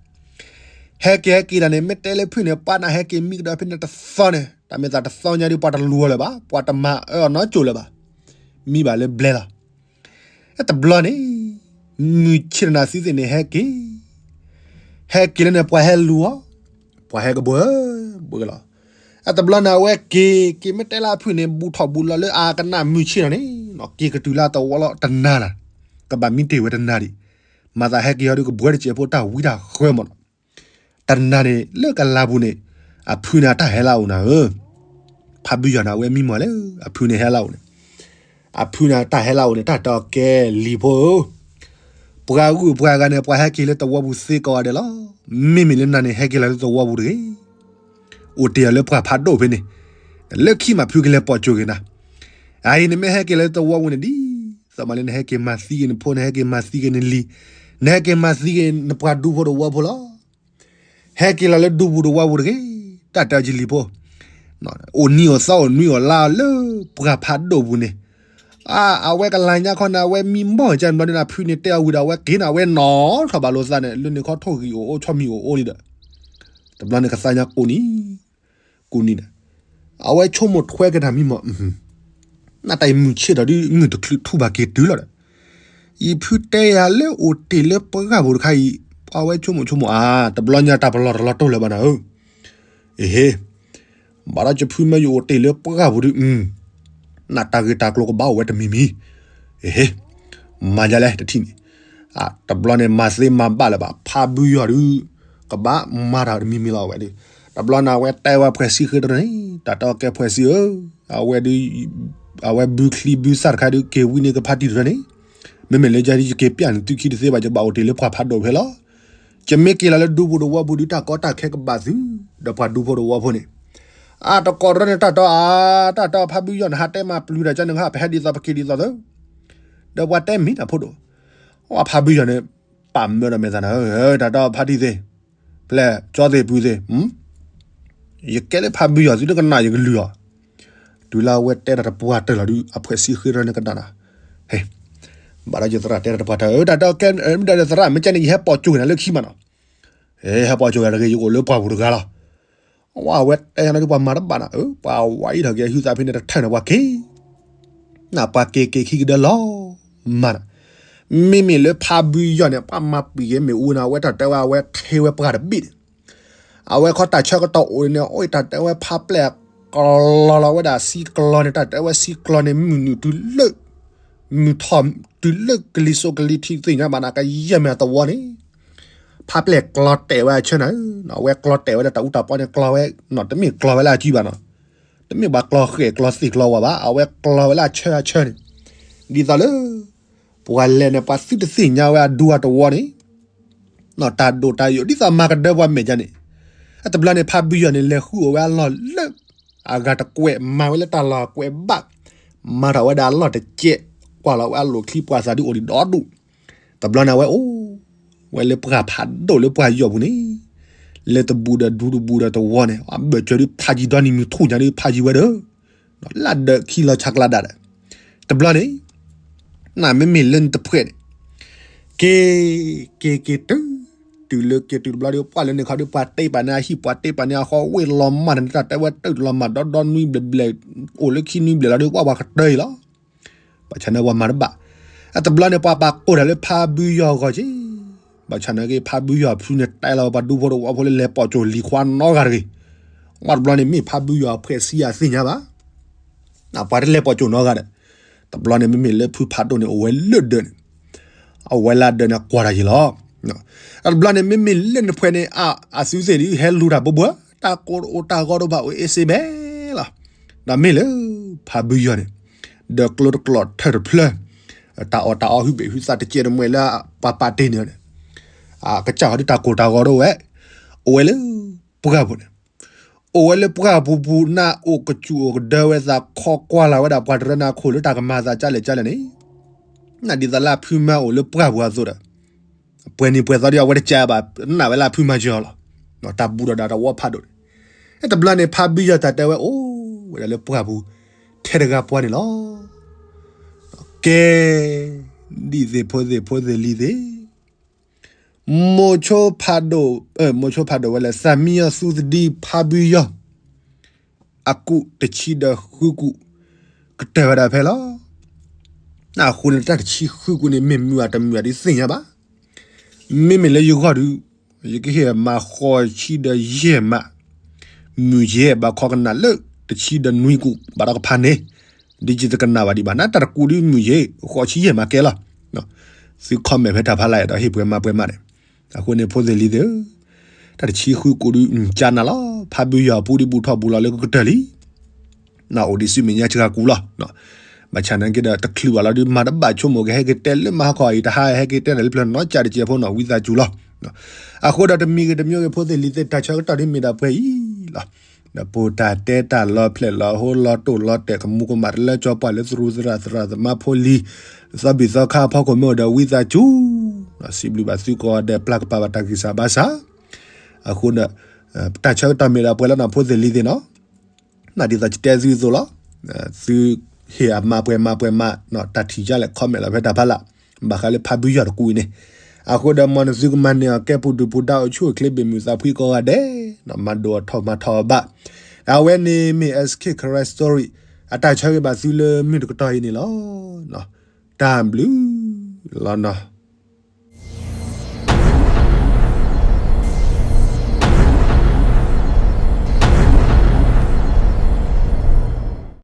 ဟဲက့ၤဟဲက့ၤတၢ်န့ၣ် မ့ၢ်တဲလၢဖုန့ၣ် ပှၤနၢ်ဟဲက့ၤမံကဒီးဖဲန့ၣ်တသီန့ၣ် တၢ်မ့ၢ်သးတသီညါဒ်ပှၤတလူၤအီၤလၢၤဘၣ် ပှၤတမၤအၢအီၤနီကိၤလၢၤဘၣ်, မံဘၣ်လၢဘျဲလီၤ. တဘျီန့ၣ် မုၢ်ဆ့ၣ်တနၤသုသ့ၣ်န့ၣ်ဟဲက့ၤ, ဟဲက့ၤလၢန့ၣ် ပှၤဟဲလူၤအီၤ, ပှၤဟဲကဘှၢဘှၢလီၤ. အတဘျီန့ၣ် အဝဲက့ၤက့ၤမ့ၢ်တဲလၢအဖုန့ၣ် ဘူးထီၣ်ဘူးလီၤလၢအကနၣ်မုၢ်ဆ့ၣ်နီၤန့ၣ်, က့ၤကတုၤလၢတဝီလီၤတနၤလၢ်, ကဘၣ်မံတ့ၢ်ဝဲတနၤဒံး, မၤသးဟဲက့ၤအီၤဒ်ကဘှၢတစဲးဖိတၢ်ဝံတၢ်ဃၢမးနီၤ. တနၤန့ၣ် လၢကလၤပူၤန့ၣ် အဖုန့ၣ်အတၢ်ဟဲလၢအအိၣ်နၤဧၢ, ဖါဘုယီၤန့ၣ် အဝဲမံမီၢ်လၢ အဖုန့ၣ်ဟဲလၢအအိၣ်န့ၣ်, အဖုန့ၣ်တၢ်ဟဲလၢအအိၣ်န့ၣ် တၢ်တဲအီၤကဲလံၤဖိဧၢ, ပှၤဂုၤပှၤဂၤန့ၣ် ပှၤဟဲက့ၤလၢသဝီပူၤသ့ကိးဂၤဒဲးလီၤ. မ့မ့ၢ်လၢနၤန့ၣ် ဟဲက့ၤလီၤလၢသဝီပူၤတဂ့ၤ, အိၣ်တ့ၢ်အီၤလၢပှၢ်ဖးဒိၣ်ဖဲန့ၣ်, လၢခံမးဖုကလဲၤပိာ်ကၠိဂ့ၤနၤ, အအံၤနမ့ၢ်ဟဲက့ၤလီၤလၢသဝီပူၤန့ၣ် ဒ်သိးမးလၢနဟဲက့ၤမၤသံက့ၤနဖိ နဟဲက့ၤမၤသံက့ၤနလံၤ, နဟဲက့ၤမၤသံက့ၤနပှၤဒူဖိတဝီဖိလီၤ. ဟဲက့ၤလီၤလၢဒူပူၤတဝီပူၤတဂ့ၤ, တၢ်တဲအီၤကလံၤဖိ, အိၣ်နံၤအိၣ်သီအိၣ်နွံအိၣ်လါလၢပှၢ်ဖးဒိၣ်ပူၤန့ၣ်, အဝဲကလၤညါခီန့ၣ် အဝဲမံမီၢ်ကန့ၣ်ဘျီန့ၣ် အဖုန့ၣ်တဲအီၤဝံၤဒီး အဝဲက့ၤန့ၣ် အဝဲနီၤထီၣ်ဘၣ်လိာ်သးန့ၣ် လၢန့ၣ်ခီထိၣ်ဂံၢ်အိၣ်အိၣ်ဆီမံၤအိၣ်အိၣ်လံဒီး, တဘျီန့ၣ်ကသါညါကိးနံၤ ကိးနံၤဒီး, အဝဲဆိကမိၣ်ထွဲက့ၤတၢ်မံမီၢ်, နတၢ်အံၤမုၢ်ဆ့ၣ်ဒီးဒ်မုၢ်တချုးထူဘၣ်က့ၤတုၤလီၤဒီး, ယဖုတဲယၤလၢအိၣ်တ့ၢ်လၢပှၢ်ပူၤတခါအံၤ, ပှၤဝဲဆိကမိၣ်ဆိကမိၣ်အါ, တဘျီညါတၢ်ပလီၢ်တလီၤတိၢ်လၢၤဘၣ်နၤဧၢ, အဟ့, ဘၣ်ဒီးယဖုမ့ၢ်ယအိၣ်တ့ၢ်လၢပှၢ်ပူၤဒ်, နတၢ်ဂ့ၢ်တၢ်ကျိၤကဘၣ်အိၣ်ဝဲတမံၤမံၤ, အဟ့, မၤယလဲၣ်တထံၣ်န့ၣ်, တဘျီန့ၣ်မၤသ့မၤဘၣ်လၢၤဘၣ် ဖါဘုယီၤဒ်, ကဘၣ်မၤတၢ်တမံၤမံၤလီၤဝဲဒ်, တဘျီန့ၣ်အဝဲတဲဝဲဖှဲးဆံဃ့တရၢန့ၣ် တၢ်တဲအီၤကဲဖှဲးဆံဧၢ, အဝဲဒ် အဝဲဘုချံဘုသၣ်တခါဒ်က့ၤဝံန့ၢ်ကဖါတံၢ်တရၢန့ၣ်, မ့မ့ၢ်လၢယၤဒ်ယက့ၤပျၢ်နသုခံတသ့ဘၣ် ယကဘၣ်အိၣ်တ့ၢ်လၢပှၢ်ဖးဒိၣ်ဖဲလီၤ, ယမ့ၢ်က့ၤလီၤလၢဒူပူၤတဝီပူၤဒ်တၢ်ကီတၢ်ခဲကဘၣ်သု, ဒီးပှၤဒူဖိတဝီဖိန့ၣ်, အတကိးတရၢန့ၣ်တၢ်တဲအီၤအါ, တၢ်တဲအီၤဖါဘုယီၤန့ၣ် ဟးတဲမၤပျုၤတၢ်ကန့ၣ် ဟးပဟဲဒ်သိးပက့ၤဒ်သိးသၢ, ဒီးပှၤတဲမံၤတၢ်ဖိဒိၣ်, အဖါဘုယီၤန့ၣ် ပာ်မၢဒီးမဲာ်သးနၤဧၢ, တၢ်တဲအီၤဖါတံၢ်သ့ၣ်, ဖျဲၣ်ကၠီသ့ၣ်ပူၤသ့ၣ်, ယကဲလၢဖါဘုယီၤသုတကနၣ်ယကလုၢ်အီၤ, တုၤလၢအဝဲတဲတၢ်တပှၢ်တၢၢ်လီၤဒ် အဖှဲးဆံဃ့တရၢန့ၣ်ကနၣ်နၤ, ဟ့, ဘၣ်ဒီးယသရၣ်တဲတၢ်တပှၢ်တၢၢ် တၢ်တဲအီၤကဲမ့ၢ်ဒီးသရၣ် မ့ၢ်ကဲန့ၣ် ယဟဲပိာ်ကၠိက့ၤနၤလၢခံမးနီၤ, ဟဲပိာ်ကၠိက့ၤတဂ့ၤ ယအိၣ်လၢပှၢ်ပူၤတဂၤလီၤ, အဝဲတဲယၤန့ၣ်ဒ်ပှၤမၤတဘၣ်နၤဧၢ, ပှၤဝဲအံၤထီၣ်က့ၤဟုသးဖဲန့ၣ်တထၢၣ်န့ၣ်ပှၤက့ၤ နပှၤက့ၤက့ၤခံကဒၢလီၤမးနီၤ, မ့မ့ၢ်လၢဖါဘုယီၤန့ၣ် ပှၤမၤပှံာ်ဂ့ၤမ့ၣ်အူန့ၣ် အဝဲတၢ်တဲဝဲအဝဲထဲဝဲပှၢ်တဘ့ၣ်န့ၣ်, အဝဲခီတၢ်ဆၢကတီၢ်အိၣ်န့ၣ် အိၣ်တၢ်တဲဝဲဖါပျဲၢ် ကလီၤလီၤဝဲဒၣ်စံကျီန့ၣ် တၢ်တဲဝဲစံကျီန့ၣ် မုၢ်နုာ်တုၤလၢ မုၢ်ထီၣ်တုၤလၢကလံၤစိးကလံၤထံးသ့ၣ်ညါဘၣ်နၤ ကယဲၢ်မ့ၢ်အသဝီန့ၣ်, ဖါပျဲၢ်ကျီတဲာ်ဝဲအဆၢနၤဧၢ, အဝဲကျီတဲာ်ဝဲဒၣ်တၢ်အူတၢ်ပီန့ၣ်ကျီဝဲ, တမ့ၢ်ကျီဝဲလၢအစုဘၣ်နီၤ, တမ့ၢ်ဘၣ်ကျီဃဲၣ်ကျီသ့ၣ်ကျီဝါဘၣ် အဝဲကျီဝဲလၢအဆၢအဆၢန့ၣ်, ဒ်သိးလၢ ပှၤလဲၤန့ၣ် ပှၤသုတသ့ၣ်ညါဝဲအဒူအသဝီန့ၣ်, တၢ်ဒိၣ်တၢ်ယိာ် ဒ်သိးမၤကဒၢပှၤမဲာ်ညါန့ၣ်, အတဘျီန့ၣ် ဖါဘုယီၤန့ၣ် လဲၤဃုအီၣ်ဝဲအလီၢ်လၢ အဂၤတကွဲး မၤဝဲလၢတၢ်လီၢ်ကွဲးဘၣ်, မၤထီၣ်ဝဲဒၣ်အလီၢ်တကဲး, ကွၢ်လီၤဝဲအလိၣ်ချံပှၤသးဒ်အိၣ်ဒံးဒီဒူၣ်, တဘျီန့ၣ် အဝဲအိၣ်ဝဲလၢပှၢ်ဖးဒိၣ်လၢပှၢ်ယီၤပူၤန့ၣ်, လၢတဘူးဒီးဒူတဘူးဒီးသဝီန့ၣ် အဘၢၣ်စၢၤဒ်ဖးယံၤဒီနံၤမုၢ်ထူၣ်ညါဒ်ဖးယံၤဝဲဒီး လၢဒၢးခံလီၤဆါကျါဒၣ်ဒီး, တဘျီန့ၣ် နမ့မ့ၢ်လၢနတဖှဲးန့ၣ်, က့ၤ က့ၤက့ၤတုၤ, တုၤလၢက့ၤတုၤတဘျီဒီး ပှၤလၢန့ၣ်ခီဒီး ပှၤတ့ပာ်န့ၢ်အဟံၣ် ပှၤတ့ပာ်န့ၢ်အဃီ ဝ့ၢ်လီၤမၢ်န့ၣ် တၢ်တဲဝဲတၢ်တလီၤမၢ် ဒီဒီနွံဘျဲၣ်ဘျဲၣ်, အိၣ်လၢခံနွံဘျဲၣ်လီၤဒီး ပှၤပှၤကတၢၢ်အံၤလီၤ. ဘၣ်ဆၣ်န့ၣ်ပှၤမၤတဘၣ်, အတဘျီန့ၣ် ပှၤပာ်ကိၢ်တၢ်လၢဖါဘုယီၤအဂီၢ်က့ၤ, ဘၣ်ဆၣ်န့ၣ်က့ၤ ဖါဘုယီၤဖုန့ၣ် တဲလီၤပှၤဒူဖိတဝီဖိလၢလဲၤပိာ်ကၠိၣ်လံၤခွါနီတဂၤတဂ့ၤ, ပှၤတဘျီန့ၣ် မ့ၢ်ဖါဘုယီၤအဖှဲးဆံအသ့ၣ်ညါဘၣ် ပှၤတလဲၤပိာ်ကၠိၣ်နီတဂၤဒီး, တဘျီန့ၣ် မ့မ့ၢ်လၢဖုဖးဒိၣ်န့ၣ် အိၣ်ဝဲလၢဒၢးန့ၣ်, အဝဲလၢဒၢးန့ၣ်ကွၢ်တၢ်ယံၤလီၤ. အတဘျီန့ၣ် မ့မ့ၢ်လၢနဖှဲးန့ၣ် အသုသ့ၣ်ဒ်ဟဲလူၤတၢ်ဘိဘိ, တၢ်ကိၢ်တအိၣ်တၢ်ဂီၤတအိၣ်ဘၣ် အိၣ်အ့စ့ဘဲလီၤ. ဒီးမ့ၢ်လၢဖါဘုယီၤန့ၣ် ဒီးကျိတကျိးထၢၣ်တဖျၢၣ် တၢ်အီၣ်တၢ်အီဟုဘ့ၣ်ဟုသးတကဲးတမှဲၤလၢပှၤပာ်တ့ၢ်န့ၣ်န့ၣ် အကစၢ်ဟီဒုတၢ်ကိၢ်တၢ်ဂီၤတအိၣ်ဝဲ, အိၣ်ဝဲလၢပှၢ်ပူၤန့ၣ်, အိၣ်ဝဲလၢပှၢ်ပူၤပူၤ နၢ်အိၣ်ကစူၣ်အိၣ်ကဒၢဝဲသး ခီကွၢ်လၢ်ဝဲဒၣ်ပှၤတရၢနၤခိၣ်လၢတၢ်ကမၤသးကၢ်လဲၣ်ကၢ်လဲၣ်န့ၣ်, နဒ်သိးလၢအဖုမါအိၣ်လၢပှၢ်ပူၤအသိးဒီး ပှဲၤနံၤပှဲၤသီဒီးအဝဲတကးဘၣ် နၢ်ဝဲလၢအဖုမါကၢ်အီၤလီၤ. တၢ်ဘူးဒီးဒၣ်တဝီဖးဒိၣ်န့ၣ်, တဘျီန့ၣ်ဖါဘုယီၤတၢ်တဲဝဲအိၣ်ဝဲဒၣ်လၢပှၢ်ပူၤ ထဲတဂၤပှၤန့ၣ်လီၤ. ကဲ ဒ်သ့ၣ်ဖိသ့ၣ်ဖိသ့ၣ်လံၤသ့ၣ် မိၤဆိဖးဒိၣ်ဝဲလၢ သးမံယီၤသူသဒံဖါဘုယီၤ အကူးတဆံဒီးဃုကူး ကတၢၢ်ဝဲဒၣ်ဖဲလီၤ. အဃိန့ၣ် တၢ်တဆံဃုကူးန့ၣ် မ့ၢ်မုာ်အတမုာ်အဒုးသ့ၣ်ညါဘၣ်. မ့မ့ၢ်လၢယဂီၢ်ဒုး ယကဟ့ၣ်မးဃိးဆံဒီးယဲၢ်မး, မုာ်ယဲၢ်ဘၣ်ခီကနၣ်လၢ တဆံဒီးနွံကူး ဘၣ်ဒီးကဖးန့ၣ် ဒ်ယတကနၣ်ဘၣ်ဒံးဘၣ် နတၢ်တကူးဒုးမုာ်ယဲၢ် ဃိးဆံယဲၢ်မးကဲလီၤ. သု comment ဖဲတၢ်ဖးလၢ်ဒီးဟ့ၣ်ပှဲၤမၤပှဲၤမးန့ၣ်, အဃိန့ၣ်ဖိသ့ၣ်လံၤသ့ၣ်ဧၢ, တၢ်တဆံဃုကူးဒုး ကနၣ်လီၤ ဖါဘုယီၤအပူၤဒုးဘူးထီၣ်ဘူးလီၤလၢကကတၢၢ်လံ နအိၣ်ဒံးဆူမဲာ်ညါစှၤကူးလီၤ. ဘၣ်ဆၣ်နာ်က့ဒီးတချုးဘၣ်လီၤဒုး မၤတဘၣ်ဆိကမိၣ်ကဟဲက့ၤတဲလၢမၤဟါခီအံၤ တဟါဟဲက့ၤတဲနၤလၢပျၢၤနီၢ်ကၠးတစဲးဖိနီၤ ဝံသးစူၤလီၤ. အဃိဒီးတမံၤဂ့ၤတမံၤဂ့ၤဖိသ့ၣ်လံၤသ့ၣ် တၢ်ဆၢကတီၢ်ဒ်မ့ၢ်ဒၣ်ပှဲၤအံၤလီၤ. ဒီးပိၢ်တၢ်တဲတၢ်လီၤဖျဲၣ်လီၤဟိလီၤတိၢ်လီၤတဲာ် ကမူၤကမၣ်တလၢကၠီပှၢ်လၢသရူးသရၣ်သရၣ်သမါဖိလံၤ သီဘံၣ်သီခါအဖီခိၣ်မ့ၢ်အိၣ်ဒီးဝံသးစူၤ စံးဘျုးဘၣ်သုကိးဂၤဒဲး ပျၢ်ကပၤဘၣ်တၢ်ဂံၢ်စၢ်ဘါစၢ် အဃိဒီး တၢ်ဆၢကတီၢ်မ့ၢ်ဒၣ်ပှဲၤလီၤနီၤ ဖိသ့ၣ်လံၤသ့ၣ်နီၤ, နဒ်သိးယတဲသုအသိးလီၤ. သုဟ့ၣ်အမၤပှဲၤမၤပှဲၤမး တၢ်ထံၣ်ကလဲၣ် comment လီၤဖဲတၢ်ဖးလၢ် ဘၣ်ဃးလၢဖါဘုယီၤတကူးအံၤန့ၣ်, အဃိဒီးမ်နသုကမၤန့ၢ်အီၤကဲပူၤဒုၣ်ပူၤဒါအိၣ်ဆူၣ်အိၣ်ချ့ဘၣ်မုာ်သးဖှံကိးဂၤဒဲး, မၤဒိၣ်အထီၣ်မၤထီၣ်အီၤဘၣ်. အဝဲန့ၣ်မ့ၢ် S K Karen Story အတၢ်ဆၢဂ့ၤဘၣ်သုလၢမုၢ်တကတီၢ်အံၤန့ၣ်လီၤ. တၢ်ဘျုးလီၤနီၤ.